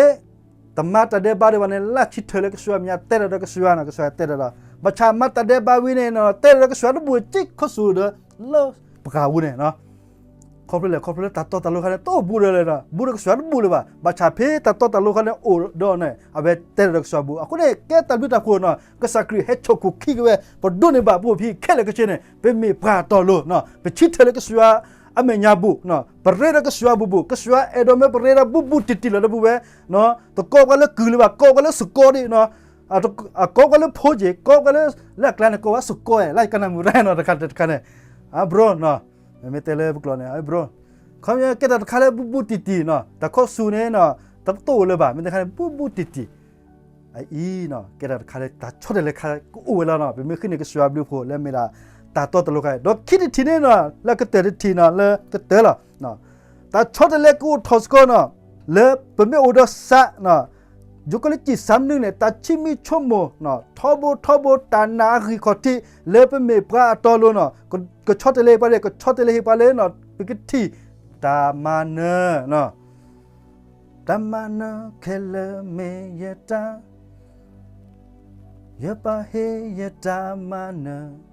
တမၤတၢ်ဒဲးဘးဒံးဘၣ်န့ၣ် လၢဆၢထၢၣ်လၢကစၢ်ယွၤ မ့ၢ်တဲဒီးကစၢ်ယွၤန့ၣ် ကစၢ်ယွၤတဲဒီး, ဘၣ်ဆၣ်မၤတၢ်ဒဲးဘးဝံၤန့ၣ် တဲဒီးကစၢ်ယွၤတဘူၣ်စ့ၢ်ကီးဆူၣ်ဒီးလၢပှၤဝူၤန့ၣ် ခီဖျိလဲၣ် ခီဖျိလၢတၢ်တီတၢ်လိၤခါန့ၣ် တအိၣ်ဘူးဒီးလဲၣ်, ဘူးဒီးကစၢ်ယွၤတဘူၣ်လၢၤဘၣ်. ဘၣ်ဆၣ်ဖဲတၢ်တီတၢ်လိၤခါန့ၣ်အိၣ်ဒီးန့ၣ် အဝဲတဲဒီးကစၢ်ယွၤဘူၣ်. အဃိန့ၣ် ကဲတၢ်ဘျုးတၢ်ဖှိၣ်န့ၣ် ကစၢ်ခရံာ်ဟဲဆိၣ်ခိၣ်ခံက့ၤဝဲ ပဒိးန့ၢ်ဘၣ်ပအိၣ်ဖဲခဲလၢာ်ခဲဆ့န့ၣ် ပမ့ၢ်ပှၤတီလိၤ, ပဆၢထၢၣ်လၢကစၢ်ယွၤအမဲာ်ညါဘူၣ်, ပရ့ဒီးကစၢ်ယွၤဘူၣ်ဘူၣ်, ကစၢ်ယွၤအဲၣ်ဒိးမ့ၢ်ပရ့ဒီးဘူးဘူးတံၢ်တံၢ်လီၤ ဒီပုၢ်ဝဲၢ်, တကိးပှၤလၢကုၢ်လၢၤဘၣ်, ကိးပှၤလၢစကိးဒံးန့ၣ် အကိးကွၢ်လၢဖိက့ၤ ကိးကွၢ်လၢ လၢအကျါန့ၣ် ကိးဝဲစကိး လၢကနၣ်မုာ်ရၣ်နီၤ တခါတခါန့ၣ် အဘြိနီၤ, မ့မ့ၢ်တဲလၢပကျိာ်န့ၣ် အဘြိ, ခီပညီကဲတၢ်တခါလၢဘူးဘူးတံၢ်တံၢ်နီၤ, တၢ်ခီၣ်ဆူၣ်န့ၣ်နီၤ တပတိၣ်ဝဲလၢၤဘၣ်, မ့ၢ်တခါန့ၣ် ဘူးဘူးတံၢ်တံၢ် အအံၤနီၤ ကဲတၢ်တခါလၢတၢ်ဆီတလဲခါကအိၣ်ဝဲလီၤနီၤ, ပမ့ၢ်ဃ့န့ၢ်ကစၢ်ယွၤဘျုးဖှိၣ်လၢအမ့ၢ်ဒၣ် တၢ်တီတလိၤခါအံၤ, ဒီးခံတထံၣ်န့ၣ်နီၤ လၢကတၢၢ်တထံၣ်နီၤ လၢကတၢၢ်လီၤ. တၢ်ဆီတလဲကအိၣ်ထီၣ်စ့ၢ်ကီးနီၤ, လၢပမ့ၢ်အိၣ်ဒီးစး ယိၤကီးလၢကံၣ်စၢမနုၤန့ၣ် တၢ်ဆံမံဆိကမိၣ် ထီဘိထီဘိတၢ်နာ်အဂံၢ်ခီၣ်ထံး လၢပမ့ၢ်ပှၤအတီအလိၤနီၤ, ကဆီတလဲပှၤဒ်လဲၣ်, ကဆီတလဲဟ့ၣ်ပှၤလၢ ပကထံၣ်တၢ်မၤနၢၤ တၢ်မၤနၢၤခဲလၢာ်မ့ၢ်ယတၢ်, ယပၢ်ဟ့ၣ်ယတၢ်မၤနၢၤ,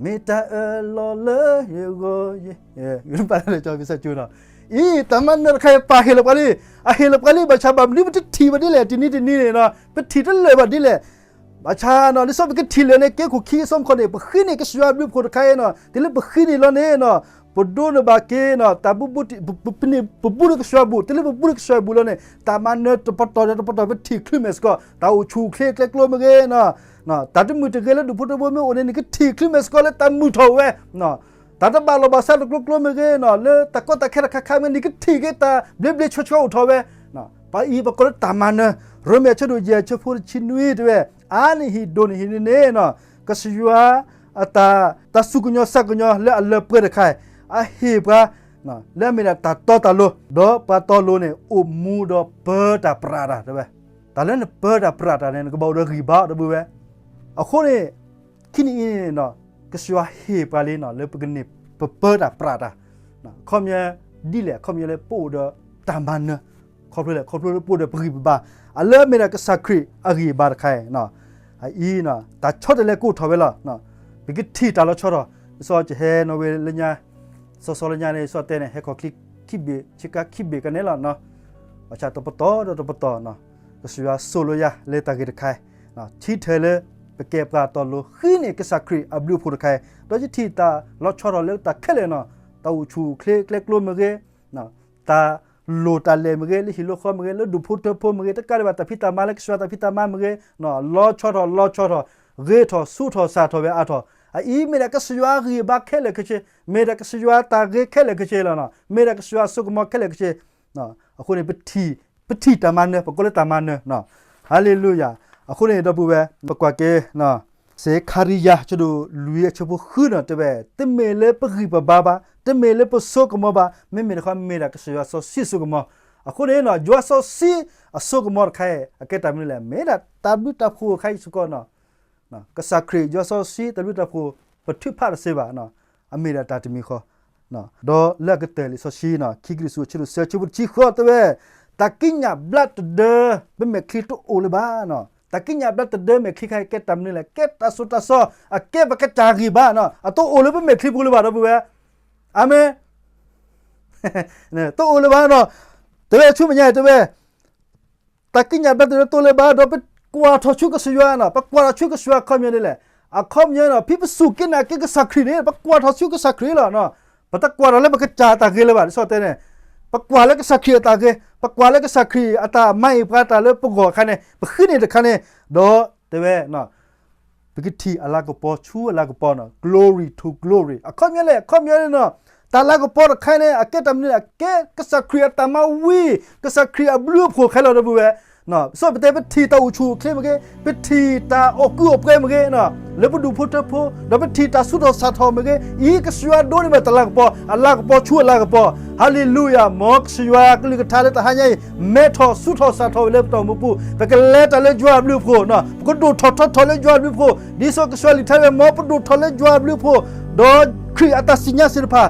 မ့ၢ်တၢ်အၢၣ်လီၤလၢယဂီၢ်, ယဘၣ်လၢကၠီကစၢ်ကၠိနီၤ, အံၤ တၢ်မၤနၢၤတခါအံၤ ပၢ်ဟ့ၣ်လီၤပှၤလံ, အဟ့ၣ်လီၤပှၤလံ ဘၣ်ဆၣ်ဘၣ်မနုၤပတထံၣ်ဘၣ်ဒ်လဲၣ် တနံၤတနံၤန့ၣ်နီၤ ပထံၣ်တလၢာ်ဘၣ်ဒ်လဲၣ် ဘၣ်ဆၣ်နီၤ ဒ်သိးပကထံၣ်လၢာ်န့ၣ် ကဲခိၣ်ခံအဆၢမုၢ်ခီန့ၣ် ပဃ့န့ၢ်ကစၢ်ယွၤဘျုးဖှိၣ်တခါအံၤနီၤ တုၤလၢပဃ့န့ၢ်လီၤန့ၣ်နီၤ ပဒိးန့ၢ်ဘၣ်က့ၤနီၤ တၢ်ဘူးဘူးတံၢ် ပန့ၢ်ပဘူးန့ၢ်ကစၢ်ယွၤဘူး တုၤလၢပဘူးန့ၢ်ကစၢ်ယွၤဘူးလီၤန့ၣ် တၢ်မၤနၢၤတပတီၢ်ဒီးတပတီၢ် ပထံၣ်ချုးမဲာ်စ့ၢ်ကီး တၢ်အိၣ်ဆူၣ်အိၣ်ချ့ကျဲကျိမ့ၢ်ဂ့ၤနီၤ တၢ်တမုာ်တဂ့ၤလၢဒူၣ်ဖိထၢဖိမ့ၢ်အိၣ်န့ၣ် နကထံၣ်ချုးမဲာ်စ့ၢ်ကီးလၢတၢ်မုာ်ထီၣ်ဝဲ တၢ်တဘၣ်လိာ်ဘၣ်စးတကျိကျိမ့ၢ်ဂ့ၤနီၤ လၢတၢ်ကီတၢ်ခဲတခါခါမ့ၢ် နကထံၣ်က့ၤတၢ်ဘျ့ဘျ့ဆှီဆှီအိၣ်ထီၣ်ဝဲ ပှၤအံၤပကိးလၢတၢ်မၤနၢၤ ရိမ့ၤအဆၢဒိၣ်ယဲၢ် အဆၢဖိတဆံနွံတဲဝဲ အါန့ၢ်ဟံၣ်ဒိၣ်န့ၢ်ဟံၣ်န့ၣ်န့ၣ်နီၤ ကစၢ်ယွၤအတၢ် တၢ်စူၢ်ကညီၣ်စၢ်ကညီၣ်လၢအလၢပှဲၤတခါ အဟ့ၣ်ပှၤ လၢအမ့ၢ်ဒၣ်တၢ်တီတၢ်လိၤ ဒီးပှၤတီလိၤန့ၣ် အိၣ်မူဒီးပၢတၢ်ပြးတၢ်တဲဝဲ တၢ်လၢနပၢတၢ်ပြးတၢ်န့ၣ် နကဘၣ်အိၣ်ဒီးဂံၢ်ဘါဒီပုၢ်ဝဲၢ် အဃိန့ၣ် ခံနံၤအံၤန့ၣ်နီၤ ကစၢ်ယွၤဟ့ၣ်ပှၤလံနီၤ လၢပကန့ၢ်ပပၢတၢ်ပြးတၢ် အခီပညီ ဒ်လဲၣ် အခီပညီလၢပအိၣ်ဒီးတၢ်မၤနၢၤ ခီဖျိလဲၣ် ခီဖျိလၢပအိၣ်ဒီးပဂံၢ်ပဘါ အလၢအမ့ၢ်ဒၣ်ကစၢ်ခရံာ်အဂံၢ်အဘါတခါအံၤ အအံၤ တၢ်ဆီတလဲကအိၣ်ထီၣ်ဝဲလီၤ ပကထံၣ်တၢ်လီၤဆီထီၣ် ဒ်သိးကဟဲနီၣ်ဝဲလၢညါ စီစီလၢညါန့ၣ် ဒ်သိးတဲန့ၣ် ဟဲခီၣ်ချံခံဘ့ၣ် ဆ့ကၤခံဘ့ၣ်ကန့ၣ်လီၤ ဘၣ်ဆၣ်တပတီၢ်ဒီးတပတီၢ် ကစၢ်ယွၤဆိၣ်လီၤယၤလၢတၢ်ဂ့ၢ်တခါအံၤ ထံထၢၣ်လၢ ပကဲပှၤတီလိၤ ဃ့န့ၢ်ကစၢ်ခရံာ်အဘျုးအဖှိၣ်တခါအံၤ ဒီးယထံၣ်တၢ်လီၤဆီထီၣ်လၢတၢ်ခဲလၢာ်နီၤ တၢ်အိၣ်ဆူၣ်အိၣ်ချ့ကျဲကျိမ့ၢ်ဂ့ၤ တၢ်လိၣ်တၢ်လဲၢ်မ့ၢ်ဂ့ၤ လၢဟံၣ်လၢဃီမ့ၢ်ဂ့ၤ လၢဒူၣ်ဖိထၢဖိမ့ၢ်ဂ့ၤ တကးဒံးဘၣ်တၢ်ဖံးတၢ်မၤလၢကစၢ်ယွၤတၢ်ဖံးတၢ်မၤမ့ၢ်ဂ့ၤ လီၤဆီထီၣ်လီၤဆီထီၣ် ဂ့ၤထီၣ်ဆူထီၣ်စှၤထီၣ်ဝဲအါထီၣ် အအံၤမ့ၢ်ဒၣ်ကစၢ်ယွၤအဂံၢ်အဘါခဲလၢာ်ခဲဆ့ မ့ၢ်ဒၣ်ကစၢ်ယွၤတၢ်ဂ့ၤခဲလၢာ်ခဲဆ့လီၤ မ့ၢ်ဒၣ်ကစၢ်ယွၤအစိကမီၤခဲလၢာ်ခဲဆ့ အဃိန့ၣ် ပထံၣ်တၢ်မၤနၢၤ ပကိးလၢတၢ်မၤနၢၤ ဟါလ့လူယၤ အဃိန့ၣ် ဒီပုၢ်ဝဲၢ် ပကွၢ်က့ၤ စခၤရံယၤ ဆၢဒိၣ်လွံၢ် အဆၢဖိဃုနီၤ တဲဝဲ တမ့ၢ်လၢပဂံၢ်ပဘါဘၣ် တမ့ၢ်လၢပစိကမီၤဘၣ် မ့မ့ၢ်တခီ မ့ၢ်ဒၣ်ကစၢ်ယွၤစီဆှံအစိကမီၤ အဃိန့ၣ် ယွၤစီဆှံအစိကမီၤတခါအံၤ အကဲတၢ်မနုၤလဲၣ် မ့ၢ်ဒၣ်တၢ်ဘျုးတၢ်ဖှိၣ်တခါအံၤစ့ၢ်ကီး ကစၢ်ခရံာ် ယွၤစီဆှံတၢ်ဘျုးတၢ်ဖှိၣ် ပထုးဖးတသ့ဘၣ် အမ့ၢ်ဒၣ်တၢ်တမံၤဃီ ဒီးလၢအကတၢၢ်လံာ်စီဆှံ ခံကရံၣ်သူး အဆၢဒိၣ်သၢ အဆၢဖိတဆံဃိးတဲဝဲ တၢ်ကံးညာ်ဘျါတဒၢ ပမဲာ်ချံတအိၣ်လၢၤဘၣ် တၢ်ကံးညာ်ဘျါတဒၢမဲာ်ချံခါအံၤ ကဲတၢ်မနုၤလဲၣ် ကဲတၢ်စိတၢ်ကမီၤ အကဲပကစၢ်ဂံၢ်ဘါ အတအိၣ်လၢပမဲာ်ချံပူၤလၢၤဘၣ် ဒီပုၢ်ဝဲၢ် အၤမ့ၣ် တအိၣ်လၢၤဘၣ် တဲဝဲဆူမဲာ်ညါတဲဝဲ တၢ်ကံးညာ်ဘျါတဒၢတအိၣ်လၢၤဘၣ် ဒီးပကွၢ်ထီၣ်ဆူကစၢ်ယွၤနီၤ ပကွၢ်ထီၣ်ဆူကစၢ်ယွၤအခီပညီဒ်လဲၣ် အခီပညီနီၤ ဖဲပစူၢ်က့ၤနာ်က့ၤကစၢ်ခရံာ်န့ၣ် ပကွၢ်ထီၣ်ဆူကစၢ်ခရံာ်လီၤ ပတကွၢ်ထီၣ်လၢပကစၢ်တၢ်ဂ့ၤလၢၤဘၣ် ဒ်သိးတဲန့ၣ် ပကွၢ်လၢကစၢ်ခရံာ်အတၢ်ဂ့ၤ ပကွၢ်လၢကစၢ်ခရံာ်အတၢ်မၤအံၤပှၤတၢ်လၢပဂီၢ်အခါန့ၣ် ပဃ့န့ၢ်တခါန့ၣ် ဒီးတဲဝဲ ပကထံၣ်အလၤကပီၤဆူအလၤကပီၤနီၤ glory to glory အခီပညီလဲၣ် အခီပညီန့ၣ်နီၤ တၢ်လၤကပီၤတခါန့ၣ် အကဲတၢ်မနုၤလဲၣ် အကဲကစၢ်ခရံာ်အတၢ်မၤဝံၤ ကစၢ်ခရံာ်အဘျုးအဖှိၣ်ခဲလၢာ်ဒီပုၢ်ဝဲၢ် ဒ်သိးပတဲပထံၣ်တၢ်အိၣ်ဆူၣ်အိၣ်ချ့မ့ၢ်ဂ့ၤ ပထံၣ်တၢ်အီၣ်ကုၢ်အီၣ်ပှဲၤမ့ၢ်ဂ့ၤ လၢပဒူၣ်ဖိထၢဖိ ဒီးပထံၣ်တၢ်ဆူးထီၣ်စှၤထီၣ်မ့ၢ်ဂ့ၤ အံၤကစၢ်ယွၤဒိးန့ၢ်ဘၣ်တၢ်လၤကပီၤ အလၤကပီၤဆူအလၤကပီၤ ဟါလ့လူယၤ မ်ကစၢ်ယွၤကလုၢ်ကထါလၢတဟါညါအံၤ မဲထီၣ်ဆူထီၣ်စှၤထီၣ်ဝဲလၢပတၢ်အိၣ်မူပူၤ ပကလဲၤတၢ်လၢယွၤအဘျုးအဖှိၣ် ပကဒိၣ်ထီၣ်ထီထီၣ်လၢယွၤအဘျုးအဖှိၣ် ဒ်သိးကစၢ်ယွၤကလုၢ်ကထါတဲဝဲ မ်ပဒိၣ်ထီၣ်လၢယွၤအဘျုးအဖှိၣ် ဒီးခရံာ်အတၢ်စံၣ်ညါသ့ၣ်တဖၣ်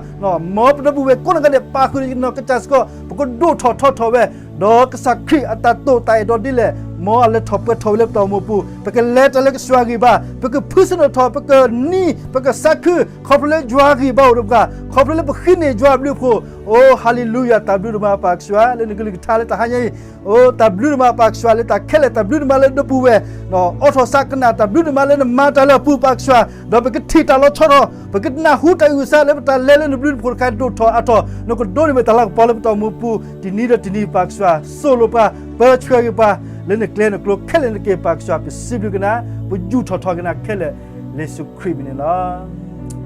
မ်ပဒီပုၢ်ဝဲၢ်ကိးဂၤဒဲးပာ်ဃုာ်နီၢ်ကစၢ်စ့ၢ်ကီး ပကဒိၣ်ထီၣ်ထီထီၣ်ဝဲ ဒီးကစၢ်ခရံာ်အတၢ်တိာ်တၢ်အဲၣ်ဒိးဒ်လဲၣ် မ်အလဲၤထီၣ်ပှဲၤထီၣ်ဝဲလၢပတၢ်အိၣ်မူပူၤ ပကလဲၤတၢ်လၢကစၢ်ယွၤအဂံၢ်ဘါ ပကဖုးသနၢၣ်ထီၣ် ပကနံၤ ပကသးခု ခီဖျိလၢယွၤအဂံၢ်ဘါအိၣ်ဒီးပှၤ ခီဖျိလၢပဃ့န့ၢ်ယွၤအဘျုးအဖှိၣ် အိ ဟါလ့လူယၤ တၢ်ဘျုးဒိၣ်မးပၢ်ကစၢ် လၢနကလုၢ်ကထါလၢတဟါညါအံၤ အိ တၢ်ဘျုးဒိၣ်မးပၢ်ကစၢ် လၢတၢ်ခဲလၢာ် တၢ်ဘျုးဒိၣ်မးလၢနပူၤဝဲ အိးထီၣ်ဆးကနၣ် တၢ်ဘျုးဒိၣ်မးလၢနမၤတၢ်လၢအပူၤပၢ်ကစၢ် ဒီးပကထံၣ်တၢ်လီၤဆီထီၣ် ပကနၢ်ဟူတၢ်အုၣ်အသးလၢပတၢ်လဲၤလၢနဘျုးနဖှိၣ်တခါ ဒိၣ်ထီၣ်အါထီၣ် နကဒိးန့ၢ်ဘၣ်တၢ်လၤကပီၤလၢပတၢ်အိၣ်မူပူၤ တနံၤဒီးတနံၤပၢ်ကစၢ် သိၣ်လိပှၤ ပၢဆှၢက့ၤပှၤ လၢနကျဲနကျိခဲလၢာ်န့ၣ်တက့ၢ်. ပၢ်ကစၢ် ပစံးဘျုးကနၤ, ပယူာ်ထီၣ်ထီကနၤခဲလၢာ်, လၢယ့ၣ်ၡူးခရံာ်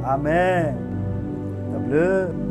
အမံၤန့ၣ်လီၤ. အၤမ့ၣ်. တၢ်ဘျုး